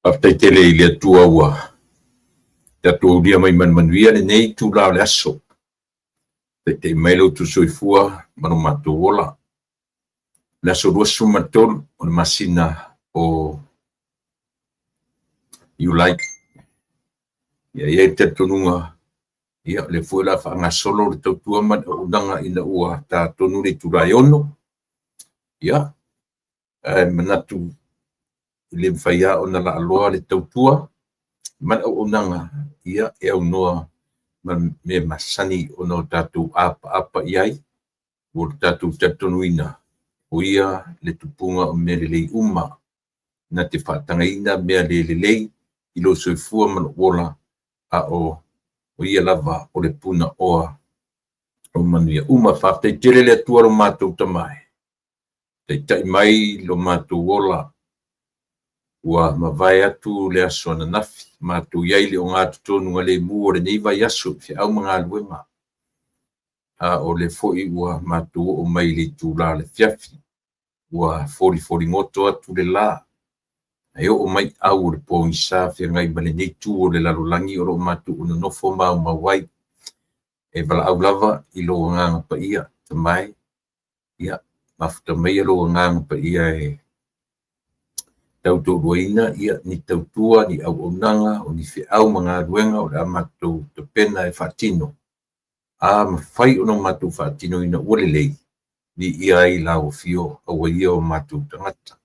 Faafetai tele i le Atua ua tatou aulia mai ma le manuia lenei itula o le aso. Taitai mai lo outou soifua ma lo matou ola. Le aso 23 o le masina o Iulai. Ia, e i ai le talitonuga, ia, o lea foi o le a faagasolo le tautua ma le auaunaga ina ua ta tonu le itula e 6. Ia, ae manatu e le mafai lava ona laaloa le tautua ma le auaunaga, ia, e aunoa ma mea masani ona o tatou apaapa i ai, ua tatou talitonuina o Ia le tupuga o mea lelei uma, na te faatagaina mea le lelei i lou soifua ma lou ola, a o Ia lava o le Punaoa o manuia uma. Faafetai tele le Atua lo matou Tama e, taitai mai lo matou ola, ua mavae atu le aso ananafi, matou i ai i le ogatotonu galemu o lenei vaiaso i feau ma galuega, a o lea foi ua matou oo mai i le itula o le afiafi, ua folifoligoto atu le la, e oo mai au o le pogisa feagai ma lenei itu o le lalolagi o lo o matou nonofo maumau ai. E valaau lava i lou Agaga Paia, Tama e, ia, mafuta maia lou Agaga Paia e tautoaluaina ia ni tautua, ni auaunaga, o ni feau ma galuega o le a matou tapena e faatino. A mafai ona matou faatinoina ua lelei, viia ai lau afio, auaia o matou tagata.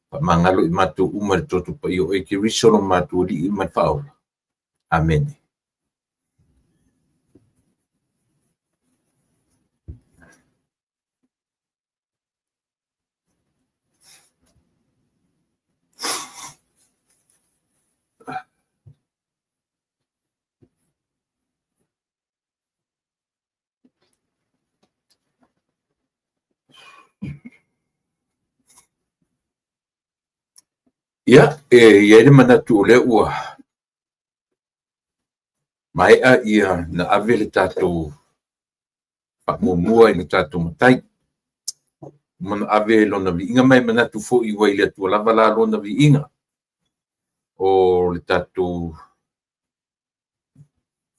Faamagalo i matou uma i le toto paia o oe Keriso lo matou Alii ma le Faaola. Amene. Ia, e i ai le manatu o lea ua maea ia na ave le tatou faamuamua i le tatou Matai. Uma na ave lona viiga ma e manatu foi ua i le Atua lava la lona viiga o le tatou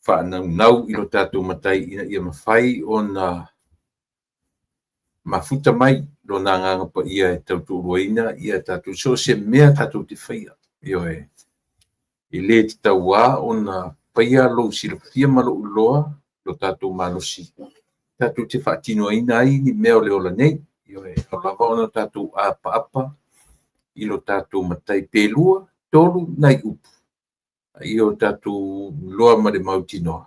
faanaunau i lo tatou Matai ina ia mafai ona mafuta mai lona Agaga Paia e tautoaluaina ia tatou so o se mea tatou te faia. Ioe. E le tatau lava ona faia lou silafia ma lou iloa lo tatou malosi tatou te faatinoina ai ni mea o le ola nei. Ioe. Ao lava ona tatou apaapa i lo tatou Matai pe lua, tolu nai upu a ia o tatou iloa ma le mautinoa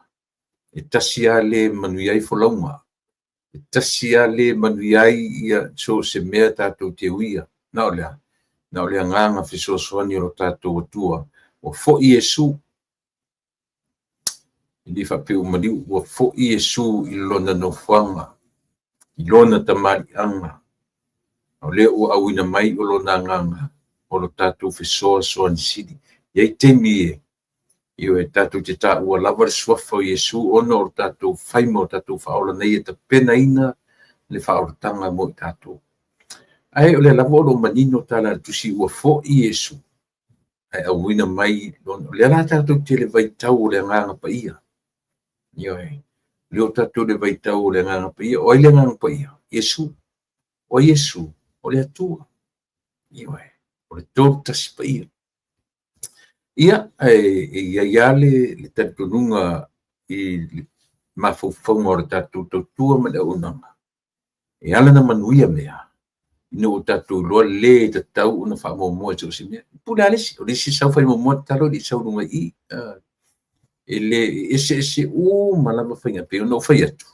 e tasi lava le manuia ai folauga, e tasi lava le manuia ai ia so o se mea tatou te uia. Na o le a? Na o le agaga fesoasoani o lo tatou Atua. Ua foi Iesu, e le faapea ua maliu, ua foi Iesu i lona nofoaga, i lona tamaliiaga, o lea ua auina mai o lona agaga o lo tatou fesoasoani sili. E i ai taimi e Ioe, tatou te taua lava le suafa o Iesu ona o le tatou fai ma o tatou faaola na Ia tapenaina le faaolataga mo i tatou. Ae o lea lava o lo o manino tala a le Tusi ua foi Iesu ae auina mai lona. O lea la tatou te le vaitau o le Agaga Paia. Ioe, o lea o tatou le vaitau o le Agaga Paia. O ai le Agaga Paia? Iesu. O ai Iesu? O le Atua. Ioe, o le Tolu Tasi Paia. Ia, e i ai lava le talitonuga i mafaufauga o le tatou tautua ma le auaunaga, e ala ona manuia mea, ina ua tatou iloa le tatau ona faamuamua i so o se mea. Pule lava le isi, o le isi e sau fai muamua le talo e le i sau i luga i i. E le eseese uma lava faiga, pei ona ou fai atu,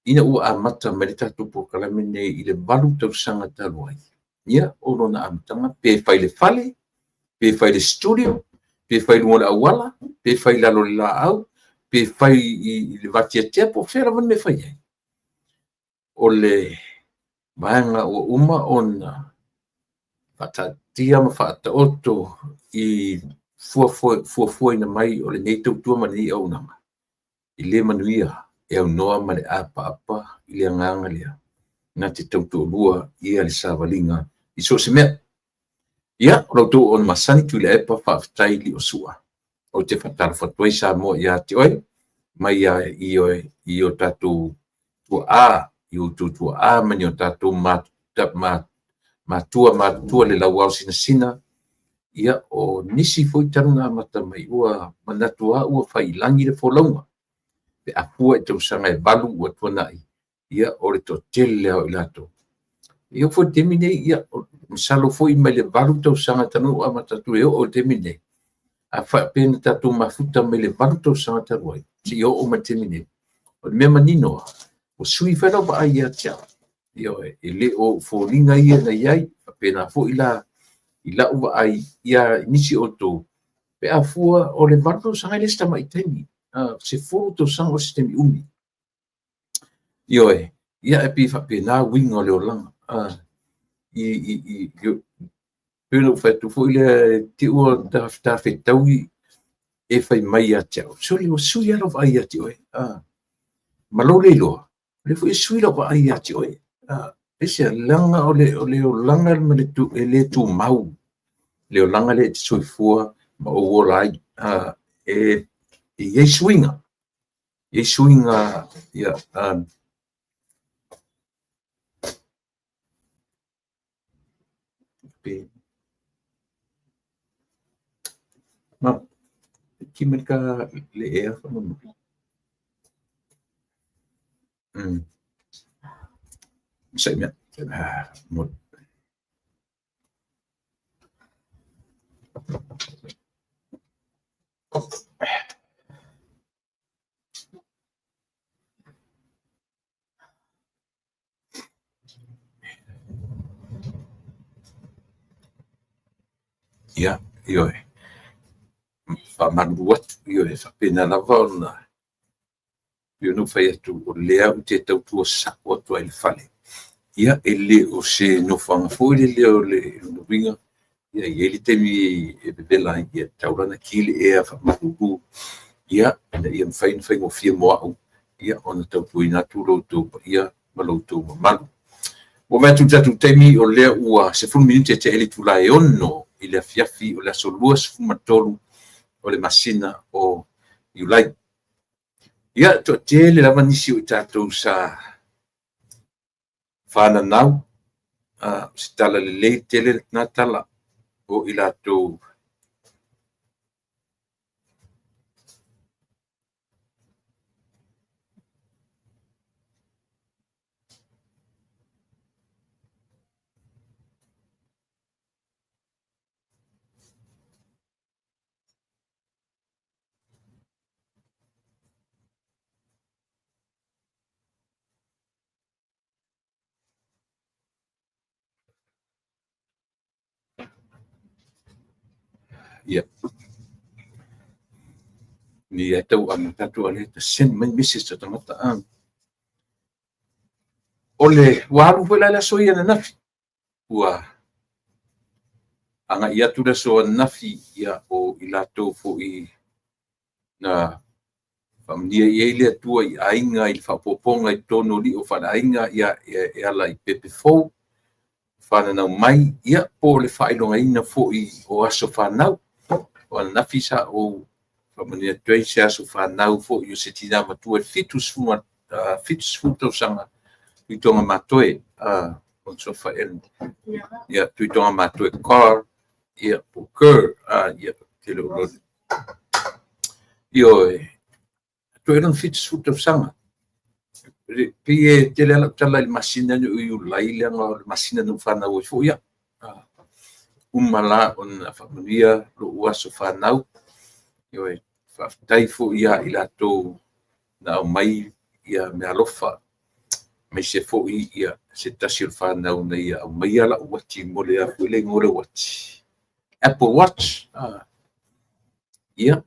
ina ua amata mai le tatou polokalame lenei i le 8 tausaga talu ai, ia, o lona amataga, pe fai i le fale, pe fai i le studio, pe fai i luga o le auala, pe fai i lalo o le laau, pe fai i le vateatea, po o fea lava le mea e fai ai. O le vaega ua uma ona faataatia ma faataoto i fuafuaina mai o lenei tautua ma lenei auaunaga, e le manuia e aunoa ma le apaapa i le agaga lea, na te tautoalua le savaliga i so o se mea. Ia, o la outou auauna masani Tuilaepa Faafetai Liosua. Ou te faatalofa atu ai Samoa ia te oe, mai lava i o tatou tuaa, i outou tuaa ma ni o tatou matua matutua i le lauaosinasina, ia, o nisi foi talu ona amata mai, ua manatu lava ua faiilagi le folauga, pe a fua i tausaga e 8 ua tuanai, ia, o le toatele lava o i latou. E oo foi i le taimi lenei, ia, masalo foi mai le 8 tausaga talu ona ou amata atu e oo i le taimi lenei, a faapea na tatou mafuta mai le 8 tausaga talu ai seia oo mai i le taimi lenei, o le mea manino lava, ua sui foi lau vaai ia te au. Ioe, e le o foliga ia na i ai, e faapena foi la i lau vaai i nisi o outou, pe a fua o le 8 tausaga e le se tamai taimi, 10 tausaga o se taimi umi. Ioe, ia e pei e faapena uiga o le olaga. Pei ona ou fai atu foi lea, te i ua ta fetaui e fai mai ia te au, sole ua sui lava lau vaai ia te oe. Ma lou le iloa, o lea foi e sui lau vaai ia te oe. Aisea? Leaga o le olaga e le tumau, le olaga lea e te soifua ma ou ola ai. E i ai suiga, e i ai suiga, ia, pe ma ki mai ka le ea faamolemole. Sai mea. Mo. Ia, ioe. Faamalulu atu, ioe, faapena lava ona pei ona ou fai atu, o lea ou te tautua sao atu ai i le fale. Ia, e le o se nofoaga foi lele o le lona uiga, ia, e i ai le taimi e vevela ai, ia, e tatau la ona ki le ea faamalulu, ia, ina ia mafai ona faigofie mo au, ia, ona tautuaina atu lo outou paia ma lo outou mamalu. Ua vaai atu i le tatou taimi o lea ua 10 minute tea i le itula e 6 i le afiafi o le aso 23 o le masina o Iulai. Ia, toatele lava nisi o i tatou sa fananau, o se tala lelei tele lena tala o i latou Ia. Ni e tau amata atu a lea ta send mai message a tagata. O le ua alu foi la le aso ia ananafi. Ua agai atu le aso ananafi, ia, o i latou foi na faamanuia i ai le Atua i aiga i le faaopoopoga i totonu o lio faaleaiga, ia, e ala i pepe fou fananau mai, ia, po o le faailogaina foi o aso fanau. O ananafi sa ou faamanuia atu ai se aso fanau foi o se tina matua e 70 tausaga, Tuitoga Matoe, Sofa Ellen. Ia, Tuitoga Matoe Carr, ia, po Kerr, ia, tele o loli. Ioe, toe lona 70 tausaga. Pei e tele lava lau tala i le masina nei o Iulai, leaga o le masina na ou fanau ai foi au. Uma la ona faamanuia lou aso fanau. Ioe, Faafetai foi ia i latou na aumai ia meaalofa, aemaise foi ia se tasi o le fanau na ia aumaia lau uati mo le a foi le igoa o le uati, Apple Watch. Ia,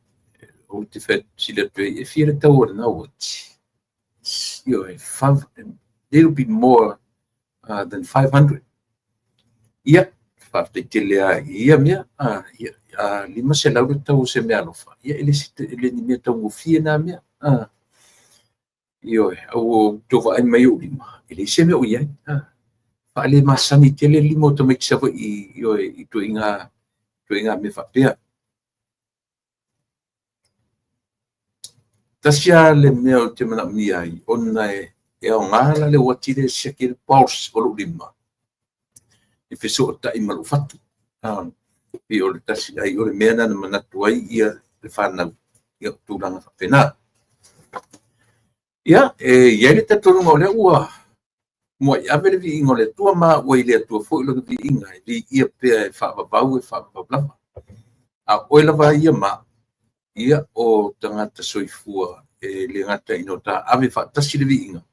ou te fesili atu ai, e fia le tau o lena uati? Ioe, little bit more than 500. Ia, faafetai tele lava i ia mea. Ia, 500 le tau o se meaalofa. Ia, e le ni mea taugofie na mea. Ioe, a ua outou vaai mai i ou lima, e leai se mea o i ai. Faalemasani tele lima o tamaiti Savaii, ioe, i ituaiga mea faapea. Tasi lava le mea ou te manaomia ai, ona e aoga la le uati lea e siaki ai le pulse o lou lima e fesootai ma lou fatu. Pei o le tasi ai o le mea lena na manatu ai ia le fanau, ia o tulaga faapena. Ia, e i ai le talitonuga o lea ua muai ave le viiga o le Atua ma ua i le Atua foi lona viiga e viia pea e faavavau e faavavau lava. A o oe lava ia ma au, ia o tagata soifua e le gata ina o ta ave faatasi le viiga,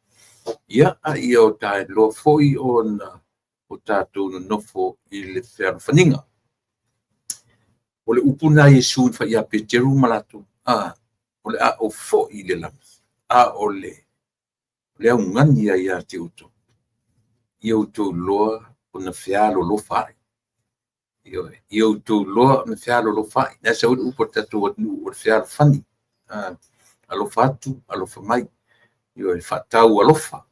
ia a ia o ta iloa foi ona o tatou nonofo i le fealofaniga. O le upu lena a Iesu na fai ia Peteru ma latou, o le a ou foi i le lagi, a o le augani lava ia te outou, ia outou iloa ona fealolofa ai. Ioe, ia outou iloa ona fealolofa ai. Na e sau ai le upu a le tatou atunuu o le fealofani. Alofa atu, alofa mai. Ioe, faatau alofa.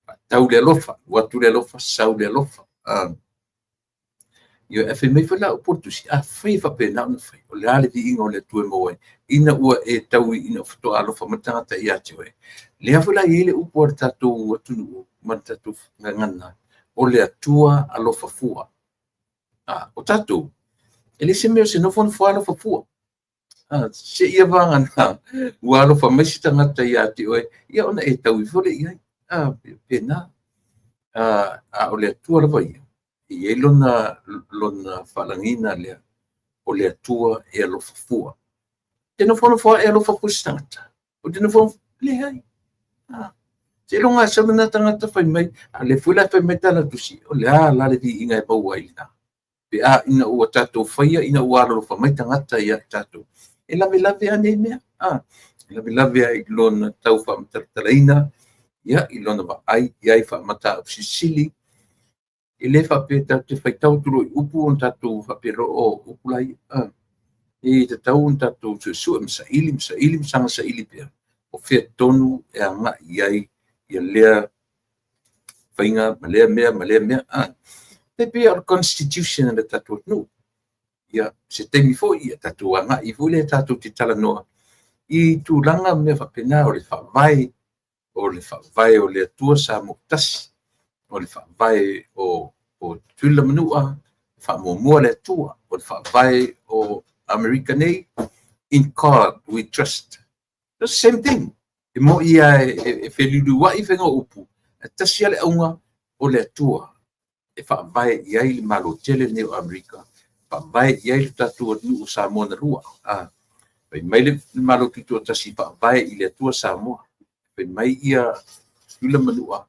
Faatau le alofa, alu atu le alofa, sau le alofa. Ioe, ae fai mai foi la upu o le Tusi, afai e faapena ona fai, o le a le viiga o le Atua e maua ai, ina ua e tau ina faatoa alofa mai le tagata ia te oe. Lea foi la e i ai le upu a le tatou atunuu ma le tatou gagana, o le Atua alofa fua. O tatou, e le se mea o se nofonofo alofa fua. Seia vagana ua alofa mai se tagata ia te oe, ia ona e tau ifo lea i ai. Pena. A o le Atua lava ia, e i ai lona faalagiga lea, o le Atua e alofa fua. E nofonofo lava e alofa fua i se tagata. Ou te nofonofo, leai. Seiloga lava e sau lena tagata fai mai, a o lea foi la e fai mai tala o le Tusi, o le a la le viiga e maua ai i lena? Pe a ina ua tatou faia ina ua alolofa mai tagata ia i tatou. E lavelave lava nei mea. E lavelave lava i lona tau faamatalatalaina, ia, i lona vaai i ai faamatausilisili. E le faapea tatou te faitau atu loa i upu ona tatou faapea loa, o upu la ia. E tatau ona tatou suesue ma saili ma saili ma saga saili pea, o fea tonu e agai i ai ia lea faiga ma lea mea ma lea mea. E pei o le constitution a le tatou atunuu. Ia, se taimi foi, ia tatou agai foi lea tatou te talanoa i tulaga ma mea faapena, o le faavae, o le faavae o le Atua Samoa tasi, o le faavae o Tutuila ma Manua, faamuamua le Atua, o le faavae o Amerika nei, in God we trust. The same thing. E moi lava e feliuliuai faiga o upu, ae tasi lava le auga o le Atua e faavae i ai le Malo tele lenei o Amerika, faavae i ai le tatou atunuu o Samoa na lua. Fai mai le Malo Tutoatasi faavae i le Atua Samoa. Fai mai ia Tutuila ma Manua,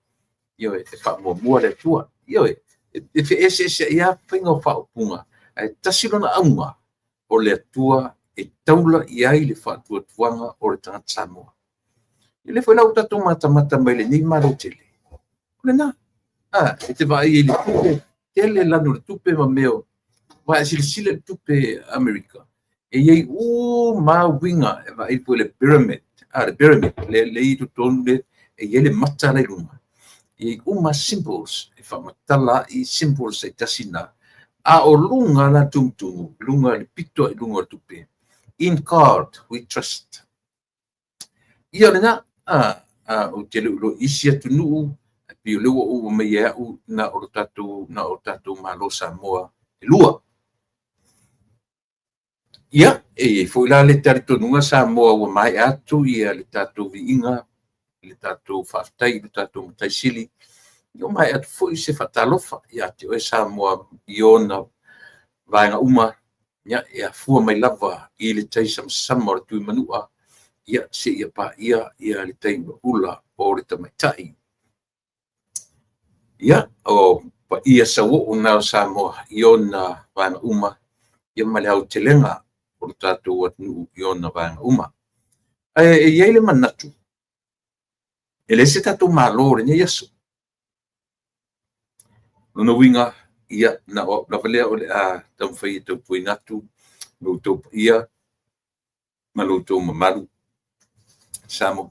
ioe, e faamuamua le Atua. Ioe, e feeseeseai lava faiga o faaupuga, ae tasi lona auga, o le Atua e taula i ai le faatuatuaga o le tagata Samoa. E le foi la ua tatou matamata mai lenei Malo tele. O lena, e te vaai i le tupe, tele lanu o le tupe ma mea o, aua e silasila i le tupe Amerika, e i ai uma lava uiga, e vaai foi i le pyramid, le pyramid, le i totonu le, e i ai le mata la i luga, e i ai uma symbols, e faamatala ai symbols e tasi na, a o luga la tumutumu, luga le pito i luga o le tupe, in God we trust. Ia lena, ou te le o iloa i isi atunuu, ae pei o lea ua ou aumaia e au na o le tatou, na o tatou Malo Samoa e lua. Ia, e i ai foi la le talitonuga Samoa ua maea atu ia le tatou viiga, le tatou faafetai i le tatou Matai Sili, ia ua maea atu foi se faatalofa ia te oe Samoa i ona vaega uma. Ia, e afua mai lava i le tai samasama o le Tuimanua, ia, seia paia ia le tai ulaula o le tamaitai. Ia, o paia sauoo na o Samoa i ona vaega uma, ia ma le aotelega o le tatou atunuu i ona vaega uma. Ae e i ai le manatu, e leai se tatou Malo i lenei aso. O lona uiga, ia, na o au lava lea o le a taumafai e tautuaina atu lo outou paia ma lo outou mamalu Samoa.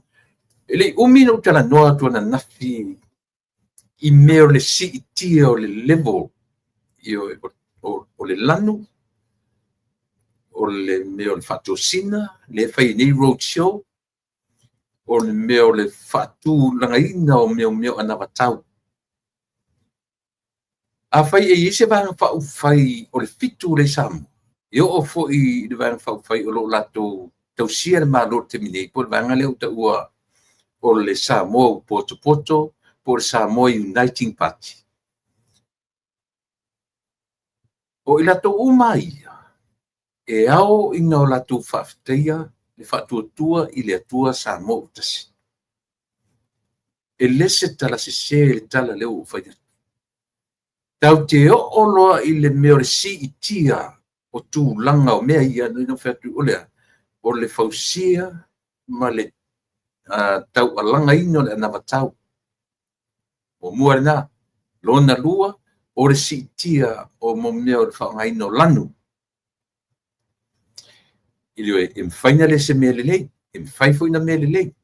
E le i umi na ou talanoa atu ananafi i mea o le siitia o le level, ioe, o le lanu, o le mea o le faatosina lea e fai ai nei road show, o le mea o le faatulagaina o mea o anavatau. Afai e i ai se Vaega Faaupufai o le 7 lea i Samoa, e oo foi i le Vaega Faaupufai o lo o latou tausia le Malo i le taimi nei, po o le vaega lea ua taua o le Samoa ua potopoto po o le Samoa Uniting Party. O i latou uma ia, e ao ina o latou faafetaia le faatuatua i le Atua Samoa ua tasi. E le se tala sese le tala lea ua ou fai atu. Tatou te oo loa i le mea o le siitia o tulaga o mea ia, na ou fai atu, o le a? O le fausia ma le taualagaina o le anavatau. Muamua lena. Lona lua, o le siitia o mea o le faaaogaina o lanu. E mafai ona le se mea lelei, e mafai foi ona mea lelei.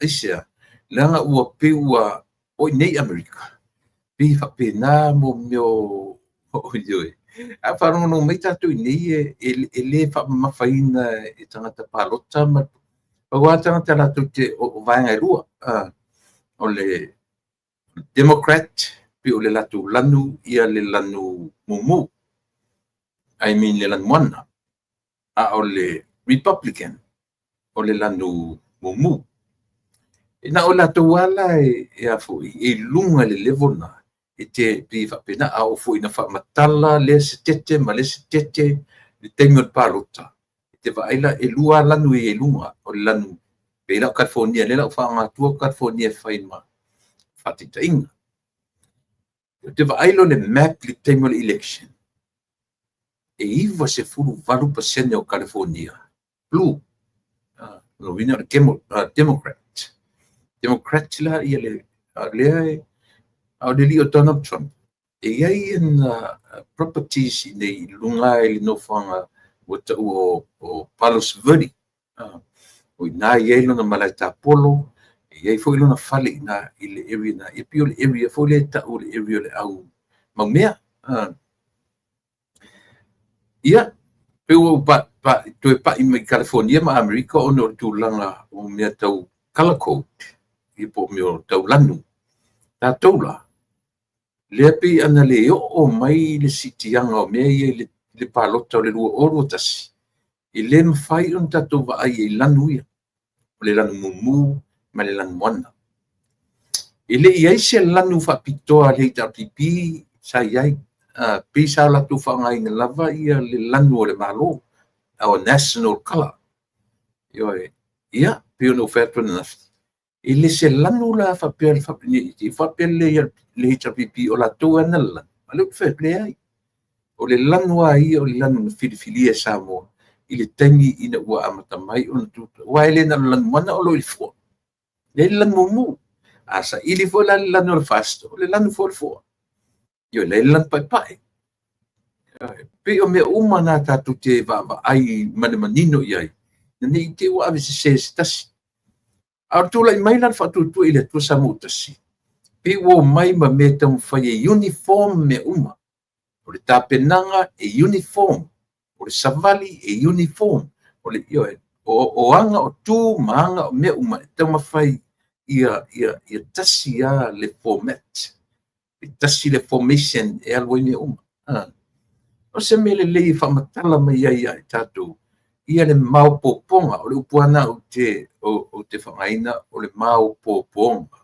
Aisea? Leaga ua pei ua o i inei i Amerika, pei e faapena mea o ioe. A faalogologo mai tatou i inei e le faamamafaina e tagata palota ma pau lava tagata latou te o vaega e lua, o le Democrat pei o le latou lanu ia le lanu mumu, I mean le lanumoana, a o le Republican o le lanu mumu. E na o latou lava la e a foi e i luga i le level lena, e te pei e faapena, a oo foi ina faamatala lea setete ma lea setete i le taimi o le palota, e te vaai la, e lua lava lanu e i ai i luga, o le lanu pei la o Kalifonia, lea o le a ou faaaoga atua Kalifonia e fai ma faataitaiga. Ou te vaai loa i le map i le taimi o le election, e 98% o Kalifonia blue. O lona uiga o le Democrat. Democrat la ia le lea a o le alii o Donald Trump, e i ai ana properties i inei i luga i le nofoaga ua taua o Palos Verdes. O i ina e i ai lona malae tapolo, e i ai foi lona fale i ina i le area na, e pei o le area foi lea e tau o le area o le au maumea. Ia, pe ua ou toe pai mai Kalifonia ma Amerika ona o le tulaga o mea tau color code, ia po o mea tau lanu. Tatou la, lea pei ana le oo mai le siitiaga o mea ia i le palota o le 2021, e le mafai ona tatou vaai i lanu ia, o le lanu mumu ma le lanu moana. E le i i ai se lanu faapitoa a le HRPP sa i ai, pei sa latou faaaogaina lava ia le lanu o le Malo, our national color. Ioe. Ia, pei ona ou fai atu ananafi, e le se lanu la faapea faapea le HRPP o latou e ana le lanu, a lea ou te fai atu, leai. O le lanu lava ia o le lanu na filifilia e Samoa i le taimi ina ua amata mai ona tutu. Aua e le na o le lanumoana o lo o i le fua. Leai le lanu mumu. A saili foi la le lanu o le FAST, o le lanu foi o le fua. Ioe, leai le lanu paepae. Pei o mea uma na tatou te vaavaai ma le manino i ai, ne i te i ua avesese e se tasi. A o le tulai mai la le faatuatua i le Atua Samoa ua tasi, pei ua omai ma mea e taumafai e uniform mea uma. O le tapenaga e uniform, o le savali e uniform, o le ioe, o aga o tu ma aga o mea uma e taumafai ia tasi lava le format, e tasi le formation e alu ai mea uma. O se mea lelei e faamatala mai ai ia i tatou ia le maopoopoga. O le upu lava lena ou te faaaogaina, o le maopoopoga.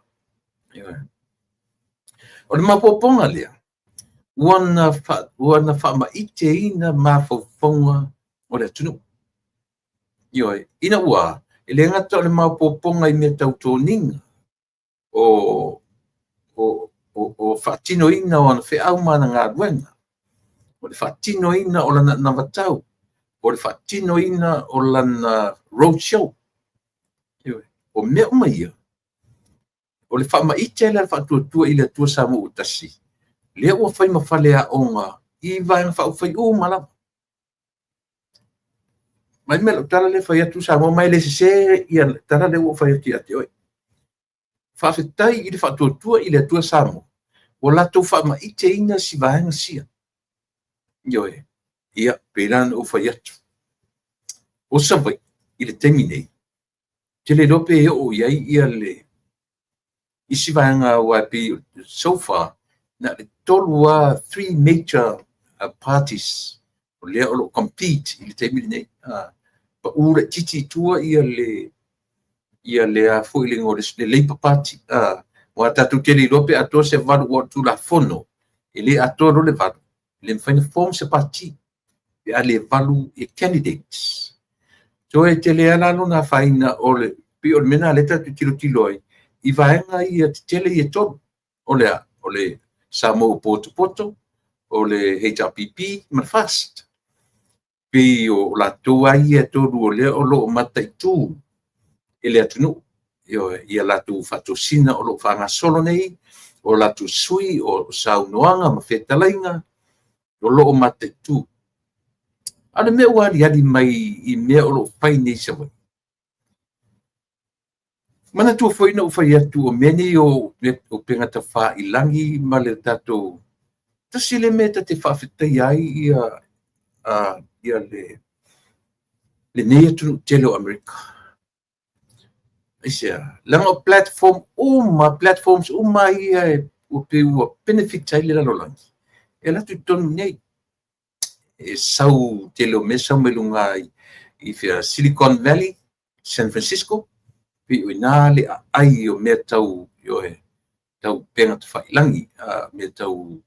O le maopoopoga lea, Ua na faamaiteina mafaufauga o le atunuu. Ioe, ina ua e le gata o le maopoopoga i mea tau toniga o faatinoina o ana feau ma ana galuega, o le faatinoina o lana anavatau, o le faatinoina o lana road show. Ioe, o mea uma ia, o le faamaite lea a le Faatuatua i le Atua Samoa ua Tasi, lea ua fai ma faleaoga i Vaega Faaupufai uma lava. Mai mea lau tala lea fai atu Samoa, ma e le sese ia le tala lea ua fai atu ia te oe. Faafetai i le Faatuatua i le Atua Samoa, ua latou faamaiteina si vaega sia. Ioe, ia, pei la ona ou fai atu, o Savaii i le taimi nei, ou te le iloa pe oo i ai ia le isi vaega aua e pei so far, na o le tolu lava, three major parties o lea o lo o compete i le taimi lenei. Pau laitiiti i tua ia le ia le a foi le igoa le Labour Party. Aua tatou te le iloa pe atoa se valu o Tulafono, e le atoa loa le valu, e le mafai ona form se pati pe a le valu i candidates. So e tele lava la lona afaina o le pei o le mea lena lea tatou te tilotilo ai i vaega ia tetele ia e tolu. O le a? O le Samoa ua potopoto, o le HRPP ma le FAST. Pei o latou lava ia e tolu o lea o lo o mataitu e le atunuu. Ioe, ia latou faatosina o lo o faagasolo nei, o latou sui, o saunoaga ma fetalaiga o lo o mataitu. A o le mea ua aliali mai i mea o lo o fai nei i Savaii, manatua foi na ou fai atu o mea nei o upega tafailagi ma le tatou tasi le mea ta te faafetaia ai ia lenei atunuu tele o Amerika. Aisea? Leaga o platform uma, platforms uma ia e ua pei ua benefit ai le lalolagi, e alu atu i totonu nei. E sau tele o mea sau mai luga i fea Silicon Valley, San Francisco, pei o i ina le aai o mea tau, ioe, tau upega tafailagi, mea tau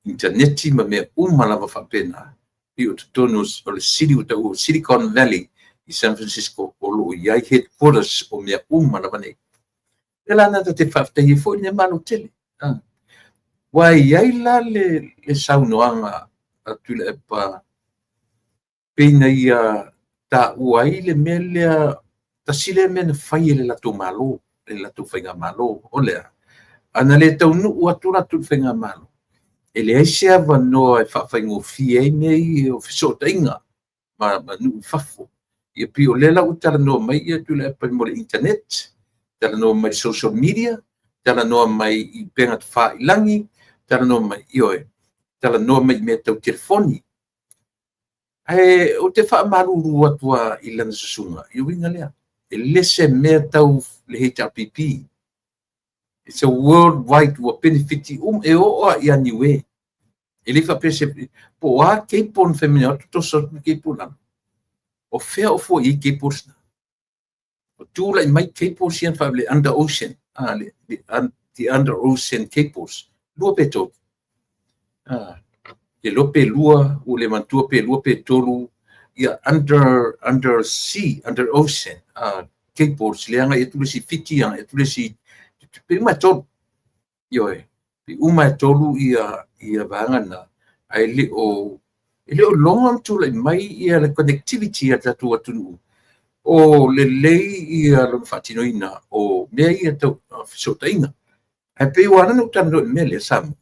initaneti ma mea uma lava faapena. Pei o totonu o le city ua taua o Silicon Valley i San Francisco o lo o i ai headquarters o mea uma lava nei. O le la lena ta te faafetai ai foi lenei Malo tele. Ua i ai la le saunoaga a Tuilaepa pei na ia taua ai le mea lea, tasi lea mea na fai e le latou Malo, e le latou Faigamalo, o le a? Ana le taunuu atu latou i le Faigamalo, e leai se avanoa e faafaigofie ai mea ia o fesootaiga ma nuu i fafo. Ia pei o lea la ua talanoa mai ia Tuilaepa mo le internet, talanoa mai i social media, talanoa mai i upega tafailagi, talanoa mai, ioe, talanoa mai i mea tau telefoni. Ae ou te faamalulu atu lava i lana susuga, i le uiga lea, e le se mea tau le HRPP. It's a worldwide ua benefit uma, e oo lava ia Niue. E le faapea se, po o a cable na fai mai atu toso atu le cable lalo. O fea o fua i ai cables na? O tulai mai cables ia na le under ocean, the under ocean cables. Lua pe tolu. Ke loa pe lua, ua le manatua pe lua pe tolu, ia under sea, under ocean cables le agai atu le isi Fiti, agai atu le isi, pe uma e tolu. Ioe, pe uma e tolu ia vaega na, ae le o iloga ona tulai mai ia le connectivity a tatou atunuu, o lelei ia lona faatinoina o mea ia tau fesootaiga. Ae pei ua ala ona ou talanoa i le mea lea, Samoa,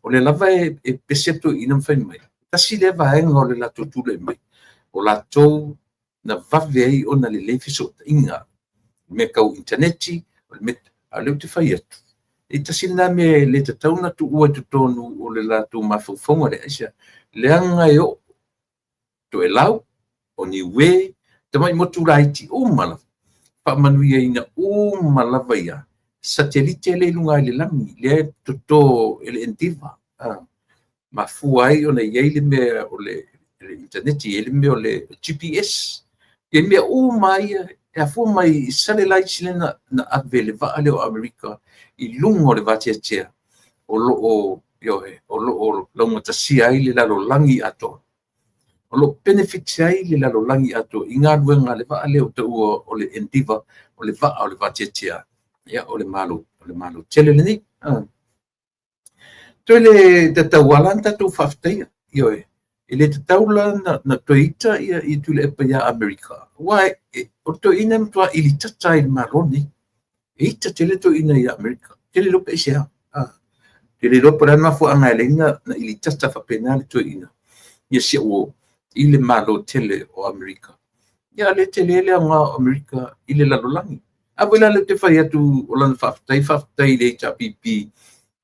o lea lava e pese atu toeaiina ma fai mai, tasi lea vaega o le latou tulai mai, o latou na vave ai ona lelei fesootaiga, mea tau initaneti, o le mea, a o lea ou te fai atu, e tasi lena mea e le tatau ona tuua i totonu o le latou mafaufauga lea, aisea? Leaga e oo Toelau, o Niue, tamai motu laiti uma lava, faamanuiaina uma lava ia satelite lea i luga i le lagi, lea e toto e le Endeavour. Mafua ai ona i ai le mea o le initaneti, i ai le mea o le GPS. I mea uma ia, e afua mai i satellites lea na ave e le vaa lea o Amerika i luga o le vateatea o lo o Ioe, o lo o laugatasia ai le lalolagi atoa. O lo o benefit ai le lalolagi atoa i galuega a le vaa lea ua taua o le Endeavour, o le vaa o le vaatiatia, ia o le Malo, o le Malo tele lenei. Toe le tatau lava la ona tatou faafetaia, ioe, e le tatau la na toe ita ia Tuilaepa ia Amerika, aua o le toeaina e matua ilitata lava i le Malo lenei. E ita tele toeaina ia Amerika, ou te le iloa pe aisea. Ou te le iloa po o le a le mafuaaga e ala ai ona ilitata faapena le toeaina ia si au uo i le Malo tele o Amerika. Ia a o lea e tele le aoga o Amerika i le lalolagi. A foi la o lea ou te fai atu o lana faafetai, faafetai i le HRPP,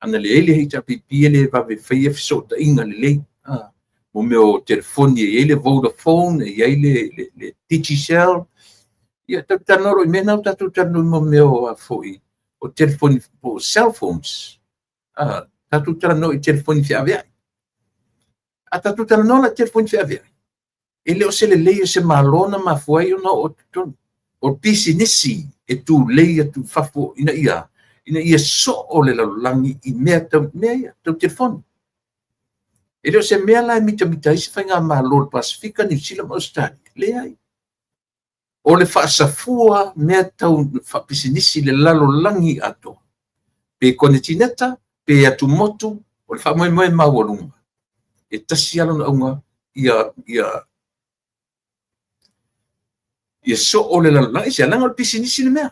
ana leai le HRPP e le vave faia fesootaiga lelei mo mea o telefoni, e i ai le Vodafone, e i ai le Digicel. Ia tatou talanoa loa i mea na ua tatou talanoa mo mea o a foi o telefoni po o cell phones. Tatou talanoa i telefoni feaveai. A tatou talanoa la i telefoni feaveai, e le o se lelei o se Malo na mafua ai ona oo atu i totonu. O pisinisi e tulei atu i fafo ina ia soo le lalolagi i mea tau mea ia, tau telefoni. E le o se mea la e mitamita ai se faigamalo o le Pasefika, Niu Sila ma Ausetalia, leai. O le faasafua mea tau faapisinisi i le lalolagi atoa, pe konetineta, pe atumotu, o le faamoemoe maualuga, e tasi lava lona auga, ia soo le lalolagi. Aisea? Leaga o le pisinisi le mea.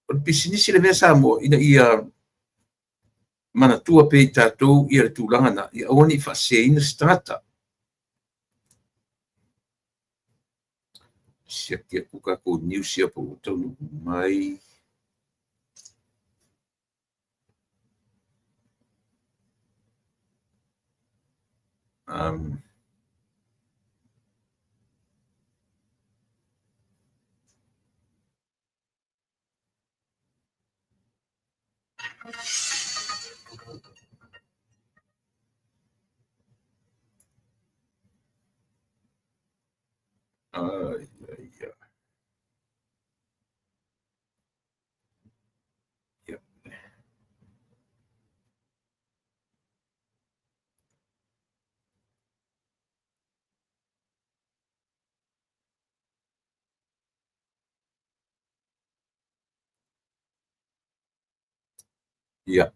O le pisinisi le mea Samoa, ina ia manatua pea i tatou ia le tulaga na, ia aua ne i faaseseina se tagata. Siaki atu tatou news ia po ua taunuu mai. Ai, ai, ai. Ia. Ia.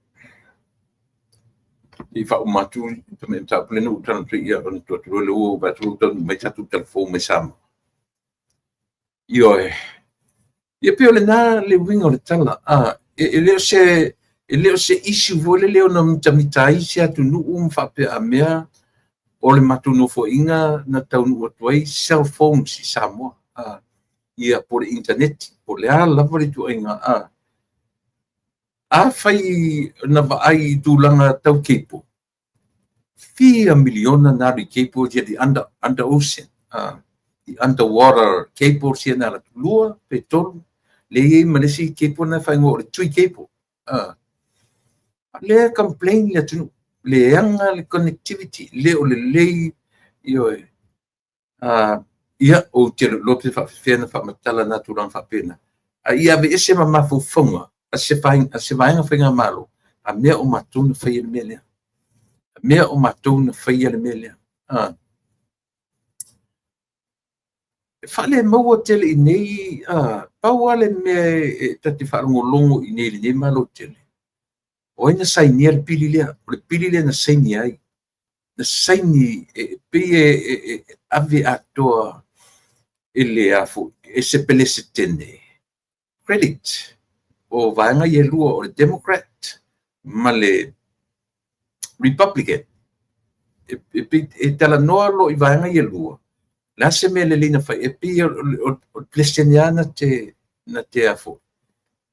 I faauma atu le mataupu lea na ou talanoa atu ai, ona tuu atu loa lea ua ou vaai atu ua taunuu mai tatou tala fou mai Samoa. Ioe. Ia pei o lena le uiga o le tala. E le o se issue foi lele ona mitamita ai se atunuu ma faapea a mea o le matou nofoaiga na taunuu atu ai cell phones i Samoa. Ia po o le internet, po o le a lava le ituaiga. Afai na vaai i tulaga tau cable, fia miliona na alu i cable ia, the under ocean, the underwater cable sia na alu atu, lua pe tolu, le i ai ma le isi cable na faaigoa o le Tui cable. Lea complain le atunuu, leaga le connectivity, le o lelei, ioe. Ia, ou te iloa pe faapefea ona faamatala na tulaga faapena. A ia aveese ma mafaufauga a se vaega faigamalo, a mea o matou na faia le mea lea. A mea o matou na faia le mea lea. E faalemaua tele i nei, pau lava le mea e ta te faalogologo i nei i lenei Malo tele, o ai na sainia le pili lea? O le pili lea na saini ai, na saini e pei e ave atoa e le afo e se Peresetene credit o vaega ia e lua, o le Democrat ma le Republican. E talanoa loa i vaega ia e lua, le a se mea lelei na fai, e pei o le Peresetene lava na te afo,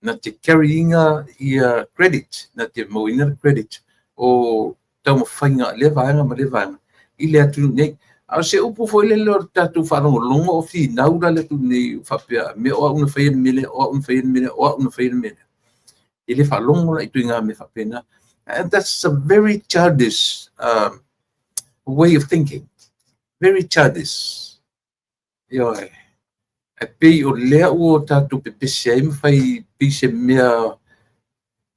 na te carry ina ia credit, na te mauaina le credit o taumafaiga a lea vaega ma lea vaega i le atunuu nei. A o se upu foi lele o le tatou faalogologo o finau la le atunuu nei faapea, mea o au na faia le mea lea, o au na faia le mea lea, o au na faia le mea lea. E le faalogo la i ituaiga mea faapena. And that's a very childish way of thinking. Very childish. Ioe. E pei o lea ua tatou pepese ai ma fai pei se mea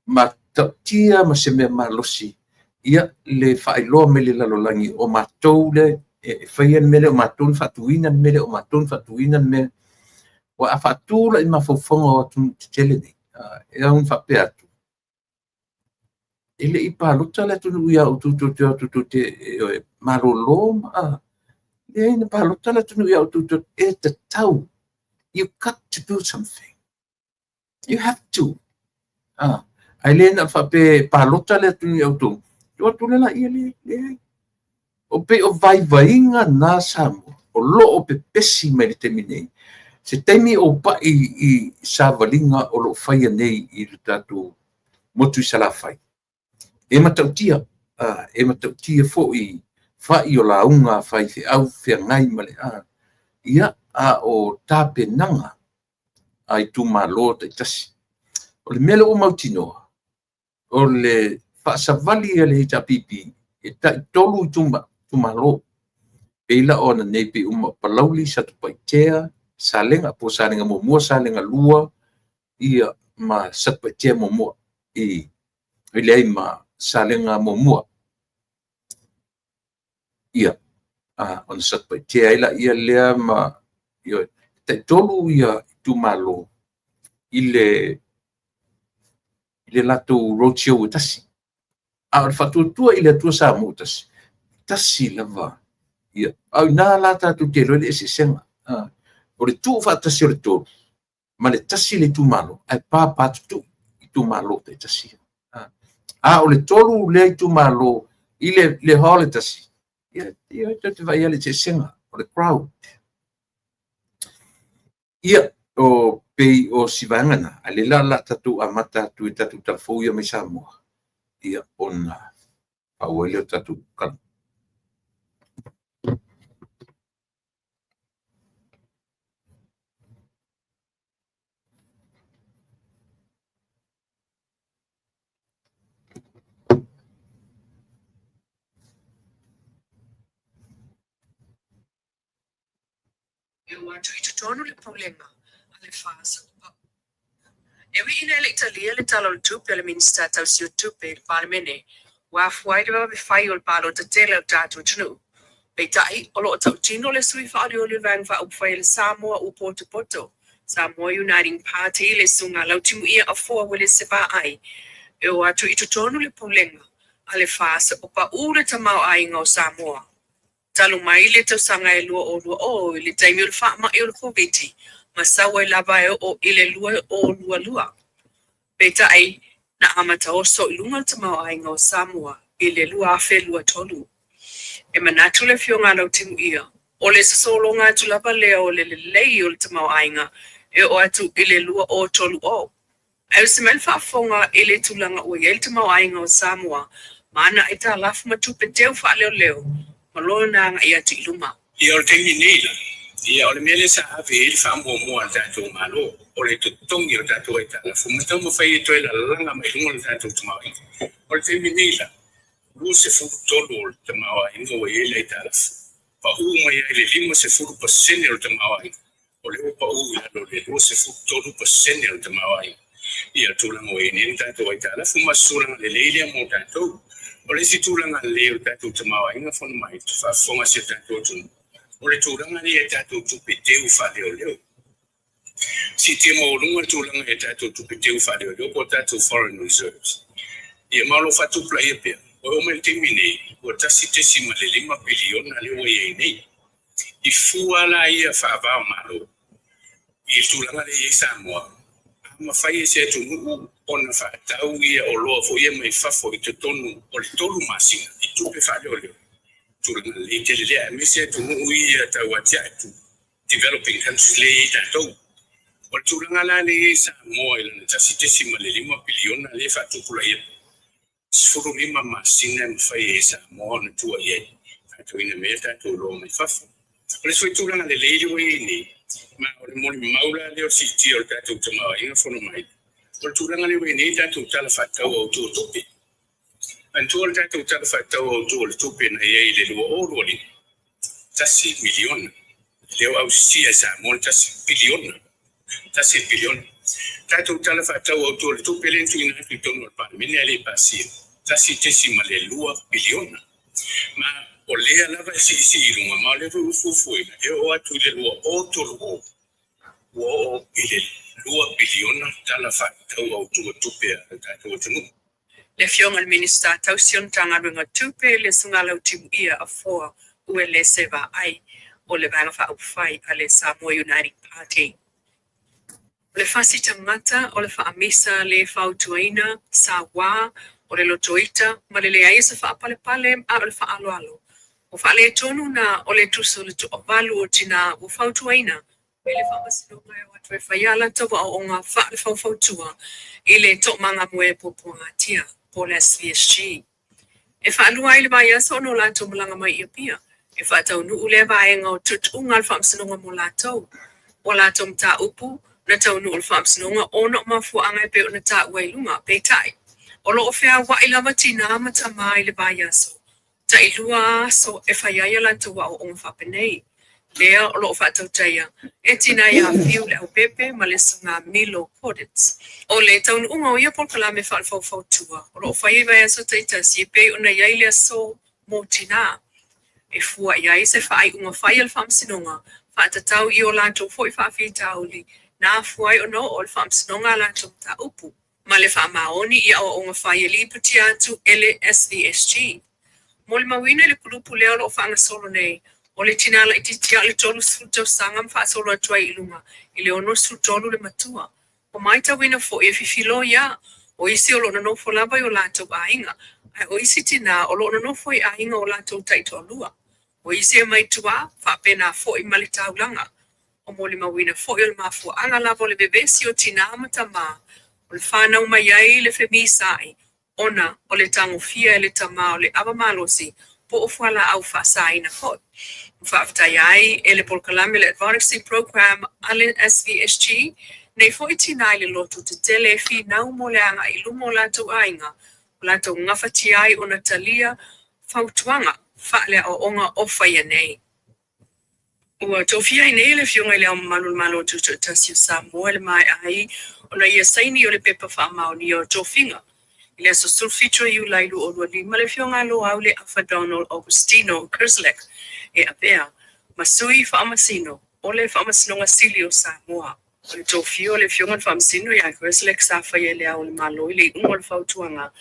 matautia ma se mea malosi. Ia, le faailoa mai le lalolagi o matou le e faia le mea lea, o matou na faatuina le mea lea, o matou na faatuina le mea. Ua a faatu la i mafaufauga o atunuu tetele nei, e au faapea atu, e le i palota le atunuu ia outou tou te o atu tou te malolo ma leai na palota le atunuu ia outou tou e tatau. You got to do something. You have to. Ae le na faapea palota le atunuu ia outou. Tu atu le la ia le leai. O pei o vaivaiga na Samoa o lo o pepesi mai le taimi nei. Se taimi o pai i savaliga o lo o faia nei i le tatou motu i Salafai. E matautia, e matautia foi fai o lauga fai feau feagai ma le ia a o tapenaga a itumalo taitasi. O le mea lea ua mautinoa, o le faasavali a le HRPP e tai-3 itumalo. Pei la o ananei pei uma o Palauli, Satupaitea, Salega, po o Salega 1, Salega 2, ia ma Satupaitea 1, i leai ma Salega 1. Ia, ona Satupaitea ai laia lea ma ioe, tai-3 ia itumalo i le latou roadshow e tasi. A o le faatuatua i le Atua Samoa tasi, tasi lava. Ia, a o ina la tatou te iloa le eseesega. O le tuufaatasi o le 3 ma le tasi le itumalo, ae papatutu itumalo taitasi. A o le 3 lea itumalo i le hall e tasi, ia, ia te vaai le eseesega o le crowd. Ia, o pei o si vaega na, a le la la tatou amata atu i tatou talafou ia mai Samoa, ia ona faaauau ai lea o tatou kala. E o atu i totonu le Pulega a le FAST. E ui ina e le i talia le Tala o le Tupe a le Minisita tausi o Tupe i le Palemene, ua afua ai le vave fai o le palota tele a le tatou atunuu. Peitai, o lo o tautino le sui faaolioli o le Vaega Faaupufai a le Samoa ua Potopoto, Samoa Uniting Party, le Susuga Lautimuia Afoa Uelese Vaai, e o atu i totonu le Pulega a le FAST o paū le tamaoaiga o Samoa. Talu mai le tausaga e 2020 i le taimi o le faamai o le Koviti ma sau ai lava e oo i le 2022. Peitai, na amata oso i luga le tamaoaiga o Samoa i le 2023. E manatu le Afioga a Lautimuia, o le sosologa atu lava lea o le lelei o le tamaoaiga e oo atu i le 2030. Ae usi mai le faafofoga i le tulaga ua i ai le tamaoaiga o Samoa ma ana aitalafu ma tupe teu faaleoleo ma lona agai atu i luma. Ia o le taimi nei la, ia o le mea lea sa ave i ai le faamuamua a le tatou Malo, o le totogi o tatou aitalafu ma taumafai e toe lalaga mai luga le tatou tamaoaiga. O le taimi nei la, 23 o le tamaoaiga ua i ai le aitalafu, paū mai ai le 50% o le tamaoaiga, o lea ua paū i lalo o le 23% o le tamaoaiga. Ia tulaga ua i ai nei le tatou aitalafu ma se tulaga lelei lea mo tatou. O le isi tulaga lelei o le tatou tamaoaiga fono mai, faafofoga si o tatou atunuu, o le tulaga lea i tatou tupe teu faaleoleo. Siitia maualuga le tulaga i tatou tupe teu faaleoleo po o tatou foreign reserves. Ia ma o lo o faatupulaia pea. Ua oo mai le taimi nei, ua 1.5 piliona lea ua i ai nei. I fua la ia faava-o-Malo i le tulaga lea e i ai Samoa, a mafai e se atunuu ona faatau ia oloa foi ia mai fafo i totonu o le 3 masina i tupe faaleoleo, tulaga lelei tele lea, aemaise atunuu ia tau atiae tu, developing countries lea e i ai tatou. O le tulaga la lea e i ai Samoa i lana 1.5 piliona lea e faatupulaia, 15 masina e mafai ai e Samoa ona tua i ai, faatauina mai ai tatou oloa mai fafo. O le isi foi tulaga lelei lea ua i ai nei, ma o le molimau la lea o le siitia o le tatou tamaoaiga fono mai, o le tulaga lea ua i ai nei tatou Tala Faatatau Autu o Tupe. Manatua le tatou Tala Faatatau Autu o le Tupe na i ai i le 2025, 1 miliona. Lea ua ausia e Samoa le 1 piliona. 1 piliona. Tatou Tala Faatatau Autu o le Tupe lea na tuuina atu i totonu o le Palemene ae le i pasia. 1.2 piliona. Ma o lea lava e siisii i luga, ma o lea foi ua fuafuaina e oo atu i le 2030 ua oo i le 2 piliona tala faatatau autu o tupe a le tatou atunuu. Le Afioga i le Minisita tausi o le Matagaluega o Tupe, le Susuga Lautimuia Afoa Uelese Vaai o le Vaega Faaupufai a le Samoa United Party. O le fasi tagata, o le faamisa le fautuaina, sauā, o le lotoita, ma le leai o se faapalepale a o le faaaloalo. O faaletonu na o le tusa o le toavalu o tinā ua fautuaina e le Faamasinoga e o atu e fai a latou aoaoga faale-faufautua i le toomagamoe puapuagatia po o le SVSG. E faalua ai le vaiaso ona o latou malaga mai i Apia e faataunuu lea vaega o tuutuuga a le Faamasinoga mo latou. O a latou mataupu na taunuu i le Faamasinoga ona o mafuaaga e pei ona taua i luga. Peitai, o lo o feauai lava tinā ma tamā i le vaiaso, tailua aso e fai ai a latou aoaoga faapenei. Lea o lo o faatautaia e Tina ia Fiu Leaupepe ma le Susuga Milo Korditz. O le taunuuga o ia polokalame faale-faufautua o lo o faia i vaiaso taitasi e pei ona i ai le aso mo tinā, e fua i ai se faaiuga fai a le Faamasinoga faatatau i o latou foi faafitauli na afua ai ona oo i le Faamasinoga a latou mataupu, ma le faamaoni i aoaoga fai e lipotia atu e le SVSG. Molimauina i le kulupu lea o lo o faagasolo nei, o le tinā laitiiti lava o le 30 tausaga ma faasolo atu ai i luga i le 63 le matua. Ua matauina foi e fifiloi lava o isi o lo o nonofo lava i o latou aiga, ae o isi tinā o lo o nonofo i aiga o latou taitoalua. O isi e omai i tua, faapena foi ma le taulaga. Ua molimauina foi o le mafuaaga lava o le vevesi o tinā ma tamā, o le fanau mai ai le femisaai ona o le tagofia e le tamā o le ava malosi po o fualaau faasaina foi. Ua faafetaia ai e le polokalame le Advocacy Program a le SVSG nei foi tinā i le loto tetele e finau mo le agai i luma o latou aiga, ua latou gafatia ai ona talia fautuaga faaleaoaoga o faia nei. Ua tofia ai nei le Afioga i Le Ao Mamalu o le Malo Tutoatasi o Samoa i le maea ai ona ia saini o le Pepa Faamaonia o Tofiga i le aso 17 o Iulai 2025 le Afioga a Loau le Afa Donald Augustino Kerslake e avea ma Sui Faamasino o le Faamasinoga Sili o Samoa. O le tofia o le Afioga i le Faamasino ia Kerslake sa faia e Le Ao o le Malo i le iuga o le fautuaga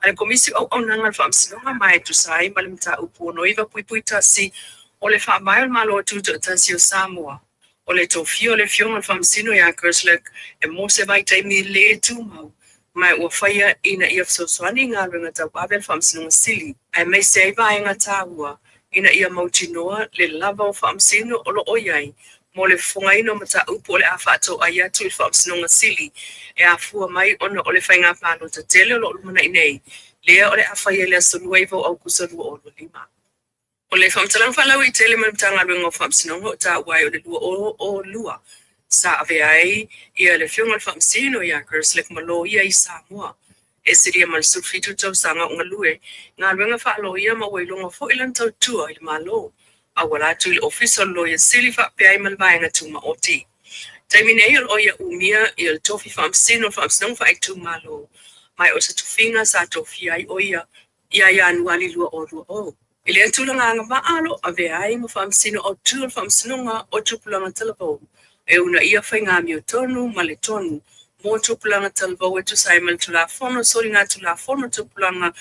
a le Komisi o Auaunaga a le Faamasinoga ma e tusa ai ma le Mataupu 69.1 o le Faavae o le Malo Tutoatasi o Samoa. O le tofia o le Afioga i le Faamasino ia Kerslake e mo se vaitaimi le tumau ma ua faia ina ia fesoasoani i galuega tauave a le Faamasinoga Sili aemaise ai vaega taua ina ia mautinoa le lava o faamasino o lo o i ai mo le fofogaina o mataupu o le a faatoai atu i le Faamasinoga Sili e afua mai ona o le faiga palota tele o lo o lumanai nei, lea o le a faia i le aso 29 o Aukuso 2025. O le faamatalaga faalauaitele mai le Matagaluega o Faamasinoga o taua ai o le 2002 sa avea ai ia le Afioga i le Faamasino ia Kerslake ma Loia i Samoa. E silia ma le 17 tausaga o galue galuega faaloia ma ua iloga foi lana tautua i le Malo auala atu i le Ofisa o le Loia Sili faapea ai ma le Vaega Tumaoti. Taimi nei o lo o ia umia ia le tofi faamasino o le Faamasinoga Faaitumalo ma o se tofiga sa tofia ai o ia ia Ianuari 2020. I lea tulaga agavaa o lo o avea ai ma Faamasino Autu o le Faamasinoga o Tupulaga Talavou e uunaia faiga amiotonu ma le tonu mo tupulaga talavou e tusa ai ma le Tulafono Soligatulafono Tupulaga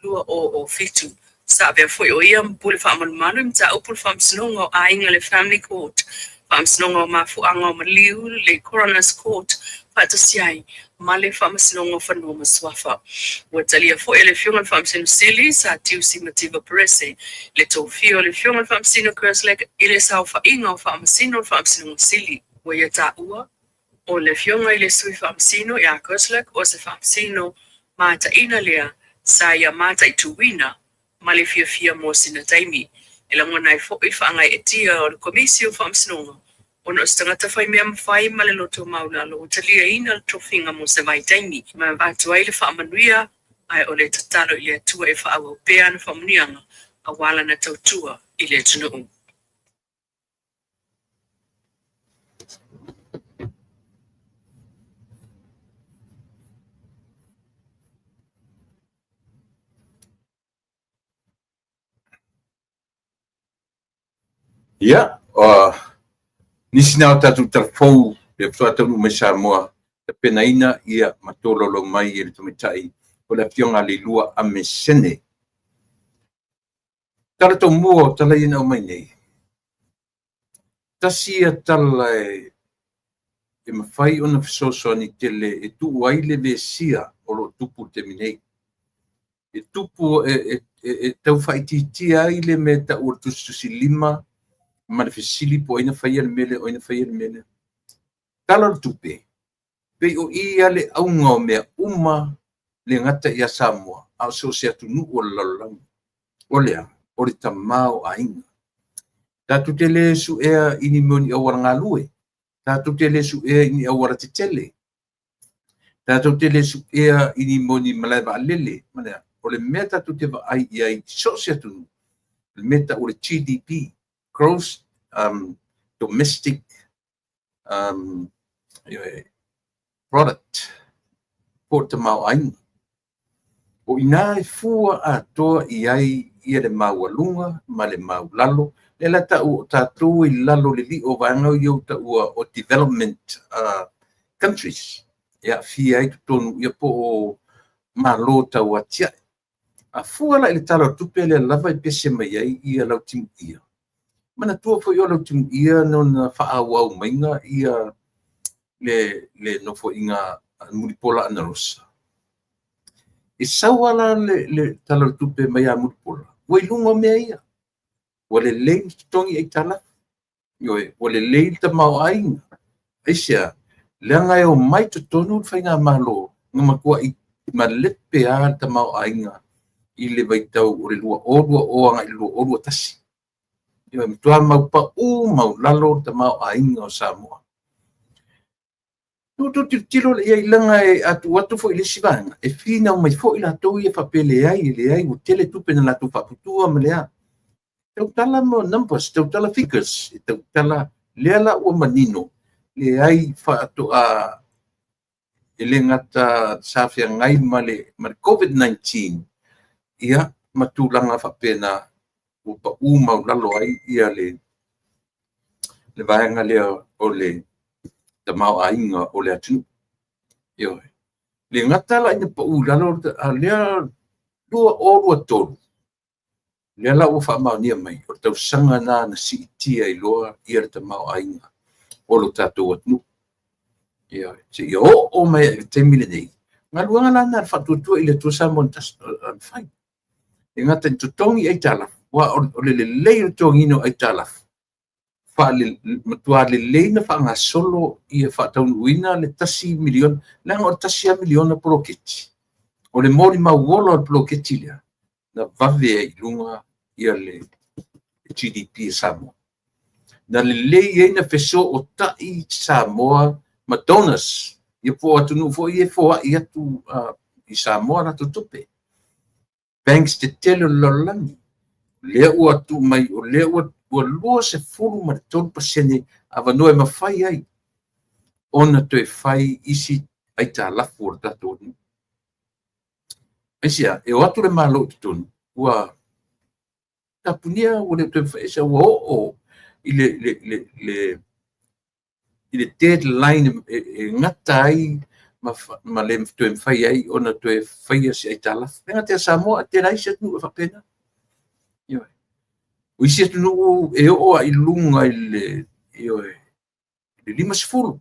2007. Sa avea foi o ia ma pule faamalumalu i mataupu o le Faamasinoga o Aiga le Family Court, Faamasinoga o Mafuaaga o Maliu le Coroner's Court faatasi ai ma le Faamasinoga o Fanua ma Suafa. Ua talia foi e le Afioga i le Faamasino Sili Sir Tiusi Mativa Perese le tofia o le Afioga i le Faamasino Kerslake i le saofaiga o Faamasino o le Faamasinoga Sili. Ua ia taua o le Afioga i le Sui Faamasino ia Kerslake o se Faamasino mataina lea sa ia mataituina ma le fiafia mo sina taimi. E lagona ai foi le faagaeetia o le Komisi o Faamasinoga ona o se tagata faimea mafai ma le loto maualalo ua taliaina le tofiga mo se vaitaimi ma avatu ai le faamanuia ae o le tatalo i le Atua e faaauau pea ana faamanuiaga aua lana tautua i le atunuu. Ia, nisi na o tatou tala fou lea faatoa taunuu mai Samoa, tapenaina ia ma tolaulau mai e le tamaitai o le Afioga a Leilua Amesene. Tala tomua o tala ia na aumai nei, tasi ia tala e mafai ona fesoasoani tele e tuu ai le vesia o lo o tupu i le taimi nei. E tupu e tau faaitiitia ai le mea e tau o le tusitusilima ma le fesili po o ai na faia le mea lea, o ai na faia le mea lea. Tala o le tupe, pei o i lava le auga o mea uma le gata ia Samoa, a o so o se atunuu o le lalolagi. O le a? O le tamaoaiga. Tatou te le suea i ni mea o ni auala galue, tatou te le suea i ni auala tetele, tatou te le suea i ni mea o ni malae vaalele. O le mea tatou te vaai i ai i so o se atunuu, o le mea e tau o le GDP, Gross Domestic Product, po o le tamaoaiga. O i ina e fua atoa i ai ia le maualuga ma le maulalo. Lea la tau o tatou i lalo o le lio o vaega ia ua taua o development countries, e aafia ai totonu ia po o Malo tauatiae. A fua la i le Tala o le Tupe lea lava e pese mai ai ia Lautimuia, manatua foi o Lautimuia na faaauau maiga ia le nofoaiga a Mulipola Anarosa. E sau lava la le Tala o le Tupe mai ia Mulipola, ua i luga o mea ia. Ua lelei le totogi aitalafu, ioe, ua lelei le tamaoaiga. Aisea? Leaga e omai totonu le faigamalo na matuai malepe lava le tamaoaiga i le vaitau o le 2020 agai i le 2021. Ioe, matua maupau maulalo le tamaoaiga o Samoa. Ua outou tilotilo i ai leaga e a tuu atu foi i le isi vaega, e finau mai foi latou ia faapea e leai, e leai, ua tele tupe na latou faaputua ma le a. Tautala mo numbers, tautala figures, e tautala lea la ua manino, leai faatoa e le gata sa feagai ma le COVID-19, ia ma tulaga faapena ua pau maulalo ai ia le vaega lea o le tamaoaiga o le atunuu. Ioe. Le gata la ina pau i lalo, a lea 2023, lea la ua faamaonia mai, o le tausaga lena na siitia ai loa ia le tamaoaiga o lo tatou atunuu. Ioe. Seia oo mai i le taimi lenei, galuega la lena a le Faatuatua i le Atua Samoa na fai. E gata i totogi aitalafu, aua o le lelei o le totogiina o aitalafu, matua lelei na faagasolo ia faataunuuina le $1 miliona, leaga o le $1 miliona poloketi, o le molimau ola o le poloketi lea, na vave ai i luga ia le GDP a Samoa. Na lelei ai na fesootai Samoa ma donors, ia po o atunuu foi ia e foai atu i Samoa latou tupe. Banks tetele o le lalolagi, lea ua tuu mai, o lea ua 23% avanoa e mafai ai ona toe fai isi aitalafu o le tatou atunuu. Aisea, e o atu le Malo i totonu, ua tapunia ua le toe mafai, aisea, ua oo i le deadline e gata ai ma le toe mafai ai ona toe faia se aitalafu. E le gata ia Samoa, ae tele lava isi atunuu e faapena. Ioe. O isi atunuu e oo lava i luga i le, ioe, le 50,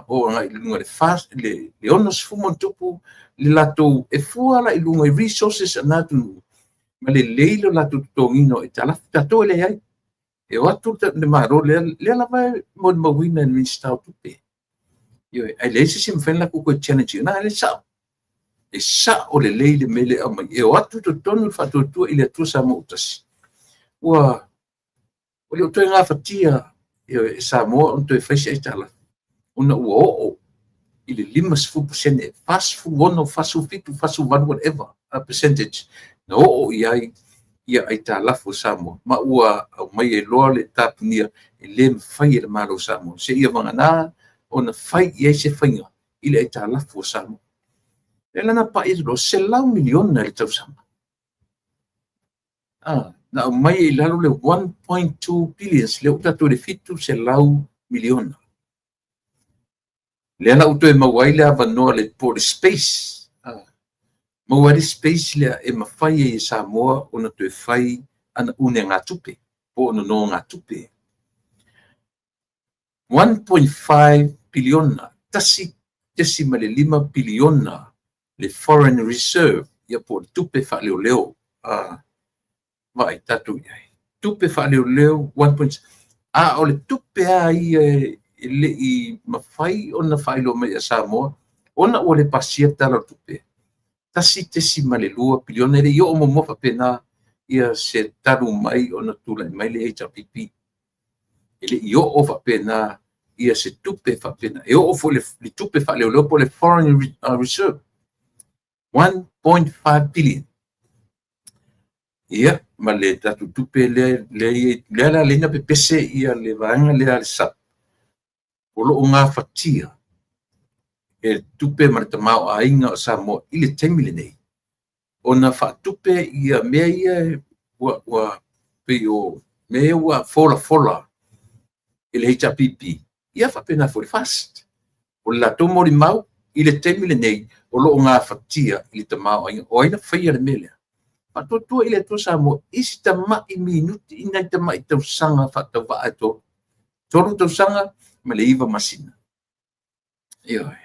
oo agai i luga i le 60+ le latou, e fua la i luga i resources a na atunuu, ma lelei le latou totogiina o aitalafu. Tatou e leai. E o atu le Malo lea, lea lava e molimauina e le Minisita o Tupe. Ioe, ae leai se isi e mafai ona latou toe challenge ina, e sao. E sao lelei le mea lea e aumai. E o atu i totonu le Faatuatua i le Atua Samoa ua Tasi, ua le o toe gafatia e Samoa ona toe fai se aitalafu, ona ua oo i le 50%, 46, 47, 48, whatever percentage na oo i ai ia aitalafu a Samoa, ma ua aumai ai loa le tapunia e le mafai e le Malo o Samoa seia vagana ona fai i ai se faiga i le aitalafu a Samoa. Lea la na pai atu loa $100 miliona i le tausaga. Na aumai ai i lalo le 1.2 billions, lea ua tatou i le $700 miliona. Lea la ua toe maua ai le avanoa le po o le space, maua ai le space lea e mafai ai e Samoa ona toe fai ana unegatupe po o nonogatupe. 1.5 piliona, 1.5 piliona le foreign reserve, ia po o le tupe faaleoleo. Vaai tatou i ai. Tupe faaleoleo 1. A o le tupe lava ia e le i mafai ona faailoa mai ia Samoa ona ua le pasia le Tala o le Tupe. 1.2 piliona, e le i oo muamua faapena ia se talu mai ona tulai mai le HRPP. E le i oo faapena ia se tupe faapena. E oo foi le tupe faaleoleo po o le foreign reserve 1.5 billion. Ia, ma le tatou tupe lea, lea, lea la lea na pepese ia le vaega lea a le SAB, o lo o gafatia e tupe ma le tamaoaiga o Samoa i le taimi lenei ona faatupe ia mea ia ua pei o mea ia ua folafola e le HRPP, ia faapena foi le FAST. O le latou molimau i le taimi lenei o lo o gafatia i le tamaoaiga. O ai na faia le mea lea? Faatuatua i le Atua Samoa i si tamai minuti i nai tamai tausaga faatauvaa e 3. 3 tausaga ma le 9 masina. Ioe.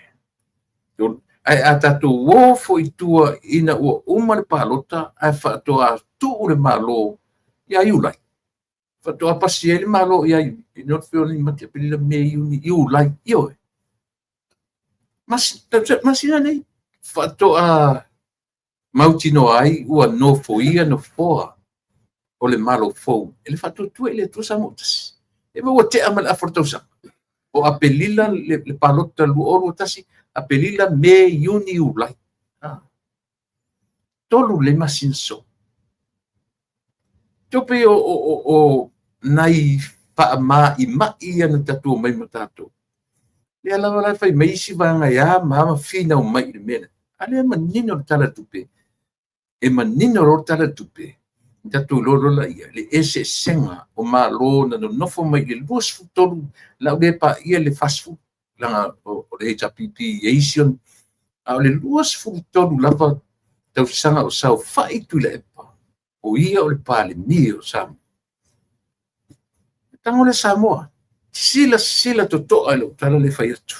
Ae a tatou o foi i tua ina ua uma le palota ae faatoa tuu le Malo ia Iulai, faatoa pasi ai le Malo ia Iuni, no Fepuari, Mati, Aperila, Me, Iuni, Iulai, ioe. Masina nei faatoa mautinoa ai ua nofoia nofoa o le Malo fou e le Faatuatua i le Atua Samoa Tasi. E ma ua tea ma le afa o le tausaga. O Aperila le palota 2021, Aperila, Me, Iuni, Iulai. 3 le masina soo. Tupe o nai faamaimai ia na tatou mai ma tatou. Lea lava la fai mai isi vaega e a ma a ma finau mai i le mea lea. A lea e manino le Tala o le Tupe. E manino loa le Tala o le Tupe, tatou iloa loa laia le eseesega o Malo na nonofo mai i le 23, la ua le paia le 40, leaga o le HRPP e isi ona, a o le 23 lava tausaga o saofai Tuilaepa, o ia o le Palemia o Samoa. Tago lea Samoa, silasila totoa i lau tala le fai atu.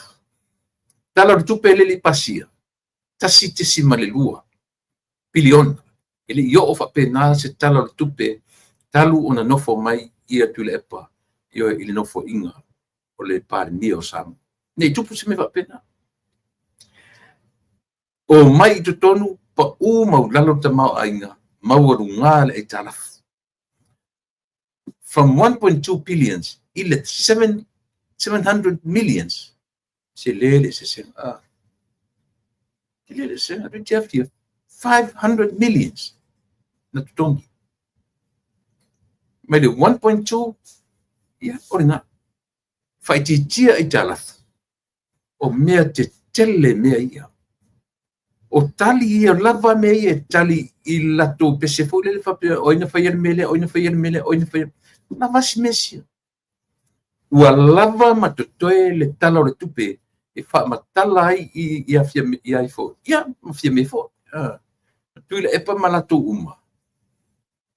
Tala o le Tupe le i pasia, 1.2 piliona. E le i oo faapena se Tala o le Tupe talu ona nofo mai ia Tuilaepa i le nofoaiga o le Palemia o Samoa. Ne i tupu se mea faapena. O mai i totonu, pau maulalo le tamaoaiga, maualuga le aitalafu. From 1.2 billions i le 700 millions, se le le sesega. Se le le sesega, 500 millions na totogi. Mai le 1.2, ia, o lena. Faaitiitia aitalafu, o mea tetele mea ia. O tali ia lava mea ia e tali i latou pese foi lele faapea o ai na faia le mea lea, o ai na faia le mea lea, o ai na faia. Lava si mea sia. Ua lava ma totoe le Tala o le Tupe e faamatala ai ia ia foi. Ia, ma Fiame foi. Tuilaepa ma latou uma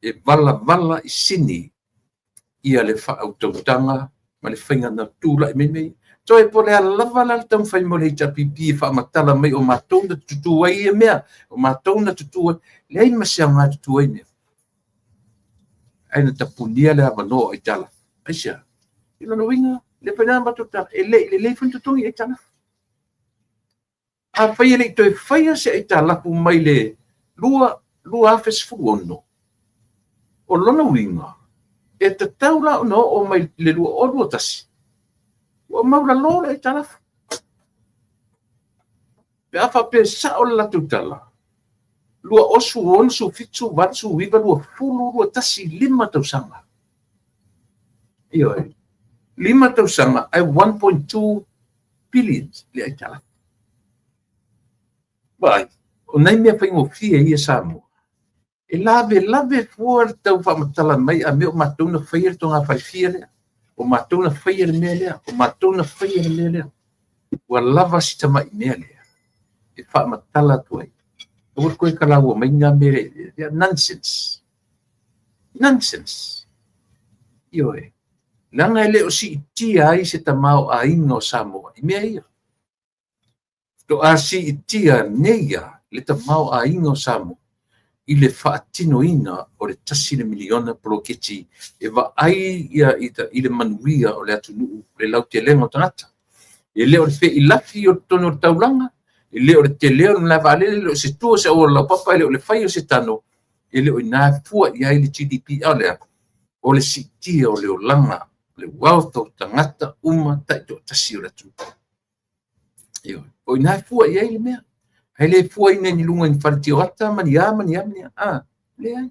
e valavala i sini ia le faautautaga ma le faiga na tulai mai mea. Toe po o le a lava la le taumafai mai o le HRPP e faamatala mai o matou na tutu ai ia mea, o matou na tutu ai. Leai ma se aoga e tutu ai mea. Ae na tapunia le avanoa o aitalafu. Aisea? I lona uiga, le fai na matou tala, e le i lelei foi na totogi aitalafu. Afai e le i toe faia se aitalafu mai le 2016, o lona uiga, e tatau la ona oo mai le 2021, ua maulalo le aitalafu. Pe a faapea sao le latou tala, 2016, 17, 18, 19, 20, 21, 5 tausaga. Ioe. 5 tausaga ae 1.2 billions le aitalafu. Vaai, o nai mea faigofie ia Samoa. E lavelave fua le tau faamatala mai a mea o matou na faia le togafalefia lea, o matou na faia le mea lea, o matou na faia le mea lea. Ua lava si tamai mea lea e faamatala atu ai. Aua le toe kalaua mai na mea lea. Nonsense. Nonsense. Ioe. Leaga e le o siitia ai se tamaoaiga o Samoa i mea ia. Faatoa siitia nei lava le tamaoaiga o Samoa i le faatinoina o le $1 miliona poloketi e vaai i le manuia o le atunuu, le lautelega o tagata. E le o le feilafi o totonu o le taulaga, e le o le tele o le malae vaalele, e le o se tua o se auala laupapa, e le o le fai o se tano, e le o i ina fua i ai le GDP. A o le a? O le siitia o le olaga, le wealth o tagata uma taitoatasi o le atunuu. O i ina fua i ai le mea. Ae le fuaina i luga i ni fale tioata ma ni a ma ni a ma ni a. Leai.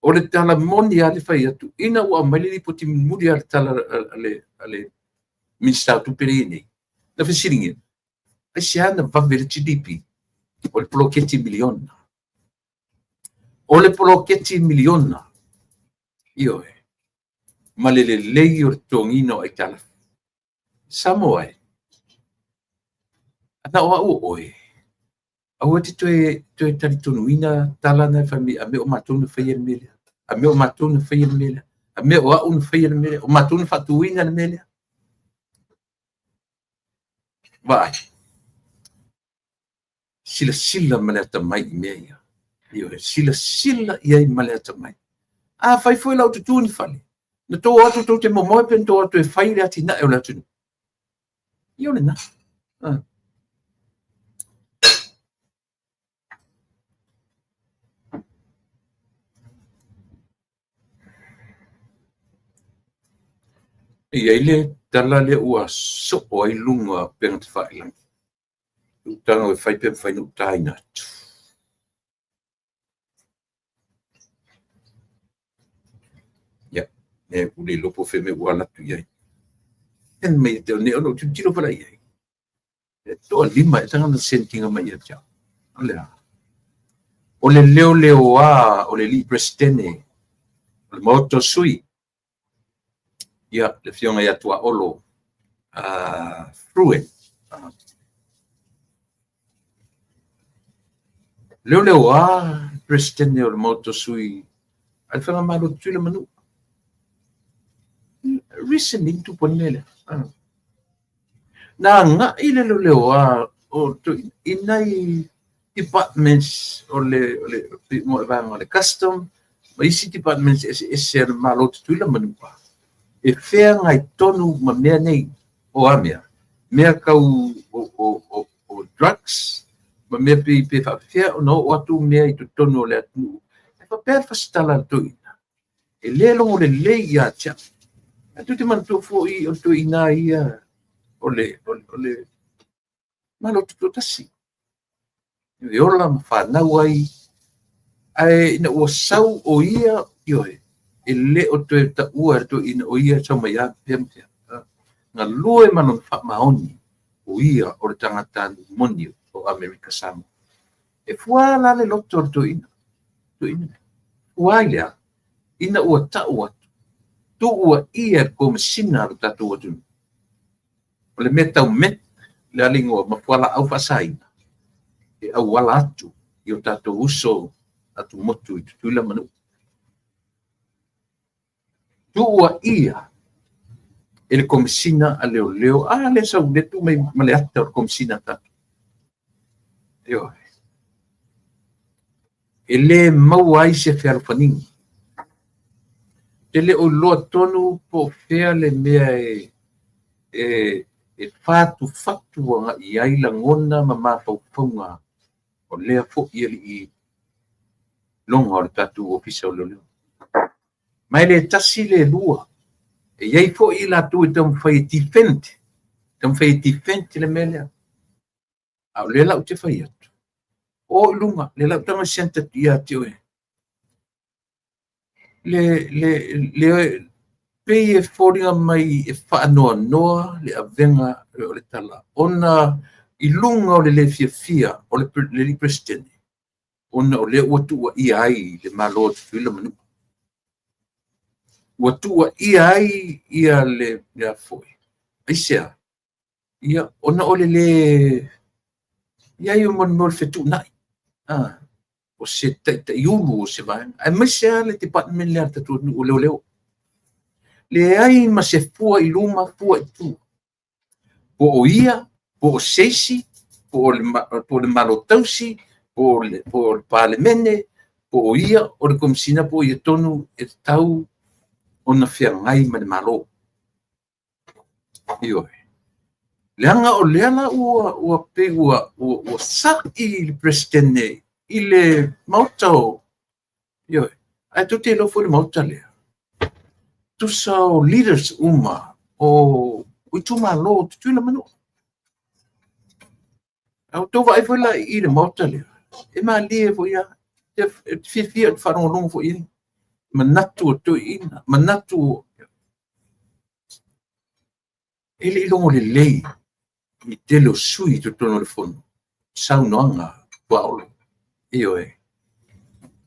O le tala moni lava le fai atu, ina ua aumai le lipoti mulimuli a le tala a le Minisita o Tupe lea nei, na fesiligia, aisea na vave le GDP? O le poloketi miliona. O le poloketi miliona. Ioe. Ma le lelei o le totogiina o aitalafu. Samoa e, ana o au o oe, aua te toe talitonuina tala na e fai mai, a mea o matou na faia le mea lea. A mea o matou na faia le mea lea. A mea o au na faia le mea lea. O matou na faatuina le mea lea. Vaai. Silasila ma le atamai i mea ia. Ioe, silasila i ai ma le atamai. A fai foi lau tutu ni fale, na tou atu tou te momoe pe na tou atu e fai le atinae o le atunuu. Ia o lena. E i ai le tala lea ua soo ai luga o upega tafailagi. Utaga e fai pe mafai ona ou taina atu. Ia, e ua le iloa po o fea mea ua ala atu i ai. Send mai te o ona ou tilotilo pala i ai. E toalima e tagata na send ina mai ia te au. O le a? O le leoleoā o le alii Peresetene o le Maota o Sui, ia, le afioga ia Tuaolo Frue. Leoleoā le Peresetene o le Maota o Sui a le Faigamalo Tutuila ma Manua. Recently tupu ai le mea lea. Na agai le leoleoā o i nai departments o le vaega o le custom ma isi departments eseese a le Malo Tutuila ma Manua e feagai tonu ma mea nei o a mea, mea tau o drugs ma mea pe faapefea ona oo atu mea i totonu o le atunuu. E faapea le fasitala a le toeaina, e le logo lelei ia te au. Ae tou te manatua foi o le toeaina ia o le Malo Tutoatasi. E ola ma fanau ai, ae ina ua sau o ia, ioe, e le o toe taua e le toeaina o ia e sau mai a pea ma pea. Galue ma lona faamaoni o ia o le tagata moni o Amerika Samoa. E fua la le loto o le toeaina. Toeaina. Fua i lea, ina ua tau atu, tuua ia le komesina a lo tatou atunuu. O le mea tau meth, le aligoa ma fualaau faasaina, e auala atu i o tatou uso atumotu i Tutuila ma Manua. Tuua ia e le komesina a leoleo, a le sau le tu mai ma le ata o le komesina tatou. Ioe. E le maua ai se fealofaniga. Te le o iloa tonu po o fea le mea e fatufatu agai ai lagona ma mafaufauga o lea foi alii loga o le tatou ofisa o leoleo. Ma e le tasi le lua. E i ai foi i latou e taumafai e defend, taumafai e defend le mea lea. A o lea la ou te fai atu, o i luga, le lau taga send atu ia te oe. Le pei e foliga mai e faanoanoa le avega o le tala, ona i luga o le le fiafia o le alii Peresetene. Ona o lea ua tuuaia ai le Malo o Tutuila ma Manua. Ua tuuaia ai ia le foi. Aisea? Ia, ona o le le i ai o mo le fetuunai. O se taitaiulu o se vaega. Aemaise lava le department lea a le tatou atunuu o leoleo. Leai ma se fua i luma, fua i tua. Po o ia, po o se isi, po o le Malo tausi, po o le Palemene, po o ia o le Komesina, po o ia tonu e tatau ona feagai ma le Malo. Ioe. Leaga o lea la ua pei ua sa'i le Peresetene i le Maota o... Ioe. Ae tou te iloa foi le Maota lea, tusa o leaders uma o itumalo o Tutuila ma Manua. A outou vaai foi la i le Maota lea, e malie foi lava. E fiafia ou te faalogologo foi i ai. Manatu o toeaiina, manatu e le i logo lelei i tele o sui i totonu o le fono, saunoaga Tuaolo. Ioe.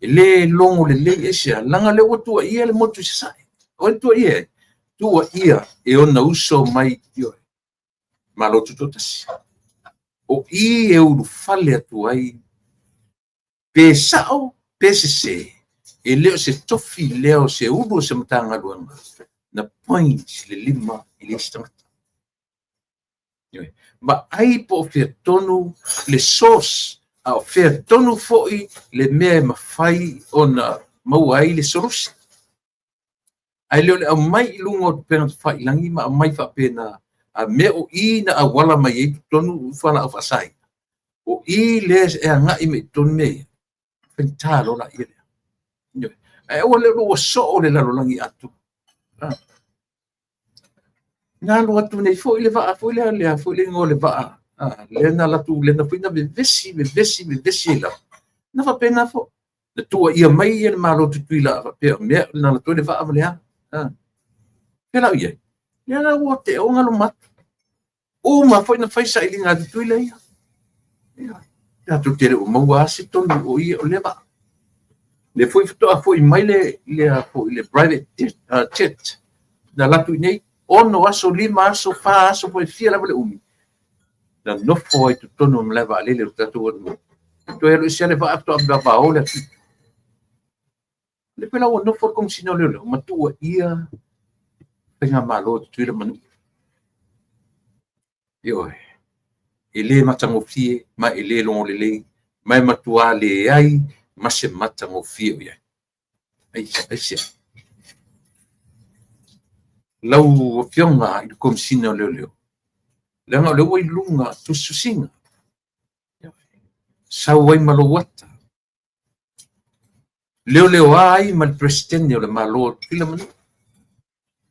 E le logo lelei aisea, leaga o lea ua tuuaia le motu i Sasae. O ai na tuuaia ai? Tuuaia e ona uso mai, ioe, Malo Tutoatasi. O i e ulufale atu ai, pe sao, pe sese, e le o se tofi lea o se ulu o se Matagaluega na point le lima i le isi tagata. Vaai po o fea tonu le source, a o fea tonu foi le mea e mafai ona maua ai le solution. Ae le o le aumai i luga o upega tafailagi ma aumai faapena, a mea o i na auala mai ai totonu fualaau faasaina. O i lea e agai mai i totonu mea ia, faigata loa laia lea. Ae aua le ua soo le lalolagi atoa. Na alu atu nei foi le vaa foi lea, lea foi le igoa o le vaa, lea na alu atu, lea na foi na vevesi, vevesi, vevesi ai lava. Na faapena foi. Na tuuaia mai ia le Malo Tutuila faapea mea na alu atu ai le vaa ma le a. Pela i ai. Lea la ua te o galo atu. Uma foi na fai sailiga a Tutuila ia. Ia, tatou te le o maua lava se tonu o ia o lea vaa. Le foi faatoa foi mai le foi le private jet na alu atu i nei 6 aso, 5 aso, 4 aso, po e fia lava le umi. Na nofo ai totonu o malae vaalele o le tatou atunuu. Toe alu ese le vaa faatoa vavao le atu. Le pela ua nofo le Komesina o Leoleo ma tuuaia faigamalo o Tutuila ma Manua. Ioe. E le matagofie ma e le logo lelei, ma e matua leai ma se matagofie o i ai. Aisea? Lau Afioga i le Komesina o Leoleo, leaga o lea ua i luga tusitusiga, sau ai ma lou ata, leoleoa ai ma le Peresetene o le Malo o Tutuila ma Manua,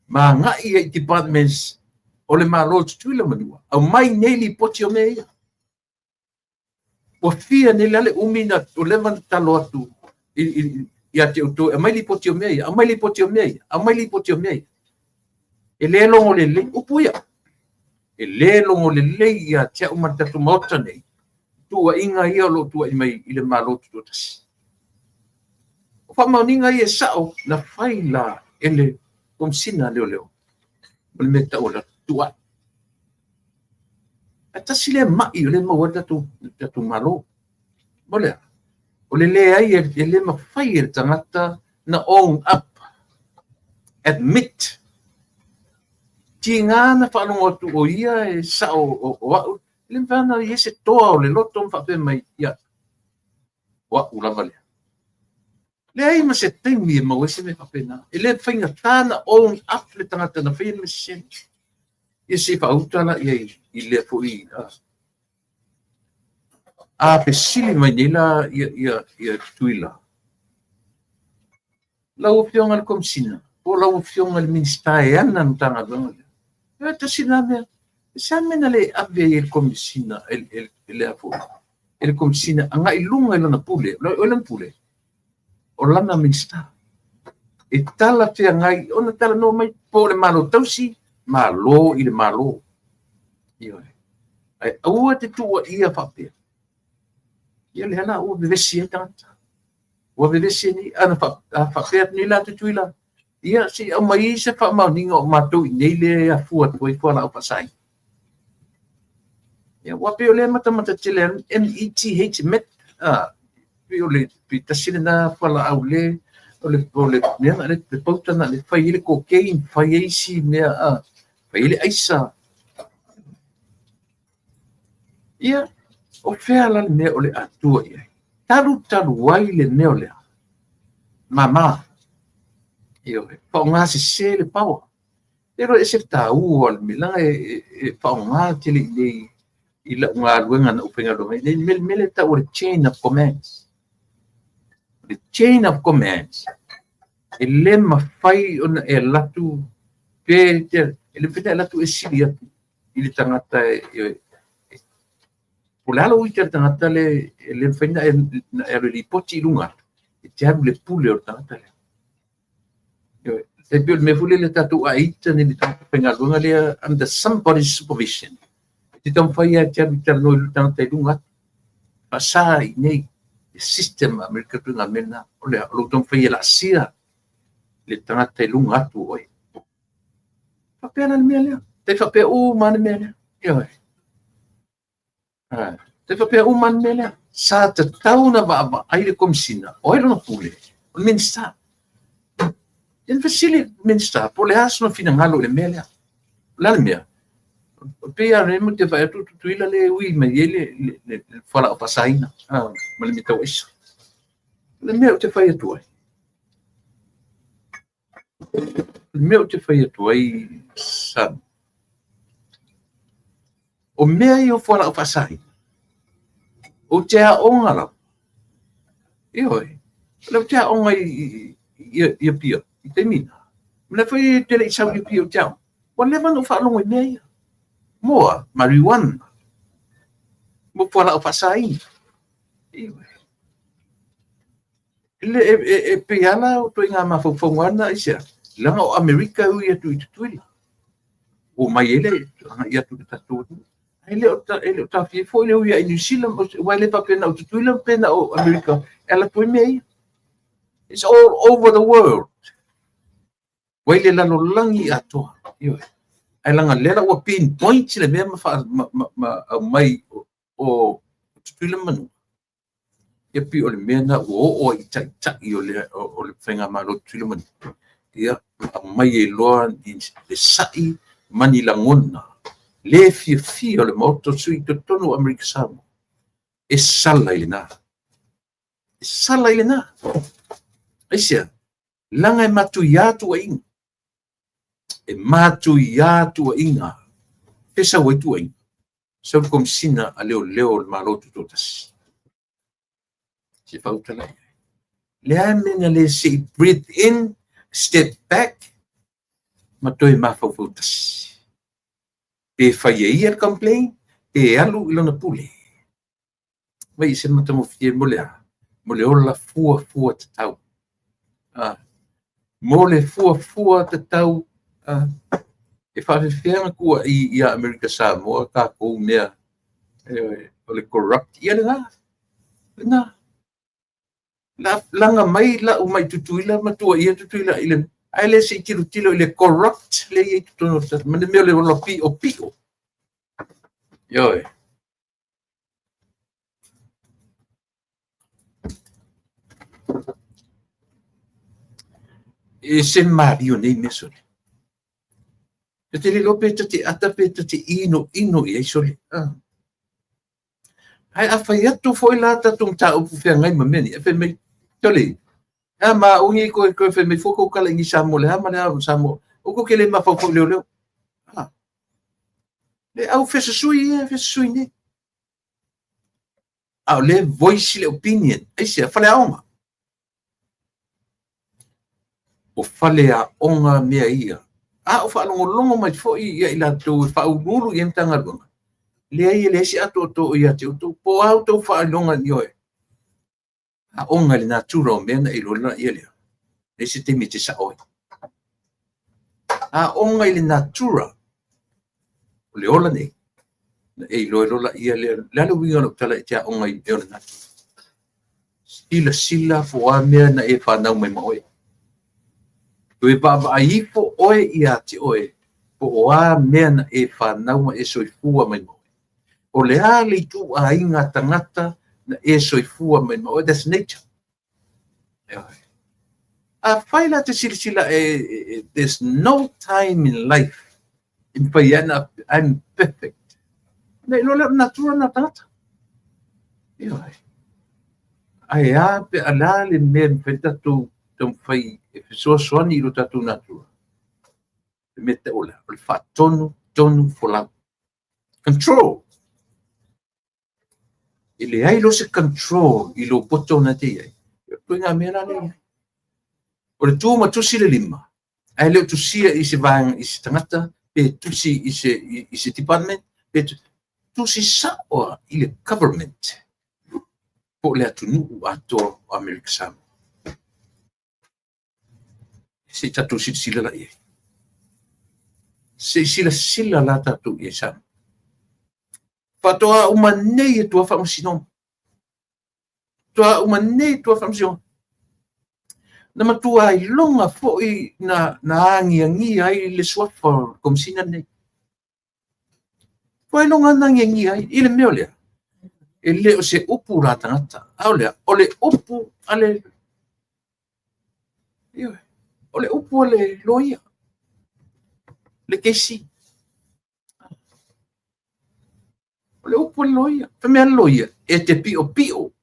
ma agai ai i departments o le Malo o Tutuila ma Manua, aumai nei lipoti o mea ia. Ua fia nei le umi na o leva na tatalo atu ia te outou, aumai lipoti o mea ia, aumai lipoti o mea ia, aumai lipoti o mea ia. E le logo lelei, upu ia. E le logo lelei ia te au ma le tatou Maota nei, tuuaiga ia o lo o tuuai mai i le Malo Tutoatasi. O faamaoniga ia e sao na fai la e le Komesina a Leoleo, o le mea tau o le tuuai. Ae tasi lea mai o lea maua ai le tatou Malo. O lea, o le leai e le mafai e le tagata na own up, admit. Tiga na faalogo atu o ia e sao o au, e le mafai ona i ai se toa o le loto ma faapea mai, ia, o au lava lea. Leai ma se taimi e maua ai se mea faapena. E le faigata na own up le tagata na faia le mea sese. Ia se i faauta la i ai i lea foi. A fesili mai nei la ia Tutuila. Lau Afioga i le Komesina, po o lau Afioga i le Minisita e ana le Matagaluega lea. E tasi lena mea. E se mea na le ave ai e le Komesina, e le foi, e le Komesina agai i luga i lana pule, o lana pule, o lana Minisita. E tala feagai, ona talanoa mai po o le Malo tausi, Malo i le Malo. Ioe. Ae aua te tuuaia faapea. Ia lea la ua vevesi ai tagata. Ua vevesi ai nei, ana faapea atu nei la Tutuila, ia se i aumai se faamaoniga o matou i inei lea e afua atu ai fualaau faasaina. Ia, ua pei o lea matamata tele METH, met, pei o le pei tasi lena fualaau le o le o le mea na le pauta na le fai ai le cocaine, fai ai isi mea, fai ai le aisa. Ia, o fea la le mea o le atua i ai? Talu talu ai le mea o lea. Mama. Ioe, faaaoga sese le power. E iloa ese le taua o le mea, leaga e faaaoga tele i nei i lau galuega na ou faigaluega ai, le mea lea e tau o le chain of commands. Le chain of commands, e le mafai ona e alu atu pe e le mafai ona e alu atu e sili atu i le tagata e po o le a lou ita i le tagata le e le mafai ona e alu e lipoti i luga atu, e te alu i le pule o le tagata lea. E pei o le mea foi lele tatou aita nei le tagata faigaluega lea under somebody's supervision. E te taumafai lava e te alu e talanoa i le tagata i luga atu. Faasa i nei le system a Amerika ituaiga mea lena. O le a? O lou taumafai e laasia le tagata i luga atu o oe. Faapea la le mea lea. Tai faapea uma lava le mea lea. Ioe. Tai faapea uma lava le mea lea. Sa tatau ona vaavaai le Komesina, o ai lona pule? O le Minisita. Ia na fesili le Minisita po o le a sona finagalo i le mea lea. O le a le mea? Pei lava o lea matou te vaai atu o Tutuila lea e ui mai ai le fualaau faasaina ma le mea tau aisa. O le mea ou te fai atu ai, o le mea ou te fai atu ai, Sam, o mea ia o fualaau faasaina, ou te aoga lava. Ioe, o lea ou te aoga i Apia i taimi na. O lea foi e te le i sau i Apia ou te aoga. Ua leva ona ou faalogo i mea ia. Moa, marijuana, mo fualaau faasaina. Ioe. E pei lava la o ituaiga mafaufauga lava na, aisea? Leaga o Amerika e ui atu i Tutuila. Ua omai ai le agai atu i le tatou atunuu. Ae le o taofia ai foi le ui i Niu Sila, aua e le faapea na o Tutuila pe na o Amerika e alu atu ai mea ia. It's all over the world. Ua i le lalolagi atoa. Ioe. Ae leaga lea la ua pinpoint le mea ma aumai o Tutuila ma Manua. Ia pei o le mea lena ua oo ai i taitai o le faigamalo o Tutuila ma Manua. Ia, ma aumai ai loa le sa'i ma ni lagona le fiafia o le Maota o sui i totonu o Amerika Samoa. E sala i lena. E sala i lena. Aisea? Leaga e matuia tuuaiga. E matuia tuuaiga. Pe sau ai tuuaiga? Sau le Komesina a Leoleo o le Malo Tutoatasi. Se faautala i ai. Le a mea na le se i breathe in, step back, ma toe mafaufau tasi. Pe fai e ia le complaint, pe alu i lona pule. Mai se matagofie mo le a? Mo le ola fuafua tatau. Mo le fuafua tatau, e faafefea ona tuuai ia Amerika Samoa tatou mea o le corrupt. Ia lena, lena. Laga mai lau mai Tutuila ma tuuaia Tutuila i le ae le se i tilotilo i le corrupt le i ai totonu o le tatou ma le mea o le ola piopio. Ioe. E se malie nei mea sole. E te le iloa pe ta te ata pe ta te inoino i ai sole. Ae a fai atu foi la tatou mataupu feagai ma mea nei, e fai mai, sole, e a ma au nei koe koe fai mai fua kou kala i Samoa le a ma le a o Samoa. O ko ke le mafaufau leoleo. Le au fesusui ia, fesusui nei. A o lea voice le opinion. Aisea, faleaoga. O faleaoga mea ia. A o faalogologo mai foi ia i latou e faauluulu i ai Matagaluega, leai e leai se atoatoa ia te outou. Po o a outou faailoga ioe. Aoga i le natura o mea na e iloa ia lea. Leai se taimi e te sao ai. Aoga i le natura o le ola nei. Na e iloa loa laia lea. O le a le uiga o lau tala e te aoga i mea o le natura? Silasila po o a mea na e fanau mai ma oe. Toe vaavaai ifo oe ia te oe po o a mea na e fanau ma e soifua mai ma oe. O le a le ituaiga tagata na e soifua mai ma oe? That's nature. Afai la te silasila e, there's no time in life e mafai ai ona I'm perfect. Na iloa lea o le natura lena o le tagata. Ioe. Ae a pe a le a le mea e mafai ona tatou taumafai e fesoasoani i lo tatou natura? Le mea tau o le a? O le faatonu tonu folau. Control. E leai loa se control i lou poto na te i ai. O le ituaiga mea la lea i ai. O le tu ma tusi le lima, ae le o tusia i se vaega i se tagata, pe tusi i se department, pe tusi sao lava i le government po o le atunuu atoa o Amerika Samoa. Se i tatou silasila la i ai. Se i silasila la tatou i ai Samoa. Faatoa uma nei e tua faamasinoga. Faatoa uma nei e tua faamasinoga. Na matua iloga foi na agiagia ai le suafa o le Komesina lenei. Ua iloga na agiagia ai i le mea o lea. E le o se upu la tagata. A o lea, o le upu a le, ioe, o le upu a le loia, le KC. O le upu a le loia. Fai mai le loia, e te piopio.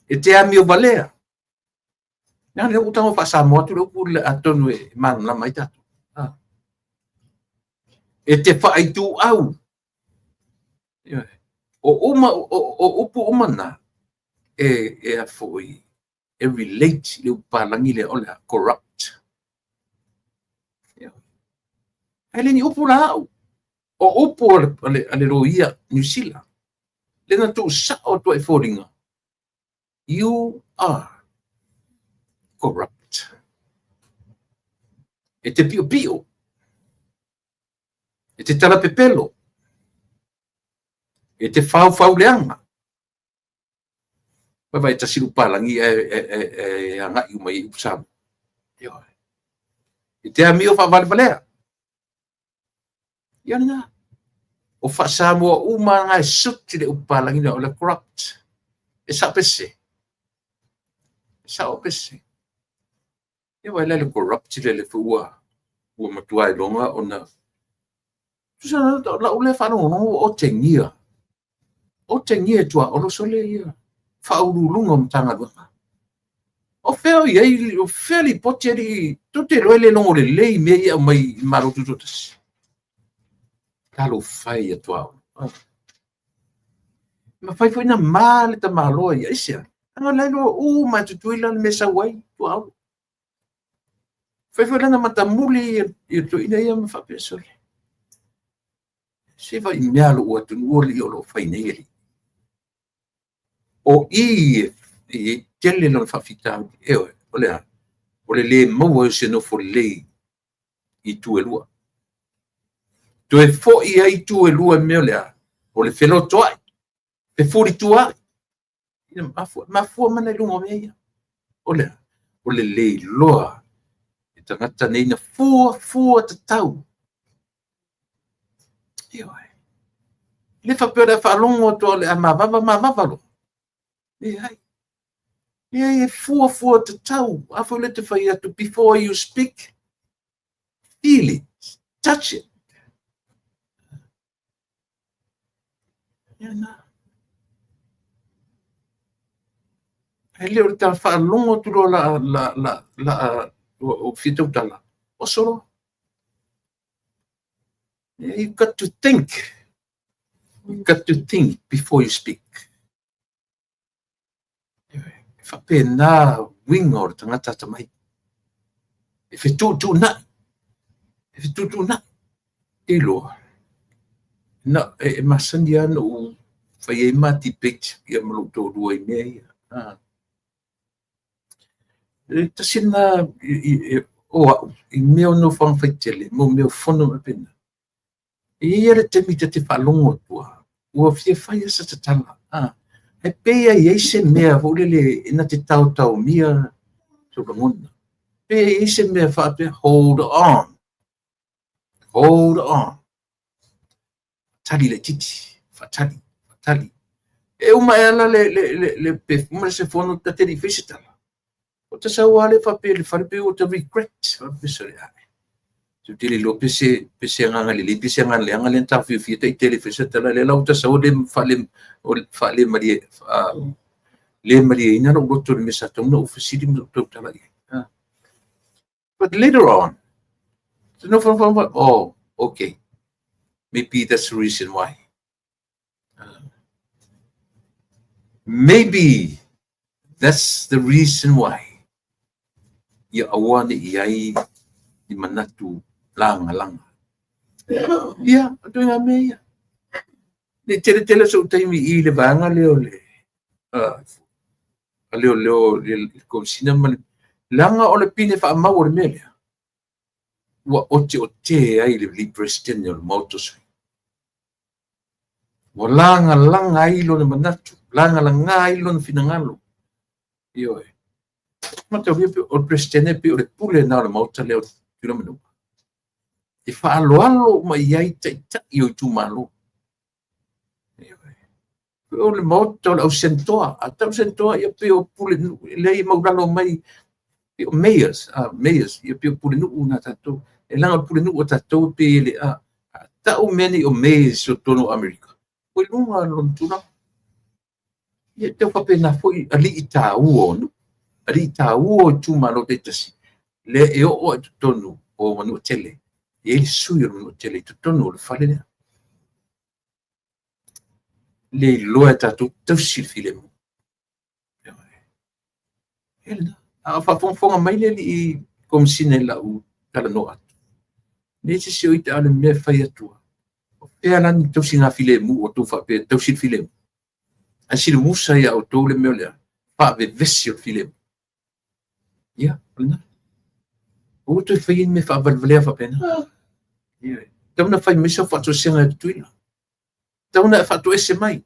E te amio valea. Leaga lea ua ou tago faa-Samoa atu le upu atonu e malamalama ai tatou. E te faaituau. O uma, o upu uma na, e a foi, e relate i le upu palagi lea o le a, corrupt. Ae le ni upu la au. O upu a le loia Niu Sila. Le na tuusao atu ai foliga. You are corrupt. E te piopio. E te talapepelo. E te faufauleaga. Vaai e tasi le upu palagi ae agai uma i upu Samoa. Ioe. E te amio faavalevalea. Ia lena. O faa-Samoa uma lava e suti le upu palagi lea o le corrupt. E sao pe sese. E sao pe sese. Ia vaai la le corrupt le le ua ua matua iloga ona tusa lau lea faalogologo ua otegia. Otegia e tuaolo sole ia faauluuluga o Matagaluega. O fea o i ai, o fea lipoti alii, tou te iloa e le logo lelei mea ia e aumai i le Malo Tutoatasi. Talofa e ia tuaolo. E mafai foi ona ma le tamaloa ia. Aisea? Leaga o la e iloa uma e Tutuila le mea e sau ai tuaolo. Fai foi lana matamuli ia toeaina ia ma faapea, sole. Se vaai mea lou atunuu alii o lo o fai nei alii. O i e tele lona faafitauli. Ioe, o le a? O le le maua ai o se nofo lelei i itu e lua. Toe foi ai itu e lua i mea o le a? O le felotoai, fefulituaai. Ina mafua, mafua mana i luga o mea ia. O le a? O le le iloa e tagata nei na fuafua tatau. Ioe. Le faapea o le a faalogo atu o le a mavava, mavava loa. Leai. Leai, e fuafua tatau. A foi le te fai atu, before you speak, feel it, touch it. Ia na. Ae le o le ta faalogo atu loa la, la, la, la, o fia tautala, oso loa. You got to think. You got to think before you speak. E faapena uiga o le tagata atamai. E fetuutuunai. E fetuutuunai. Te iloa. Na, e masani lava ona ou fai ai ma debate ia ma lou toalua i mea ia. E tasi lena o au i mea o nofoaga faitele, mo mea o fono ma faapena. E i ai lava le taimi ta te faalogo atua, ua fia fai lava sa tatala. Ae pei e i ai se mea foi lele e na te taotaomia sou lagona. Pei e i ai se mea faapea, hold on, hold on. Tali laitiiti, faatali, faatali. E uma e ala le, le, le, le, pe uma se fono ta te le i fai se tala. O ta sau lava lea faapea i le fale pei ua ta regret. Faapea sole ae. Se ou te le iloa pe se, pe se agaga lelei pe se agaga leaga lea na taofiofia ita e le fai se tala. Lea la ua ta sau le faale, o le faale malie, le malieina lou loto i le mea sa tatau ona ou fesili ma ou tautala i ai. But later on, nofo, oh, okay. Maybe that's the reason why. Maybe that's the reason why. Ia aua ne i ai ni manatu lagalaga. Ia, o ituaiga mea ia. Ne i tele tele sou taimi i le vaega lea o le a leoleo le Komesina ma le leaga o le pine faamau o le mea lea ua oteote ai le alii Peresetene o le Maota o Sui. Ua lagalaga ai lona manatu, lagalaga ai lona finagalo. Ioe. Mataulia o le Peresetene pei o le pule lena o le Maota lea o Tutuila ma Manua. E faaaloalo uma i ai taitai o itumalo. Ioe. O le Maota o le au Senatoa. A tau Senatoa, ia pei o pule lea e maulalo mai pei o mayors, mayors, ia pei o pulenuu na tatou. E leaga o le pulenuu a tatou e pei e le a tau mea nei o mayors i totonu o Amerika. Ua i luga lona tulaga. Ia tau faapena foi alii taua o nuu, alii taua o itumalo taitasi, lea e oo lava i totonu o Manuatele. E i ai le sui o le Manuatele i totonu o le fale lea. Le iloa e tatou tausi le filemu. E lena. A o faafogafoga mai le alii Komesina i lau talanoa atu. Ne i se o ita a o le mea e fai atu ai. O fea la ni tausiga filemu o outou faapea e tausi le filemu? Ae silamusa ia outou le mea o le faavevesi o le filemu. Ia, o lena. Aua toe faia ni mea faavalevalea faapena. Ia, tatau ona fai mai sau faatoesega e Tutuila. Tatau ona e faatoese mai.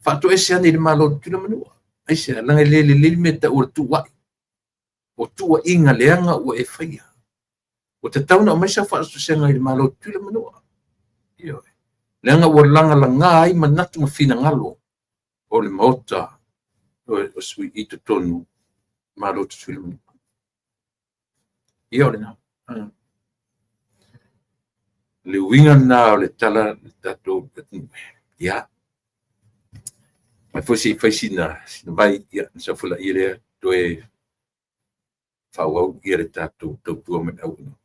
Faatoese ane i le Malo o Tutuila ma Manua. Aisea? Leaga e le lelei le mea e tau o le tuuai. O tuuaiga leaga ua e faia. Ua tatau ona aumai sau faatoesega i le Malo o Tutuila ma Manua. Ioe. Leaga ua lagalaga ai manatu ma finagalo o le Maota o sui i totonu Malo o Tutuila ma Manua. Ia o lena. Le uiga lena o le tala le tatou atunuu. Ia. Mai foi se i fai sina vai, ia, ona saofolaia lea toe faaauau ia le tatou tautua ma le auaunaga.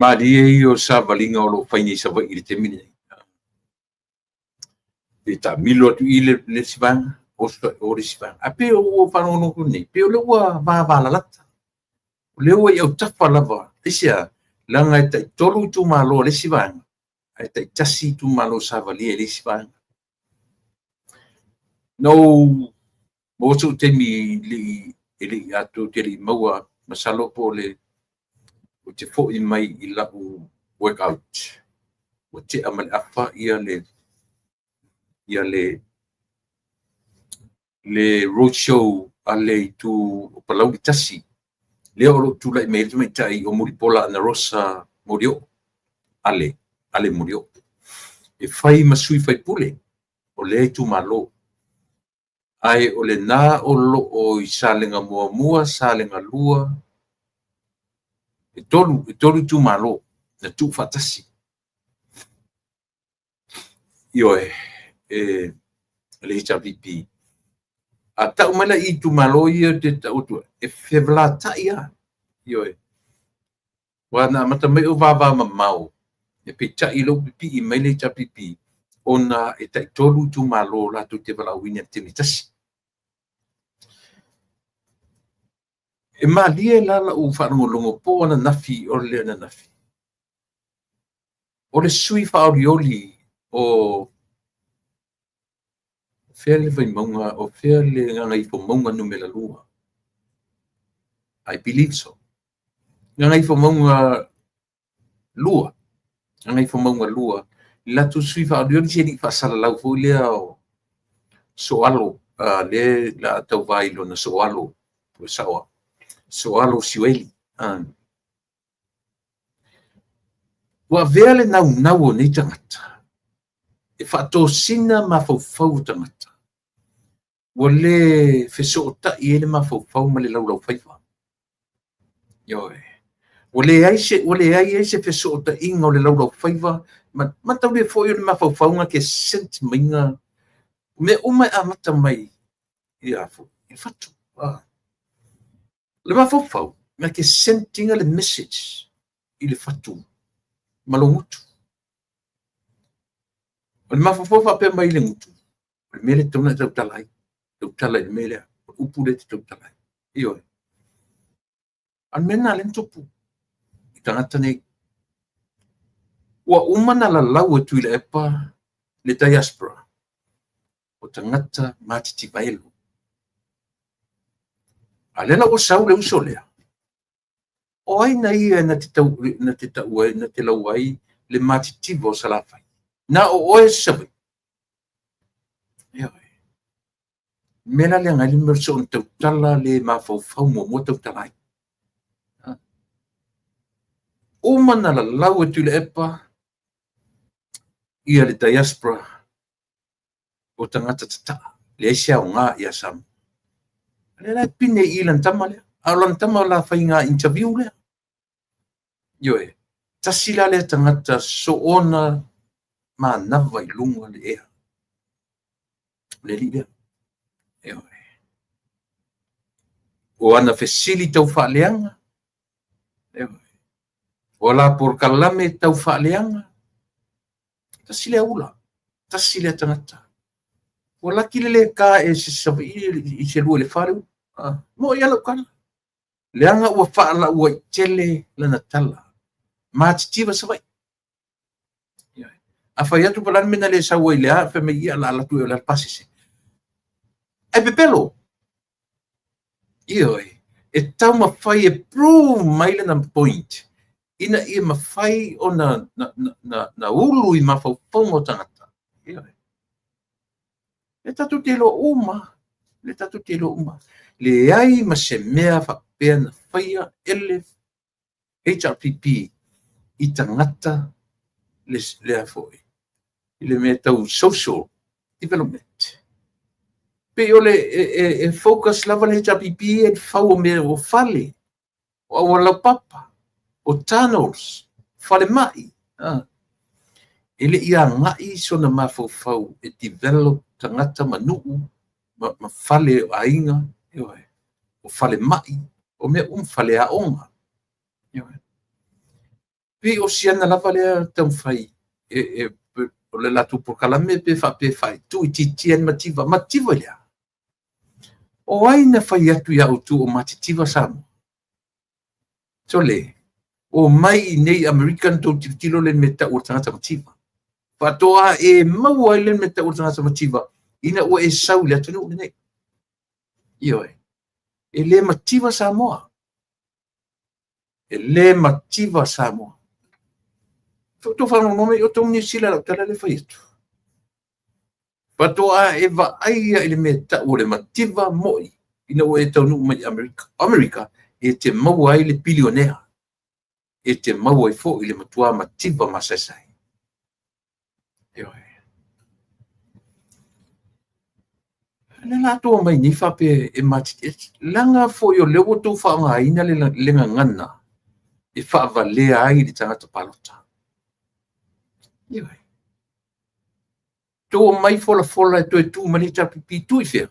Malie ia o savaliga o lo o fai nei i Savaii i le taimi lenei. Pe taamilo atu i le isi vaega, oso i o le isi vaega. Ae pei ua faalogologo atu nei, pei o lea ua vavalalata. O lea ua i autafa lava. Aisea? Leaga e taitolu itumalo a le isi vaega, ae taitasi itumalo savalia i le isi vaega. Na ou maua sou taimi e le i atoa, ou te le i maua, masalo po o le ou te foi mai i lau workout. Ua tea ma le afa ia le ia le le road show a le itu o Palauli 1, lea o lo o tulai mai ai le tamaitai o Mulipola Anarosa Molioo, Ale, Ale Molioo, e fai ma sui faipule o lea itumalo. Ae o lena o lo o i Salega 1, Salega 2, e tolu itumalo na tuufaatasi. Ioe, e le HRPP. A tau mai la i itumalo ia ou te tau atu ai, e fevelatai lava. Ioe. Aua na amata mai o vavamamao, peitai o lea ua pipii mai le HRPP, ona e taitolu itumalo latou te valaauina i le taimi e tasi. E malie la lau faalogologo po o ananafi o le ananafi. O le sui faaolioli o fea le Vaimauga, o fea le Gagaifomauga Nu.2. I believe so. Gagaifomauga 2. Gagaifomauga 2. Le latou sui faaolioli se alii faasalalau foi lea o Soalo, lea o le a tauva i lona Soalo, po o sao au. Soalo Siueli. Ua avea le naunau o nei tagata e faatosina mafaufau o tagata, ua le fesootai ai le mafaufau ma le laulaufaiva. Ioe. Ua leai ai se fesootaiga o le laulaufaiva ma mataulia foi o le mafaufau na te scent maiga mea uma e amata mai i le fatu. O le mafaufau na te send ina le message i le fatu ma lou gutu. O le mafaufau faapea mai i le gutu, o le mea lea e tatau ona e tautala ai. Tautala i le mea lea, o le upu lea e te tautala ai. Ioe. A o le mea lena lea na tupu i tagata nei. Ua uma ona lalau e Tuilaepa le diaspora o tagata matitiva elu. A lea la ua sau le uso lea, o ai na ia na te tau na te tau ai na te lau ai le matitiva o Salafai? Na o oe Savaii. Ioe. Mea la lea ngai le mea soona tautala le mafaufau muamua tautala ai. Uma na lalau e Tuilaepa ia le diaspora o tagata tataa, leai se aoga ia Samoa. O lea la e pine i i lana tama lea. A o lana tama la faiga interview lea. Ioe, tasi la lea tagata soona manava i luga le ea. O le alii lea. Ioe. O ana fesili tau faaleaga. Ioe. O la polokalame tau faaleaga. Tasi lea ula. Tasi lea tagata. Ua laki le le ka e se Savaii i se 2 i le 4 le ulu. Mo i ala tala. Leaga ua faalauaitele lana tala. Matitiva Savaii. A fai atu po o le a le mea na le sau ai i le a, fai mai ia o le a alu atu ea o le a le pasese. Ae pepelo. Ioe. E taumafai e prove mai lana point ina ia mafai ona na ulu i mafaufauga o tagata. Ioe. E tatou te iloa uma, le tatou te iloa uma. Leai ma se mea faapea na faia e le HRPP i tagata lea foi i le mea tau social development. Pei o le e focus lava le HRPP i le fau o mea o fale, o auala laupapa, o tunnels, falemai. E le i agai sona mafaufau e develop tagata ma nuu ma fale o aiga, ioe, o falemai, o mea uma, faleaoga. Ioe. Pei o siana lava lea taumafai o le latou polokalame pe faapea e tuuitiitia le mativa. Mativa i le a? O ai na fai atu ia outou o matitiva Samoa? Sole, o mai i nei Amerika na tou tilotilo le mea tau o le tagata mativa. Faatoa e maua ai le mea tau o le tagata mativa ina ua e sau i le atunuu lenei. Ioe. E le mativa Samoa. E le mativa Samoa. Outou faalogologo mai, outou Niu Sila lau tala lea fai atu. Faatoa e vaai ia i le mea tau o le mativa moi ina ua e taunuu mai i Amerika. O Amerika, e te maua ai le bilionea. E te maua ai foi le matua mativa masaesae. Ioe. Le latou omai nei faapea e matiti, leaga foi o lea ua outou faaaogaina le gagana e faavalea ai le tagata palota. Ioe. Tou omai folafola e toe tu mai le HRPP, tu i fea?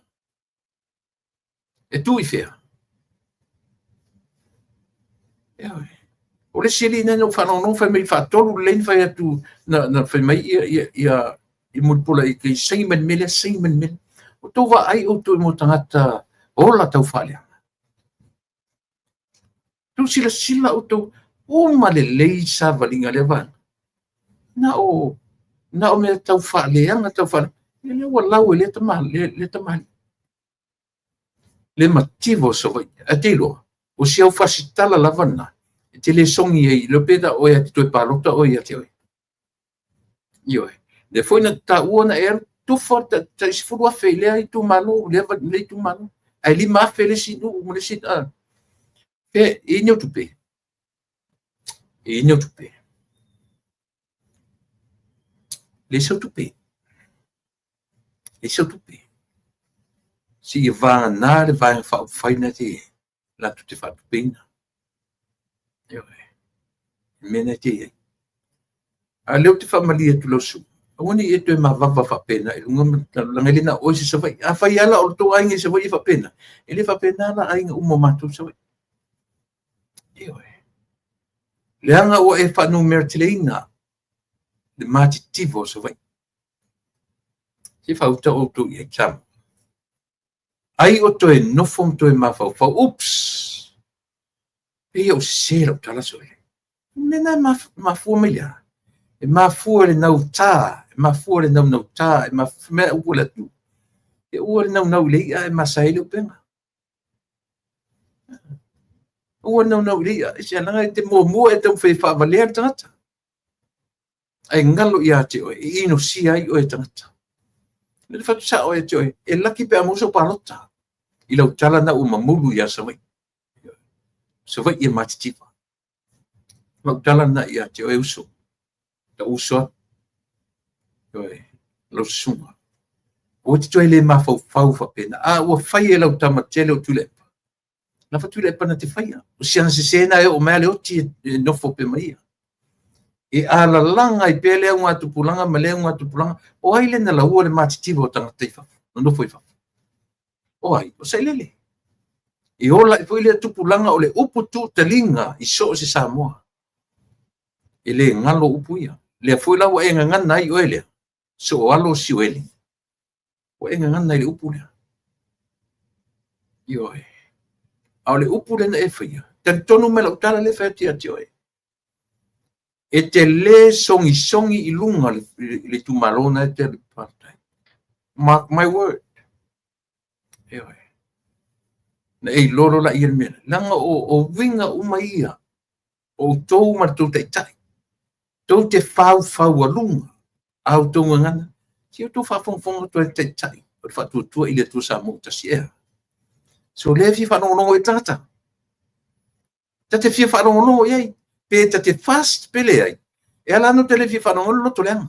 E tu i fea? Ioe. O le isi alii na ou faalogologo fai mai faatolu lelei na fai atu na fai mai ia i Mulipola i saini mai le mea lea, saini mai le mea lea. Ua outou vaai outou i mo tagata ola tau faaleaga. Tou silasila outou uma lelei savaliga lea vaega. Na o mea tau faaleaga, tau faaleaga. Ia lea ua lau e lea tama, lea tamalii. Le mativa o Savaii. Ae te iloa, o si au fasitala lava lena, e te le sogi ai, le pe da oe a te toe palota oe ia te oe. Ioe. Lea foi na taua na e alu tufa tai 10,000 i lea itumalo, lea itumalo. Ae 5,000 le isi nuu ma le isi. E i ni au tupe. E i ni au tupe. Le sau tupe. Le sau tupe. Se ia vagana le vaega faaupufai na te latou te faatupeina. Ioe. Mea na te i ai. A lea ou te faamalie atu lau susuga, aua ne i e toe mavava faapena i luga ma laga e le na o oe se Savaii. Afai lava la o le tou aiga i Savaii e faapena, e le faapena la aiga uma o matou i Savaii. Ioe. Leaga ua e faanumera le matitiva o Savaii. Se faauta outou i ai, Samoa. Ai o toe nofo ma toe mafaufau, ups, pei ou sese lau tala sole. Mea na e mafua mai lea. E mafua le nautā, e mafua le naunautā, e mafua mea upu le atu. E ua le naunau i le i'a e masa ai le upega. Ua le naunau i le i'a, e se laga e te muamua e taumafai e faavalea le tagata. Ae galo ia te oe, e inosia ai oe e tagata. Le fatu sao e te oe, e laki pe a maua sau palota. I lau tala na ua mamulu ia Savaii. Savaii e matitiva. Lau tala na ia te oe uso. Ta uso atu. Ioe, lau susuga. Ua te toe le mafaufau faapena. A ua fai e lau tama tele o Tuilaepa. Na fa Tuilaepa na te faia. O siana sese na e o mai le oti e nofo pe mai ia. E alalaga ai pea le augatupulaga ma le augatupulaga. O ai le na laua le matitiva o tagata i fafo, na nofo i fafo. O ai, o Sailele. E ola ai foi lea tupulaga o le upu tuutaliga i so o se Samoa. E le galo upu ia. Lea foi la ua e gagana ai oe lea. So o alo si oeli. Ua e gagana i le upu lea. Ioe. A o le upu lea na e faia, talitonu mai lau tala lea fai atu ia te oe. E te le sogisogi i luga le itumalo na e te alu palota ai. Mark my word. Ioe. Na e iloa loa la ia le mea. Leaga o uiga uma ia o outou ma le tou taitai. Tou te faufaualuga a outou gagana. Se outou faafogafoga atu ai le taitai o le faatuatua i le Atua Samoa tasi ea. So lea fia faalogologo i tagata. Ta te fia faalogologo i ai. Pe ta te fast pe leai. E ala anu te le fia faalogologo loto leaga.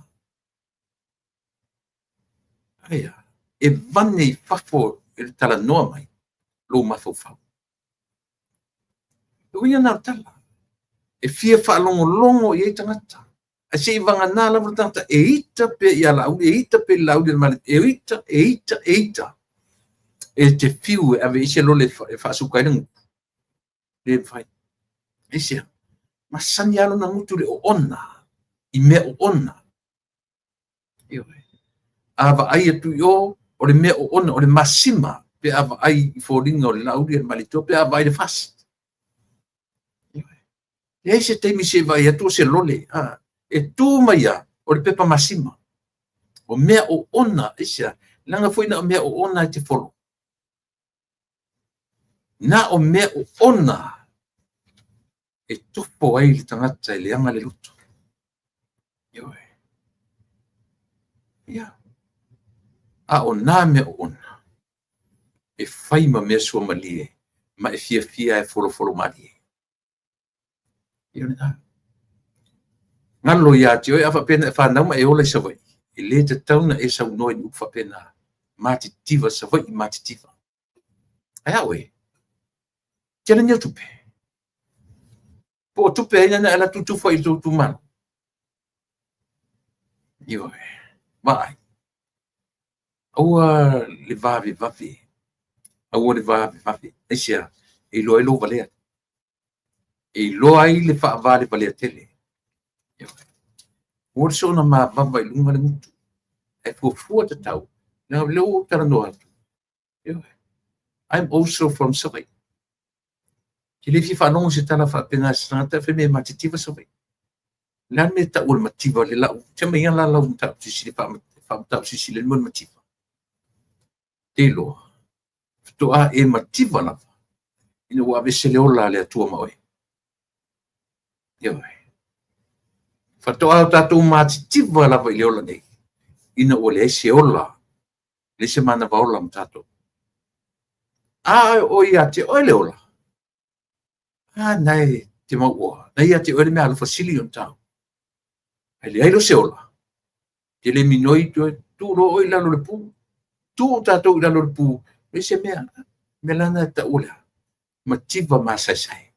Aia, e vane i fafo e le talanoa mai lou mafaufau. E uiga na o le tala. E fia faalogologo i ai tagata. Ae se i vagana lava le tagata e ita pe ia Laauli, e ita pe Laauli le male, e ita, e ita, e ita. E te fiu e ave i se lole e faasuka ai le gutu. Le mafai. Aisea, masani lava lona gutu i le oona, i mea oona. Ioe. A vaai atu i o, o le mea oona, o le masima, pe a vaai i foliga o le Laauli le Malietoa, pe a vaai le FAST. Ioe. Leai se taimi se i vaai atu o se lole. E tu mai ia, o le pepa masima. O mea oona, aisea, leaga foi na o mea oona e te folo. Na o mea oona e tofo ai le tagata e leaga le loto. Ioe. Ia. A o nā mea oona, e fai ma mea suamalie, ma e fiafia e folofolo malie. Ia lena. Galo ia te oe a faapena e whanau ma e ola i Savaii. E le tatau na e saunoa i ni upu faapena. Matitiva, Savaii matitiva. Ae a oe? Tele ni au tupe. Po o tupe ai na ala tutufa i tou itumalo. Ioe. Vaai. Aua le vavevave. Aua le vavevave. Aisea? E iloa ai lou valea. E iloa ai le faavalevalea tele. Ioe. Ua le soona mavava i luga le gutu. Ae fuafua tatau. Leaga o lea ua ou talanoa atu. Ioe. I'm also from Savaii. Ke le fia faalogo se tala faapena se tagata fai mai e matitiva Savaii. Le a le mea e tau o le mativa le lau te mai la lau mataupu sisile faamataupu sisile le mea o le mativa. Te iloa. Faatoa e mativa lava ina ua aveese le ola a le Atua ma oe. Ioe. Faatoa o tatou matitiva lava i le ola nei ina ua leai se ola, leai se manava ola ma tatou. A o ia te oe le ola, a nae te mauoa, na ia te oe le mea alofa sili ona tau. Ae leai lo se ola, te le minoi toe tu loa oe i lalo o le pu. Tu tatou i lalo o le pu, leai se mea, mea lana e taua lea, mativa masaesae.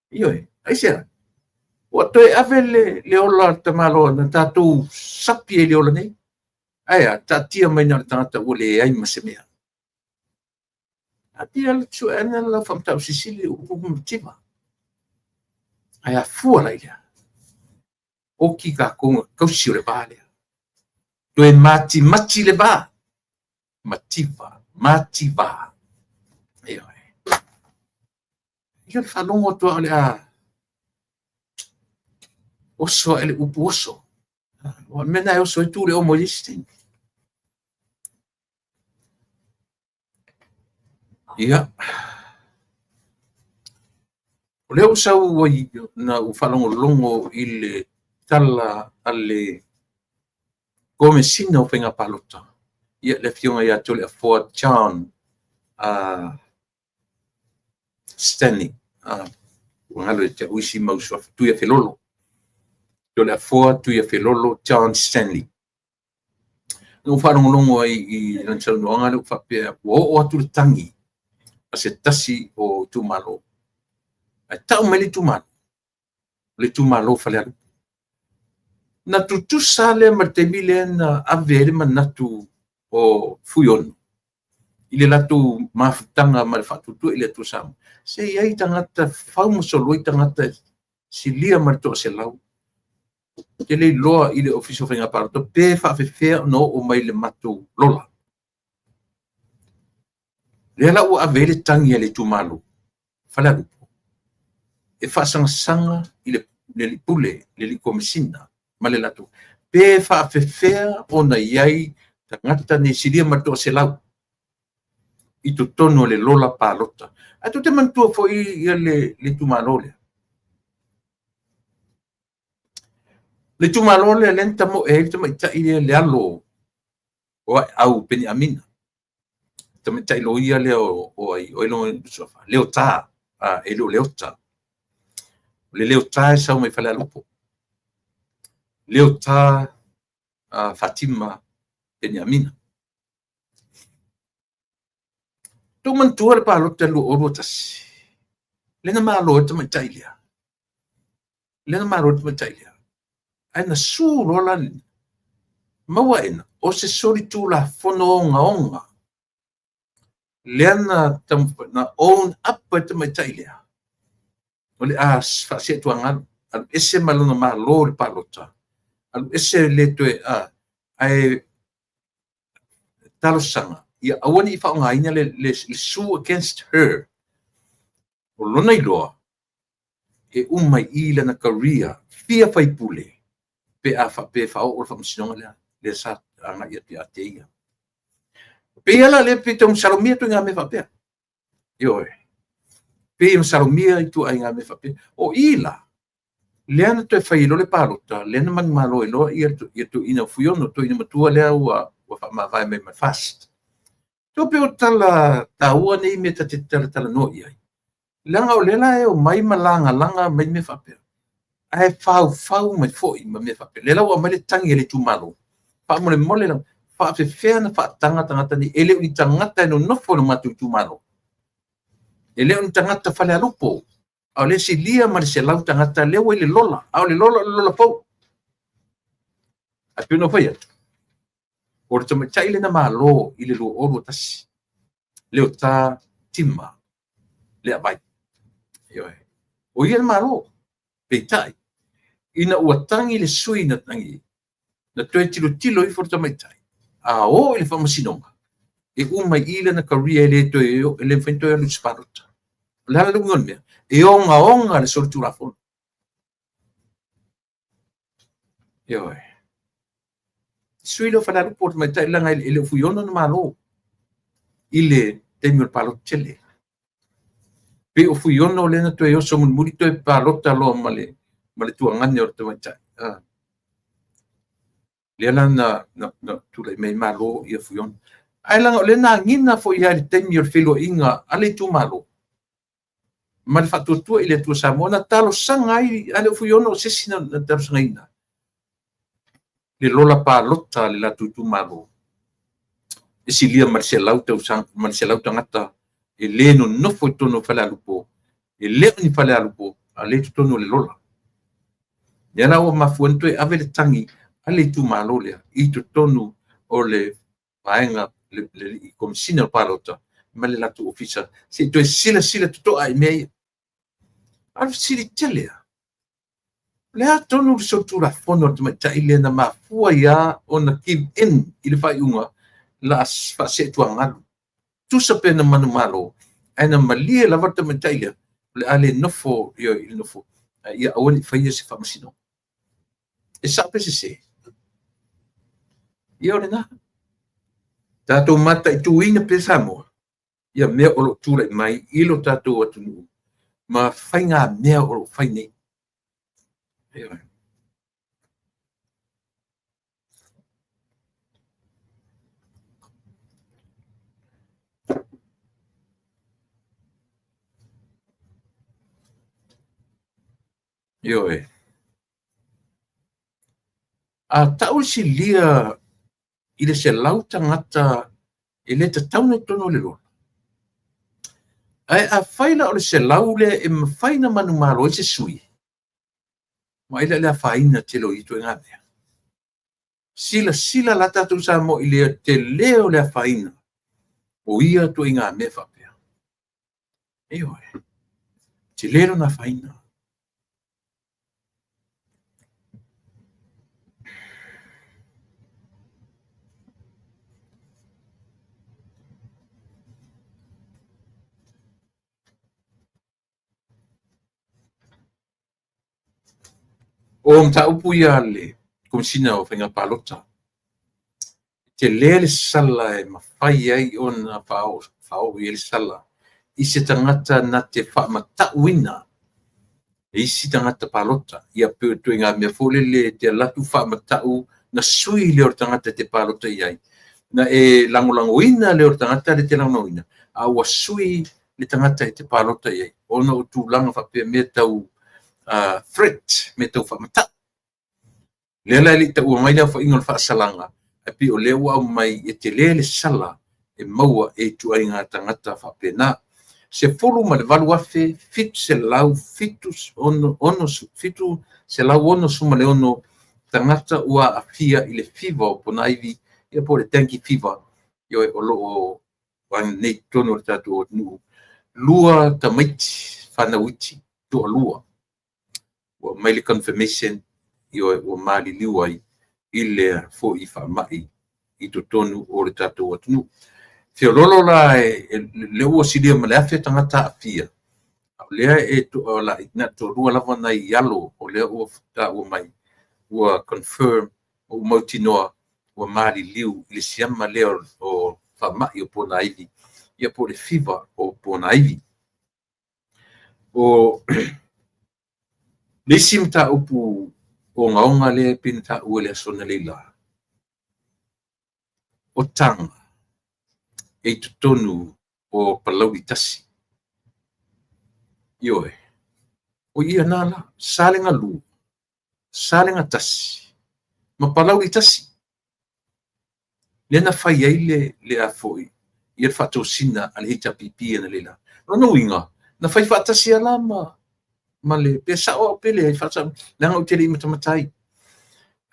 Ioe, aisea? Ua toe ave le ola a le tamaloa na tatou sapi ai i le ola nei. Ae a, taatia mai na o le tagata ua leai ma se mea. Taatia le sue ana lau faamatau sisili upu mativa. Ae afua la i lea. Oki kākou na kausi o le vā lea. Toe matimati le vā. Mativa, mativa. Ioe. Ia le faalogo atu o le a oso ae le upu oso. O le mea na e oso ai tu le omo i le isi taimi. Ia. O lea ua sau ai na ua faalogologo i le tala a le Komesina o Faiga Palota, ia le afioga ia Toleafoa John Stanley. Ua galo ia te au isi mau suafa, Tuiafelolo. Toleafoa Tuiafelolo John Stanley. Na ou faalogologo ai i lana saunoaga lea ua faapea ua oo atu le tagi a se tasi o itumalo. Ae tau mai le itumalo, o le itumalo o Falealupo. Na tutusa lea ma le taimi lea na ave ai le manatu o Fuiono i le latou mafutaga ma le faatuatua i le Atua Samoa. Se i ai tagata fau ma solo ai tagata silia ma le 100. Ou te le iloa i le Ofisa o Faiga Palota pe faafefea ona oo mai le matou lola. Lea la ua ave ai le tagi a le itumalo Falealupo e faasagasaga i le alii pule, le alii komesina ma le latou pe faafefea ona i ai tagata nei silia ma le 100 i totonu o le lola palota. Ae tou te manatua foi ia le itumalo lea. Le itumalo lea lea na tamoe ai le tamaitai lea le alo o Aeau Peniamina. Tamaitai loia lea o ai, o ai lona suafa, Leota, e le o Leota. O le Leota e sau mai Falealupo. Leota Fatima Peniamina. Tou manatua le palota 2021, lea na malo ai le tamaitai lea. Lea na malo ai le tamaitai lea. Ae na su loa la maua ena o se solitulafono ogaoga lea na, na own up ai le tamaitai lea. O le a faasee tuagalu, alu ese ma lona malo i le palota, alu ese le toe, ae talosaga ia aua ne i faaaogaina le sue against her. O lona iloa, e uma i i lana career fia faipule pe a faapea e faaoo le faamasinoga lea, lea sa agai atu ia te ia. Pei la lea pei tau masalomia ituaiga mea faapea. Ioe. Pei e masalomia ituaiga mea faapea. O i la, lea na toe fai ai loa le palota, lea na manumalo ai loa ia toeaina Fuiono, toeaina matua lea ua faamavae mai ma le FAST. Toe pei o tala taua nei mea ta te talatalanoa i ai. Leaga o lea la e omai ma lagalaga mai mea faapea. Ae faufau mai foi ma mea faapea. Lea la ua aumai le tagi a le itumalo. Faamolemole lava, Faafefea ona faataga tagata nei? E le o ni tagata e nonofo i lo matou itumalo. E le o ni tagata Falealupo. A o lea e silia ma le 100 tagata lea ua i le lola, a o le lola o le lola fou. Ae pei ona ou fai atu, o le tamaitai lea na malo i le 2021, Leota Tima Leavai. Ioe. O ia na malo. Peitai, ina ua tagi le sui na tagi, na toe tilotilo ifo le tamaitai, a o i le faamasinoga, e uma i i lana career e le toe, e le mafai ona toe alu i se palota. O le a le uiga o le mea? E ogaoga le solitulafono. Ioe. Sui lea o Falealupo o le tamaitai leaga e le o Fuiono na malo i le taimi o le palota tele. Pei o Fuiono lea na toe oso mulimuli toe palota loa ma le ma le tuagane o le tamaitai. Ah. Lea la na, na, na tulai mai malo ia Fuiono. Ae leaga o lea na agina foi lava i le taimi o le feiloaiga a le itumalo ma le faatuatua i le Atua Samoa na talosaga ai a le o Fuiono o se isi na, na talosagaina le lola palota a le latou itumalo e silia ma le 100 tausaga ma le 100 tagata e le nonofo i totonu o Falealupo, e le o ni Falealupo, a le i totonu o le lola. Lea la ua mafua ona toe ave le tagi a le itumalo lea i totonu o le vaega le, le Komesina o Palota ma le latou ofisa se i toe silasila totoa i mea ia. A o le fesili tele lava, o le a tonu le solitulafono a le tamaitai lea na mafua ai lava ona give in i le faaiuga la faaseetuagalu? Tusa pe na manumalo, ae na malie lava le tamaitai lea, o le a le nofo i le nofo, ia aua ne i faia se faamasinoga. E sao pe sese? Ia o lena. Tatou mataituina pea Samoa, ia mea o lo o tulai mai i lo tatou atunuu ma faigamea o lo o fai nei. Ioe. Ioe. A tau le silia i le 100 tagata e le tatau ona i totonu o le lola. Ae afai la o le 100 lea e mafai ona manumalo ai se sui, vaai la i le afaina tele o ia ituaiga mea. Silasila la tatou Samoa i le tele o le afaina o ia ituaiga mea faapea. Ioe. Tele lona afaina. O mataupu ia a le Komesina o Faiga Palota, e tele le sala e mafai ai ona faaoo i ai le sala i se tagata na te faamatauina e isi tagata palota. Ia pei o ituaiga mea foi lele e te alu atu faamatau na sui lea o le tagata e te palota i ai, na e lagolagoina lea o le tagata lea e te lagolagoina, a ua sui le tagata e te palota i ai ona o tulaga faapea mea tau threat, mea tau faamatau. Lea la e le i taua mai le aofaiga o le faasalaga, ae pei o lea ua aumai e tele le sala e maua e ituaiga tagata faapena. 18,766 tagata ua aafia i le fiva o ponaivi, ia po o le dengue fever, ioe, o lo o nei i totonu o le tatou atunuu. 2 tamaiti fanau iti, toalua, ua aumai le confirmation, ioe, ua maliliu ai i lea foi faamai i totonu o le tatou atunuu. Feololo la, lea ua silia ma le 1,000 tagata aafia, a o lea e na toalua lava nai alo o lea ua taua mai, ua confirm, ua mautinoa ua maliliu i le siama lea o faamai o ponaivi, ia po o le fiva o ponaivi. O le isi mataupu ogaoga lea e pei ona taua i le aso analeila, o taga e i totonu o Palauli 1. Ioe, o ia na la, Salega 2, Salega 1 ma Palauli 1. Lea na fai ai le, le a foi, ia le faatosina a le HRPP analeila. O lona uiga, na fai faatasi lava la ma, ma le, pe sao au pe leai, faasao, leaga ou te le i matamata ai.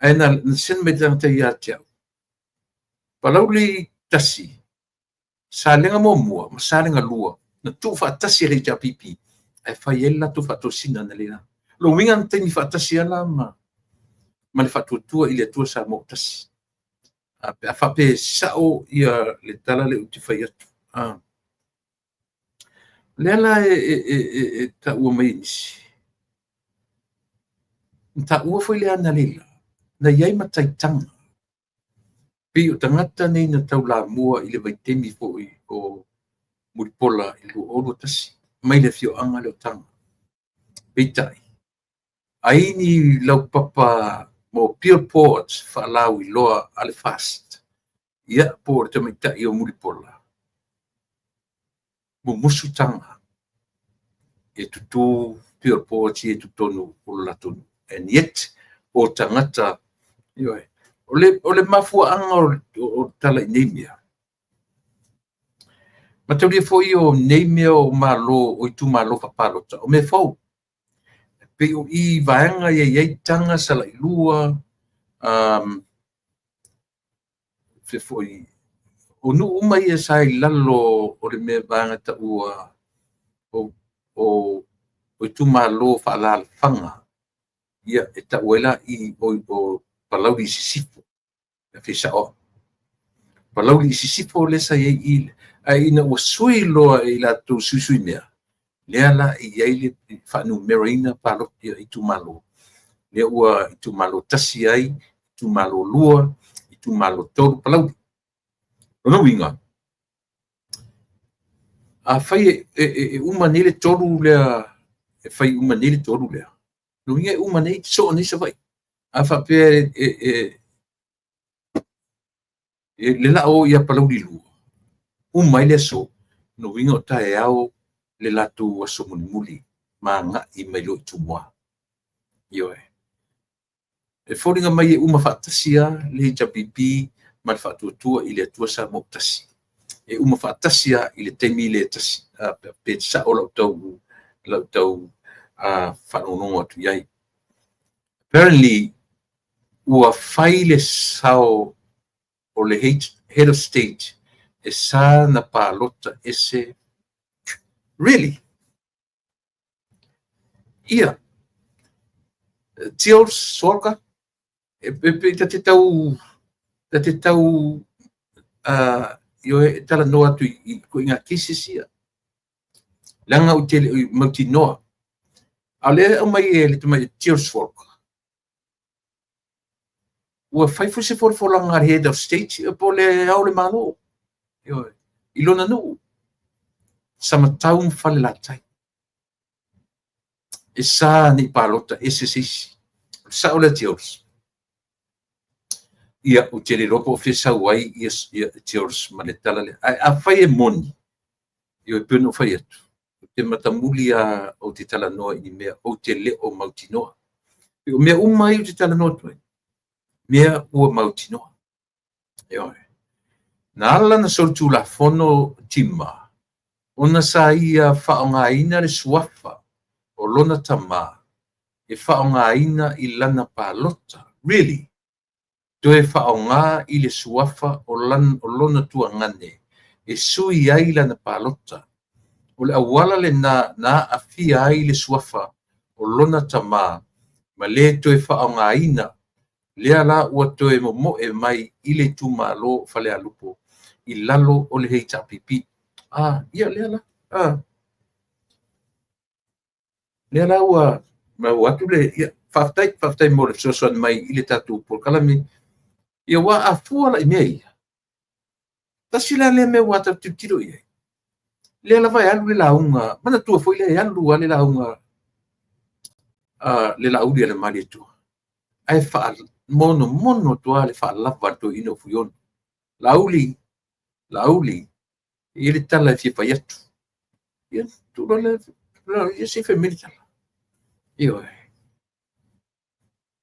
Ae na, na send mai le tagata ia te au. Palauli 1, Salega 1 ma Salega 2 na tuufaatasi e le HRPP ae fai ai le latou faatosina analeila. O lona uiga na taimi faatasi lava la ma, ma le Faatuatua i le Atua Samoa ua Tasi. A, pe a faapea e sao ia le tala lea ou te fai atu. A. O lea la e, e, e, e, e taua mai e nisi. Na taua foi le analeila, na i ai mataitaga pei o tagata nei na taulamua i le vaitaimi foi o Mulipola i le 2021 mai le afioaga lea o Taga. Peitai, ai ni laupapa mo billboards faalauiloa a le FAST, ia po o le tamaitai o Mulipola, mumusu taga e tutū billboards ia i totonu o lo latou nuu. And yet, o tagata, ioe, o le mafuaaga o le tala i nei mea, mataulia foi o nei mea o malo o itumalo faapalota, o mea fou. E pei o i vaega ia i ai Taga, Salailua, fea foi, o nuu uma ia sa i lalo o le mea vaega taua o, o, o itumalo faalaalafaga, ia e tau ai la i o, o Palauli i Sisifo, e fia sao au. Palauli i Sisifo lea sa i ai i, ae ina ua sui loa e i latou suisui mea, lea la e i ai le faanumeraina palota ia itumalo, lea ua itumalo 1 ai, itumalo 2, itumalo 3, Palauli. O lona uiga, afai e, e, e, e uma nei le tolu lea, e fai uma nei le tolu lea, lona uiga e uma nei, soo nei Savaii. A faapea e, e, e, e le la o ia Palauli 2, uma ai le aso, lona uiga o taeao le latou aso mulimuli ma agai mai loa i Tumua. Ioe. E foliga mai e uma faatasi lava le HRPP ma le Faatuatua i le Atua Samoa ua Tasi. E uma faatasi lava i le taimi lea e tasi, pe sao lau tau, lau tau faalogologo atu i ai. Apparently, ua fai le sao o le head of state e sa na palota ese. Really? Ia. Tios Solka, e pe ta te tau ta te tau ioe e talanoa atu i i ngā cases ia. Leaga ou te le i mautinoa. A o lea e aumai e le tamai Tios Solka. Ua fai foi se folafolaga a le head of state po o le Ao o le Malo. Ioe. I lona nuu. Samatau ma Falelatai. E sa nei palota ese se isi. O le sao lea Tios. Ia, ou te le iloa po o fea sau ai ia, ia Tios ma le tala lea. Ae afai e moni, ioe, pei ona ou fai atu, ou te matamuli lava ou te talanoa i ni mea ou te le o mautinoa. O mea uma ia ou te talanoa atu ai, mea ua mautinoa. Ioe. Na ala na solitulafono Tima, ona sa ia faaaogaina le suafa o lona tama e faaaogaina i lana palota. Really? Toe faaaoga i le suafa o lona tuagane e sui ai lana palota. O le auala lena na aafia ai le suafa o lona tama ma le toe faaaogaina, lea la ua toe momoe mai i le itumalo o Falealupo i lalo o le HRPP. Ah, ia lea la. Ah. Lea la ua maua atu le, ia, faafetai, faafetai mo le fesoasoani mai i le tatou polokalame. Ia ua a fua la i mea ia. Tasi la lea mea ua tatou tilotilo i ai. Lea lava e alu le lauga, manatua foi lea e alu lava le lauga a le Laauli a le Malietoa. Ae faamonomono atu lava le faalava a le toeaina o Fuiono. Laauli, Laauli, e i ai le tala e fia fai atu. Ia, tuu loa le, ia se i fai mai le tala. Ioe.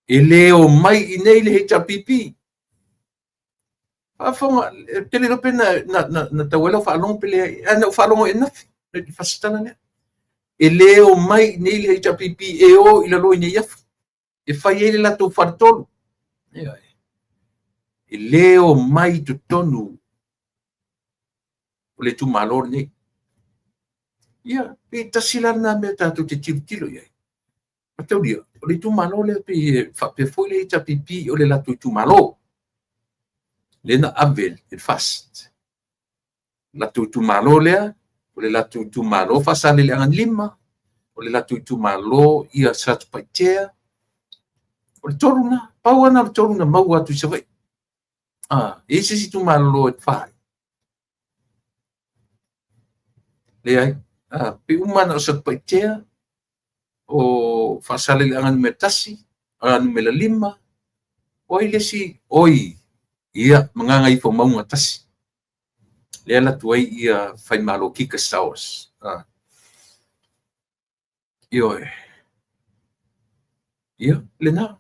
E le omai i inei le HRPP. Faafofoga, ou te le iloa pe na tau ai lau faalogo pe leai, ae na ou faalogo ananafi i le faasilasilaga lea. E le omai i inei le HRPP e o i lalo i Neiafu e fai ai le latou faletolu. E le omai i totonu o le itumalo lenei. Ia, pe tasi la lena mea tatou te tilotilo i ai. Mataulia, o le itumalo lea pei e faapea foi le HRPP o le latou itumalo. Lea na ave e le FAST. Latou itumalo lea, o le latou itumalo Faasaleleaga 5, o le latou itumalo ia Satupaitea. O le tolu lena, pau lava lena o le tolu na maua atu i Savaii. E i ai se isi itumalo e fa ai? Leai. Pei uma lava na o Satupaitea, o Faasaleleaga 1, 5, o ai le isi? Oi, ia, ma Gagaifomauga 1. Lea e alu atu ai ia Faimalo Kika Stowers. Ioe. Ia, lena.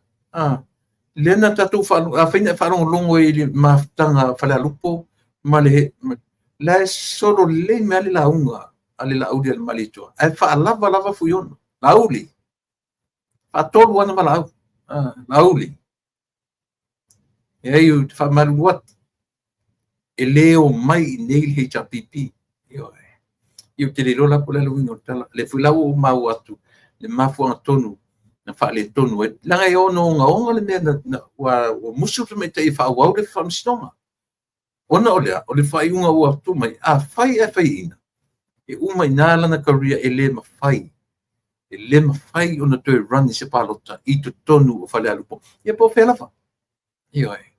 Lea na tatou afai na e faalogologo i le mafutaga a Falealupo ma le la e solo lelei mai lava le lauga a le Laauli a le Malietoa, ae faalava lava Fuiono. Laauli, faatolu ana valaau. Laauli, e ai ou te faamalulu atu, e le omai i inei le HRPP. Ioe. Ia ou te le iloa la po o le a le uiga o le tala. O lea foi la ua ou maua atu le mafuaaga tonu na faaletonu ai. Leaga e ono ogaoga le mea ua musu le tamaitai e faaauau le faamasinoga. Ona o le a? O le faaiuga ua tuu mai, afai ae faiaina, e uma i ina lana career, e le mafai. E le mafai ona toe run i se palota i totonu o Falealupo. Ia po o fea lava. Ioe.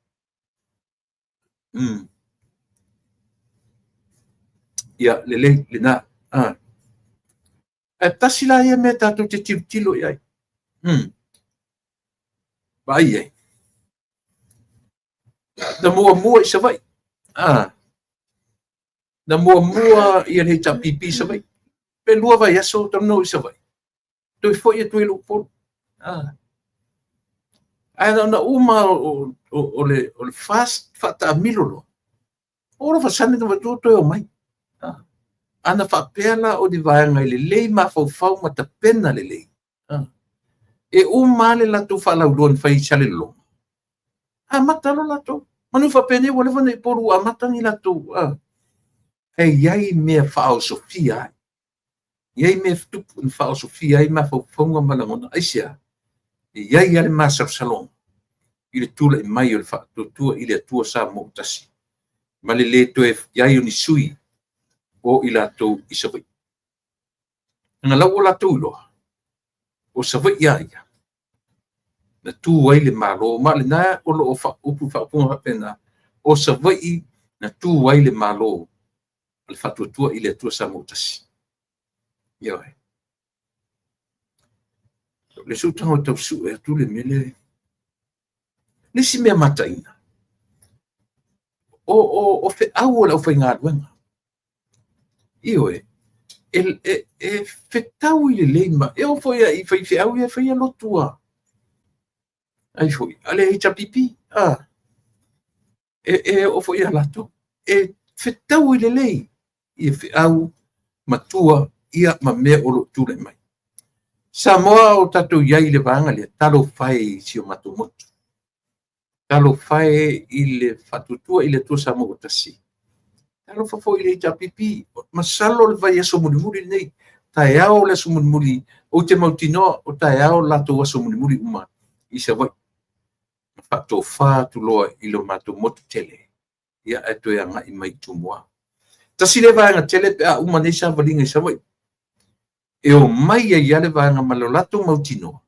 Ia, lelei, lena. Ae tasi la ia mea tatou te tilotilo i ai. Vaai ai. Na muamua i Savaii. Na muamua ia le HRPP i Savaii. Pe 2 vaiaso talu ona oo i Savaii. Toe foi atu ai i Upolu. Ae na uma o le FAST faataamilo loa. O alofa sane na vatua toe omai. Ana faapea la o ni vaega e lelei mafaufau ma tapena lelei. E uma lava le latou faalauiloa na fai i Salelologa. Amata loa latou. Manu faapenei ua leva ona i Upolu ua amata ni latou. E i ai mea faaosofia ai. E i ai mea tupu na faaosofia ai mafaufauga ma lagona. Aisea? E i ai lava le masalosaloga i le tulai mai o le faatuatua i le Atua Samoa ua tasi, ma le le toe i ai o ni sui o i latou i Savaii. Leaga la ua latou iloa, o Savaii a ia, na tu ai le Malo, ma o lena o lo o upu faaupuga faapena, o Savaii na tu ai le Malo o le faatuatua i le Atua Samoa ua tasi. Ioe. O le sutaga o tau sue atu le mea lea. Le isi mea mataina, o feau o le aufaigaluega. Ioe, e fetaui lelei ma, e oo foi i faifeau ia e faia lotu a. Ai foi, a le HRPP, e oo foi ia latou. E fetaui lelei ia feau matua ia ma mea o lo o tulai mai. Samoa o tatou i ai i le vaega lea, talofa e i si o matou motu. Talofa e i le faatuatua i le Atua Samoa ua tasi. Talofa foi i le HRPP. Masalo le vaiaso mulimuli lenei, taeao le aso mulimuli, ou te mautinoa o taeao le latou aso mulimuli uma i Savaii. Na faatofa atu loa i lo matou motu tele, ia ae toe agai mai i Tumua. Tasi lea vaega tele pe a uma nei savaliga i Savaii, e omai ai lava le vaega ma lo latou mautinoa,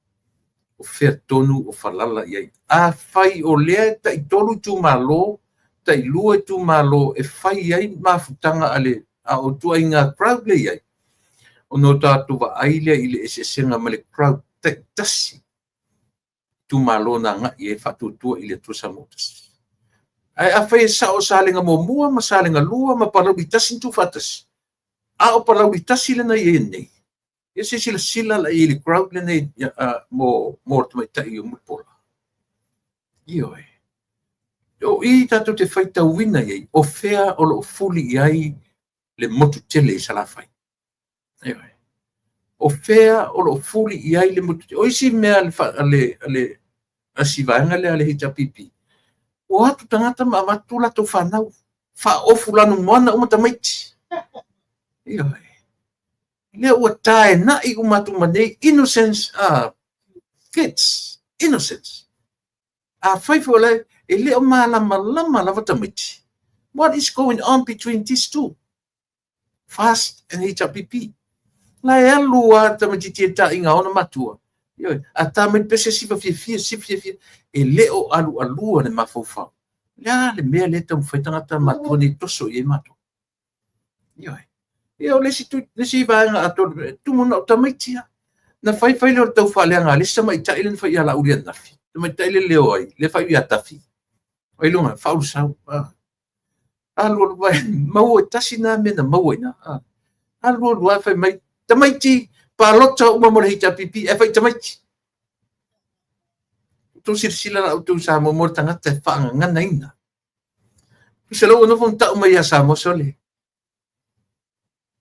o fea tonu o falala i ai. Afai o lea e tai-3 itumalo, tai-2 itumalo e fai ai mafutaga a le a o ituaiga crowd lea i ai, ona o tatou vaai lea i le eseesega ma le crowd taitasi itumalo na agai i ai faatuatua i le Atua Samoa ua tasi. Ae afai e sao Salega 1 ma Salega 2 ma Palauli 1 na tuufaatasi, a o Palauli 1 lena e i ai nei, ia se silasila la i le crowd lenei mo le tamaitai o Mulipola. Ioe. O i tatou te faitauina i ai, o fea o lo o fuli i ai le motu tele i Salafai. Ioe. O fea o lo o fuli i ai le motu tele. O isi mea a le, a le, a si vaega lea a le HRPP, ua atu tagata ma avatu latou fanau, faaofu lanumoana uma tamaiti. Ioe. Lea ua taenai uma atu ma nei innocence, kids, innocence. Afai foi o la e le o malamalama lava tamaiti, what is going on between these two? FAST and HRPP. La e alu a tamaititi e ta'iga ona matua. Ioe, a tā mai le pese sifa fiafia, sifa fiafia, e le o alualua le mafaufau. Le a le mea lea e taumafai tagata matua nei toso i ai matou. Ioe. Ia o le isi, le isi vaega atoa, e tumu na o tamaiti lava. Na fai fai lea o le taufaaleaga a le isi tamaitai lea na fai ia Laauli ananafi. Tamaitai le leo ai, lea fai ia Tafi. Ai luga, faaulusau. Ah. Alu alu vai, maua tasi nā mea na maua i ina. Ah. Alu alu ai fai mai, tamaiti, palota uma mo le HRPP, e fai tamaiti. Tou silasila la outou Samoa mo le tagata e faagaganaina. Tusa la ua nofo ma tau mai ia Samoa, sole.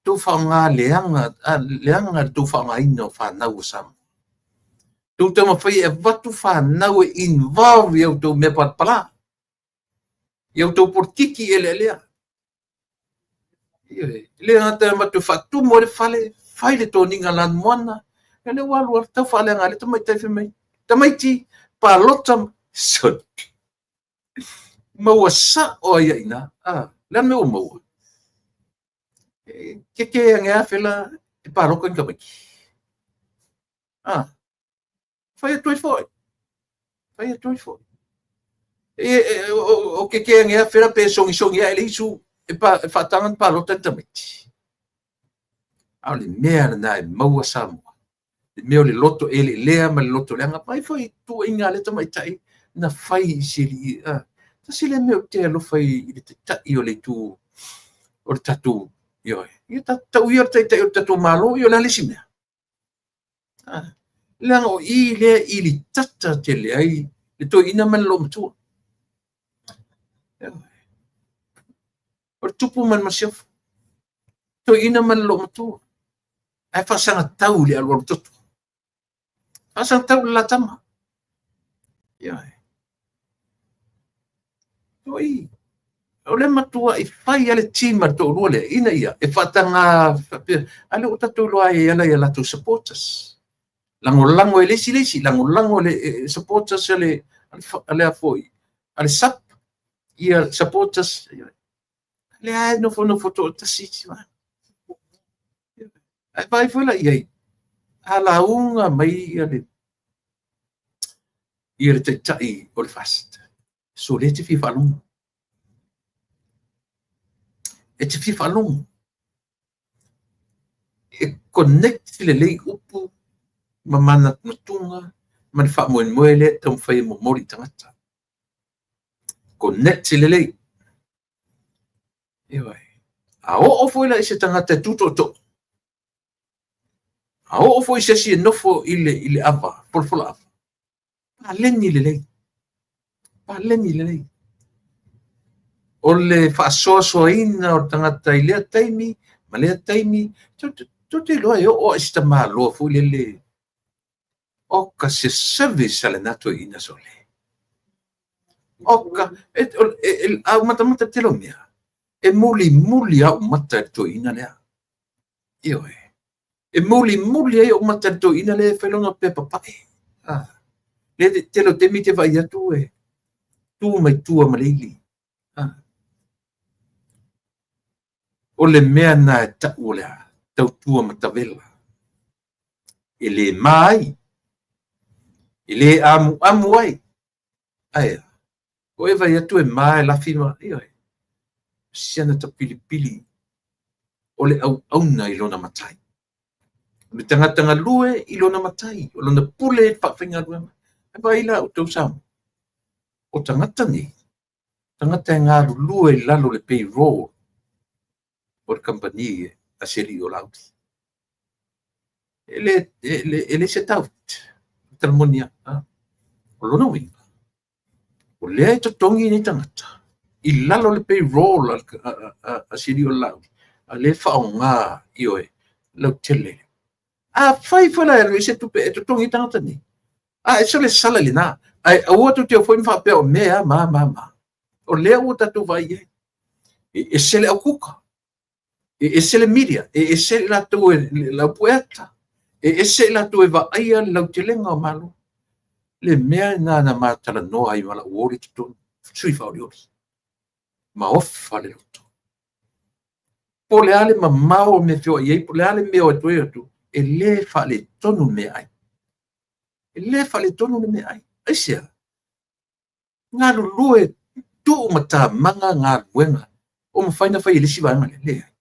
Tou faaaoga leaga, leaga le tou faaaogaina o fanau a Samoa. Tou taumafai e avatu fanau e involve i a outou mea palapala. I a outou polokiki eleelea. Ioe, e le gata e avatu e faatumu ai le fale, fai le toniga lanumoana, ia lea ua alu alu tau faaleaga le tamaitai fai mai, tamaiti, palota, sole. Maua sa'o ai ia i ina. Ah, le a le mea ua maua? E keke age afe la e paloka ni tamaiti. Ah, fai atu ai foi. Fai atu ai foi. E, e, o, o keke age afe la pe sogisogi ae le isu e, pa, e faataga ni palota ni tamaiti. A o le mea lena e maua Samoa. Le mea o le loto eleelea ma le loto leaga. Vaai foi i tuuaiga a le tamaitai na fai i se alii. Ah, tasi lea mea ou te alofa i le taitai o le itu o le tatou, ioe. Ia tau ia le taitai o le tatou Malo, ia o le a le isi mea. Ah, leaga o i lea i li tata tele ai le toeaina ma le loomatua. O le tupu ma le masiofo. Toeaina ma le loomatua. Ae faasagatau i le alualu toto. Faasagatau i le latama. Ioe. Oi, o le matua'i fai a le team a le toalua lea ina ia e faataga faapea, a lea ua tatou iloa ai e ala i a latou supporters. Lagolago e le isi le isi, lagolago le supporters a le a le foi a le SUP, ia supporters lea e nofonofo toatasi isi vaega. Ae vaai foi la i ai, a lauga mai ia le ia le taitai o le FAST, so lea e te fia faalogo. E te fia faalogo. E connect lelei upu ma manatunatuga ma le faamoemoe lea e taumafai e momoli i tagata. Connect lelei. Ioe. A oo foi la i se tagata e tutootoo, a oo foi i se isi e nofo i le, i le ava, folafola ava, paleni lelei. Paleni lelei. O le faasoasoaina o le tagata i lea taimi ma lea taimi, tou te iloa e oo lava i se tamaloa foi lele, oka se service a lena toeaina sole. Oka, e, e, e, a u matamata tele o mea, e mulimuli lava ou mata i le toeaina lea. Ioe. E mulimuli ai ou mata i le toeaina lea e fai lona pepa pae. Ah. Le tele o taimi te vaai atu e tu mai tua ma le ili. Ah. O le mea na e ta'u o le a? Tautua matavela. E le ma ai, e le amuamu ai. Ae a? O e vaai atu e ma e lafi ma, ioe, si ana tapilipili o le auauna i lona matai. O le tagata galue i lona matai, o lona pule i le faafaigaluega. Ae vaai la outou Samoa, o tagata nei, tagata e galulue i lalo o le payroll o le kamupani a se alii o Laauli. E le, e le, e le se doubt, o le tala moni lava. O lona uiga, O lea e totogi nei tagata i lalo o le payroll a Sili o Laauli, a lea e faaaoga, ioe, lautele. Afai foi la e alu ai se tupe e totogi ai tagata nei, a e sole sala i lena, ae aua tou te o foi ma faapea o mea ma ma ma. O lea ua tatou vaai i ai. E ese le aukuka, e ese le media, e ese i latou e le aupueata, e ese i latou e vaaia le lautelega o Malo. Le mea lena na ma talanoa ai ma lau uo lea i totonu, sui faaolioli, ma ofa le loto. Po o le a le mamao o mea e feoai ai, po o le a le mea o toe atu, e le faaletonu le meaai. E le faaletonu le meaai. Aisea? Galulue tuumatamaga galuega o mafai ona fai e le isi vaega lea. Leai.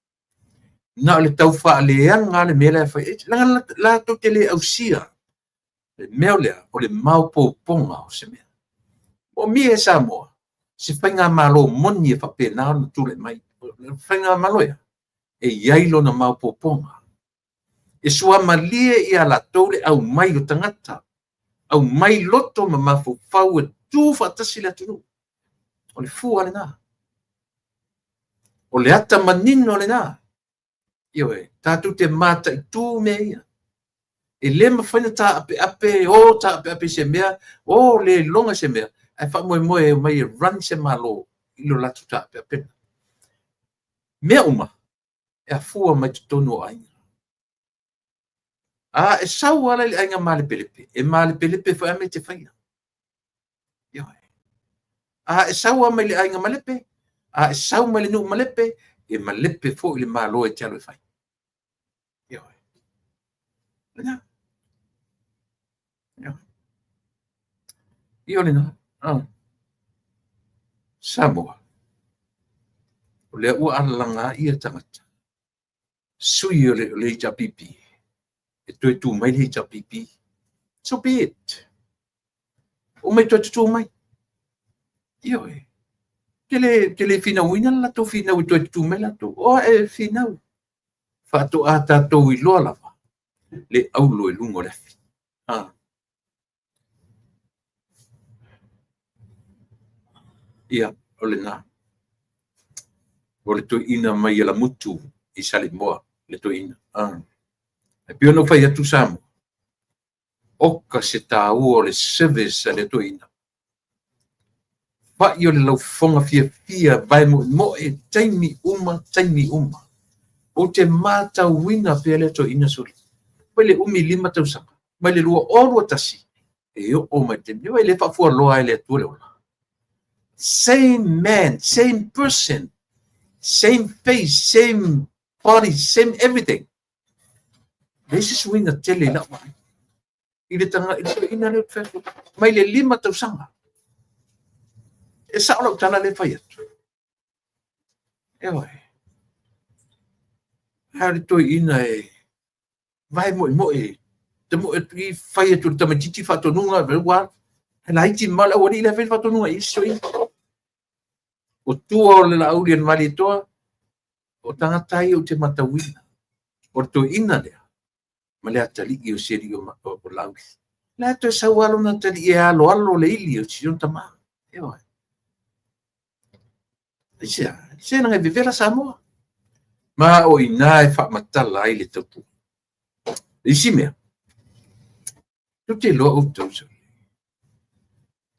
Na o le tau faaleaga le mea la e fai. Leaga latou te le ausia le mea o lea, o le maopoopoga o se mea. O mea e Samoa, se faigamalo moni e faapena ona tulai mai. O le faigamalo ea, e i ai lona maopoopoga. E suamalie ia latou le aumai o tagata, aumai loto ma mafaufau e tu faatasi le atunuu. O le fua lena. O le ata manino lena. Ioe, tatou te mataitu mea ia. E le mafai ona taapeape, o taapeape i se mea, o le iloga i se mea, ae faamoemoe e omai e run se Malo i lo latou taapeapega. Mea uma e afua mai totonu o aiga. A e sau lava la i le aiga malepelepe, e malepelepe foi lava mea e te faia. Ioe. A e sau lava mai le aiga malepe, a e sau mai le nuu malepe, e malepe foi le Malo e te alu e fai. Ioe. Lena. Ioe. Ioe lena. Ah. Samoa. O lea ua alalaga ia tagata. Sui o le HRPP. E toe tu mai le HRPP. So be it. O mai toe tutū mai. Ioe. Te le finauina le latou finau e toe tutū mai latou. O e finau. Faatoa tatou iloa lava le aulo i luga o le afi. Ah. Ia, o lena. O le toeaina mai Alamutu i Saleimoa, le toeaina. Ah. E pei ona ou fai atu Samoa, oka se tāua o le service a le toeaina. Fai o le laufofoga fiafia vaemoemoe taimi uma, taimi uma. Ou te matauina pea le toeaina soli. Mai le umi 5 tausaga, mai le 2021, e oo mai taimi. Vai le faafualoa ai le Atua le ola. Same man, same person, same face, same body, same everything. Leai se suiga tele i lau vaai. I le toeaina lea ou te fai atu, mai le 5 tausaga. E sao lau tala lea e fai atu. Ioe. A o le toeaina e vae moemoe, te moe atu i fai atu le tamaitiiti faatonuga, ua he laiti ma le aualii lea fai le faatonuga i isi toeaina. O tua o le Laauli e le Malietoa, o tagata ia ou te matauina. O le toeaina lea, ma le atalii o si alii o Laauli. La e toe sau lava lona atalii e aloalo le ili o si ona tama. Ioe. Aisea, se laga e vevela Samoa. Ma o ina e faamatala ai le tautua. Le isi mea, tou te iloa outou, sole.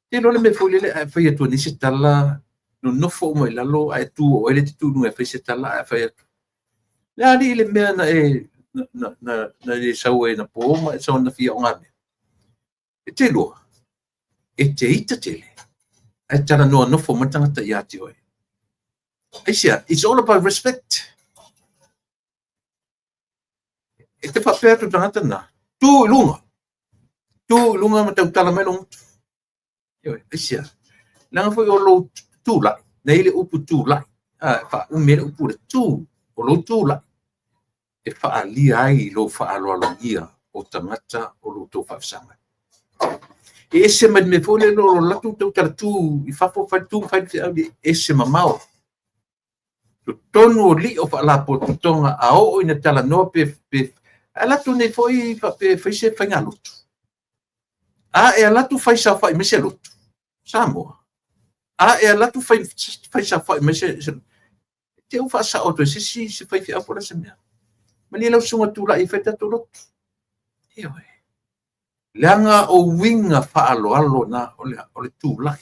Te iloa le mea foi lele ae fai atu nei se tala, nonofo uma i lalo, ae tu o oe le te tu i luga e fai se tala, ae fai atu. Le alii le mea na e na le sau ai na po ma e sau na fia o ngā mea. E te iloa, e te ita tele, ae talanoa nofo mai le tagata ia te oe. Aisea, it's all about respect. E te faapea atu tagata na, tu i luga ma tautala mai lou gutu. Ioe, aisea, leaga foi o lou tulai, na i le upu tulai, faaume le upu le tu, o lou tulai, e faalia ai lou faaaloalogia o tagata o lou tou faafesagai. E ese mai le mea foi lea o lo latou tautala tu i fafo, fai tu, fai feau, ese mamao. Totonu o lii o faalapotopotoga a oo ina talanoa pe ae latou nei foi faapea fai se faigalotu. A e alu atu fai saofai mai se lotu, Samoa. A e alu atu fai, fai saofai mai se, se te u faasao atu e se isi se faifeau po o le a se mea. Malie lau susuga tulai e fai tatou lotu. Ioe. Leaga o uiga faaaloalo na o le, o le tulai.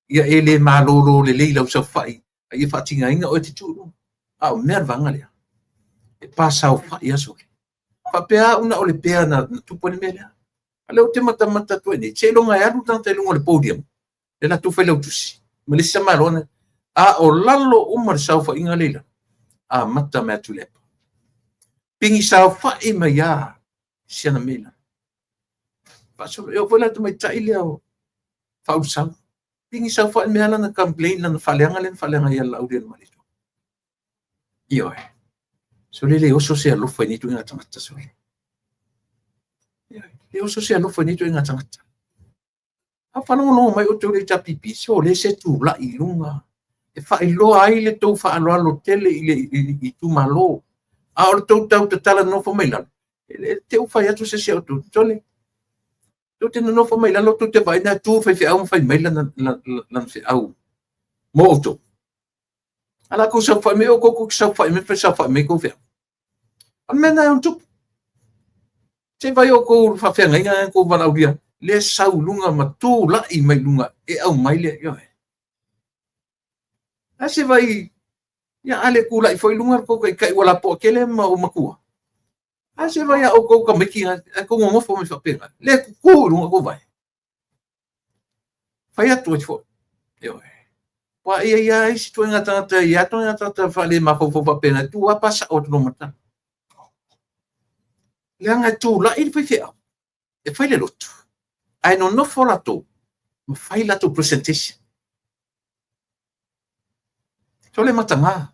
Ia e le malolo lelei lau saofai, a ia faatigaina oe te tu i luga. A o mea le vaega lea. E pa saofai aso. Faapea au na o le pea na, na tupu ai le mea lea. A lea ou te matamata atu ai nei, seiloga e alu le tagata i luga o le podium, le latou failautusi, ma le isi tamaloa na, a o lalo uma le saofaiga lea i lalo, amata mai atu le pigi saofai mai a si ana mea i lalo. Faasolo, e oo foi la tamaitai lea o Faaulusoga, pigi saofai mai lana complain, lana faaleaga lea na faaleaga ia Laaulialemalietoa. Ioe. Sole le oso se alofa i nei ituaiga tagata, sole. Ioe. Le oso se alofa i nei ituaiga tagata. A faalogologo mai outou le HRPP, so le se tulai i luga e faailoa ai le tou faaaloalo tele i le itumalo. A o le tou tau tatala nofo mai lalo, e te u fai atu se isi a outou, sole, tou te nonofo mai lalo, tou te vaai na tu faifeau ma fai mai lana, lana, lana feau mo outou. A la kou saofai mai, o kou saofai mai, fai saofai mai kou feau. O le mea lena e ono tupu. Se i vaai outou faafeagaiga na tou valaaulia, lea sau i luga ma tulai mai luga e aumai le, ioe. A se vai, ia a le tulai foi i luga le tou taitai ua lapoa tele ma ua matua. A se vai a outou tamaiti ae tou nonofo mai faapena, le tutu i luga tou vae. Fai atu ai foi. Ioe. Aua e i ai lava isi ituaiga tagata, e i ai lava ituaiga tagata faale-mafaufau faapena, e tu lava pa sao atu loa ma tala. Leaga e tulai le faifeau e fai le lotu, ae nonofo latou ma fai latou presentation. Sole mataga,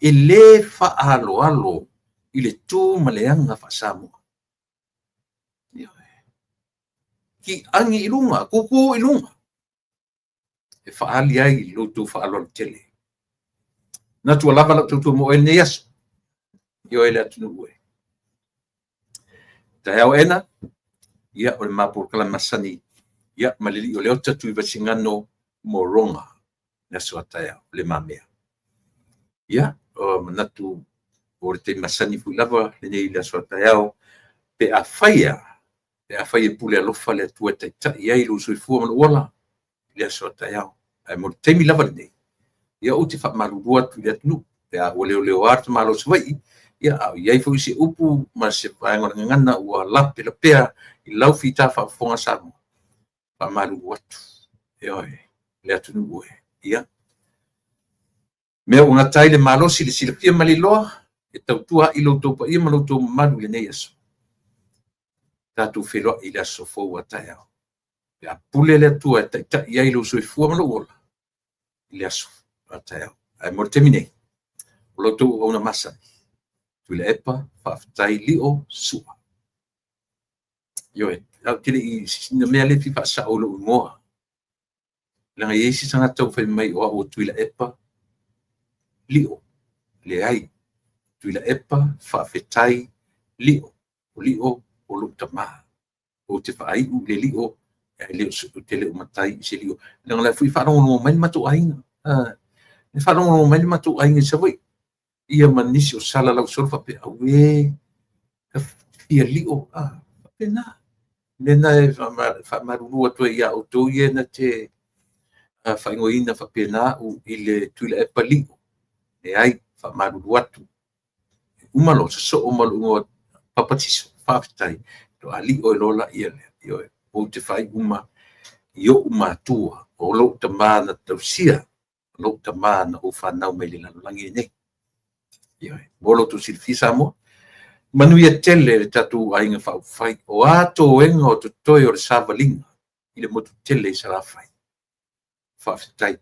e le faaaloalo i le tu ma le aga faa-Samoa. Kiagi i luga, tutu i luga, e faaali ai lo outou faaaloalo tele. Manatu ua lava lau tautua mo oe lenei aso. Ioe le atunuu e. Taeao ena, ia o le ma polokalame masani, ia ma le lii o Leota Tuivaisigano mo Roma, le aso a taeao, le mamea. Ia, o manatu o le taimi masani foi lava lenei le aso a taeao, pe afai a, pe afai e pule alofa le Atua e taitai ai lou soifua ma lou ola i le aso a taeao. Ae mo le taimi lava lenei, ia ou te faamalulu atu i le atunuu, pe a ua leoleoa le tamaloa o Savaii, ia a o i ai foi se upu ma se vaega o le gagana ua lapelapea i lau fita faafofoga Samoa, faamalulu atu, ioe, le atunuu e. Ia, mea ua gata ai le malosi, le silafia ma le iloa, e tautua ai lo outou paia ma lo outou mamalu i lenei aso. Tatou feiloai i le aso fou a taeao. Pe a pule le Atua e taitai ai lou soifua ma lou ola i le aso a taeao. Ae mo le taimi nei, o lo outou auauna masani, Tuilaepa, faafetai Lio Sua. Ioe, au te le i sina mea lea e fia faasao i lou igoa. Leaga e i ai isi tagata ua fai mai o au o Tuilaepa Lio. Leai, Tuilaepa faafetai Lio. O Lio o lou tama. Ou te faaiu i le Lio, ae le o, ou te le o matai i se Lio. Leaga o la e foi e faalogologo mai le matou aiga. E faalogologo mai le matou aiga i Savaii. Ia ma nisi o salalau solo faapea, auē, ka fia Lio. Faapena. Mea lena e faamalulu atu ai ia outou ia na te faaigoaina faapena au i le Tuilaepa Lio. Leai, faamalulu atu. Uma loa, sosoo ma lou igoa papatiso, faafetai, faatoa lio ai loa laia lea. Ioe, ou te faaiu uma i ou matua, o lou tama na tausia, lou tama na ou fanau mai le lalolagi lenei. Ioe, mo lo outou silafia Samoa, manuia tele le tatou aiga faaupufai, o a toega o totoe o le savaliga i le motu tele i Salafai. Faafetai,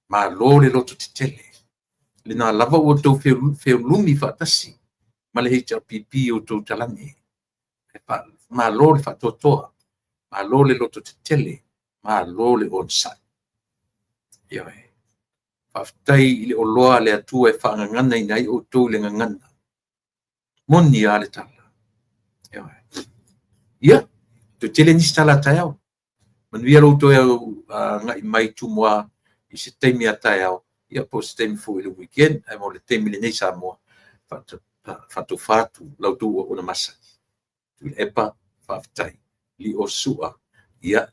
malo le loto tetele, lena lava ua outou feulumi faatasi ma le HRPP i outou talane. Malo le faatoatoa, malo le loto tetele, malo le onosai. Ioe. Faafetai i le oloa a le Atua e faagaganaina ai outou i le gagana. Moni lava le tala. Ioe. Ia, toe tele nisi tala a taeao. Manuia lou toe agai mai Tumua i se taimi a taeao, ia po o se taimi foi i le weekend. Ae mo le taimi lenei Samoa, faatofa atu la outou auauna masani. Tuilaepa, faafetai. Lio Sua, ia.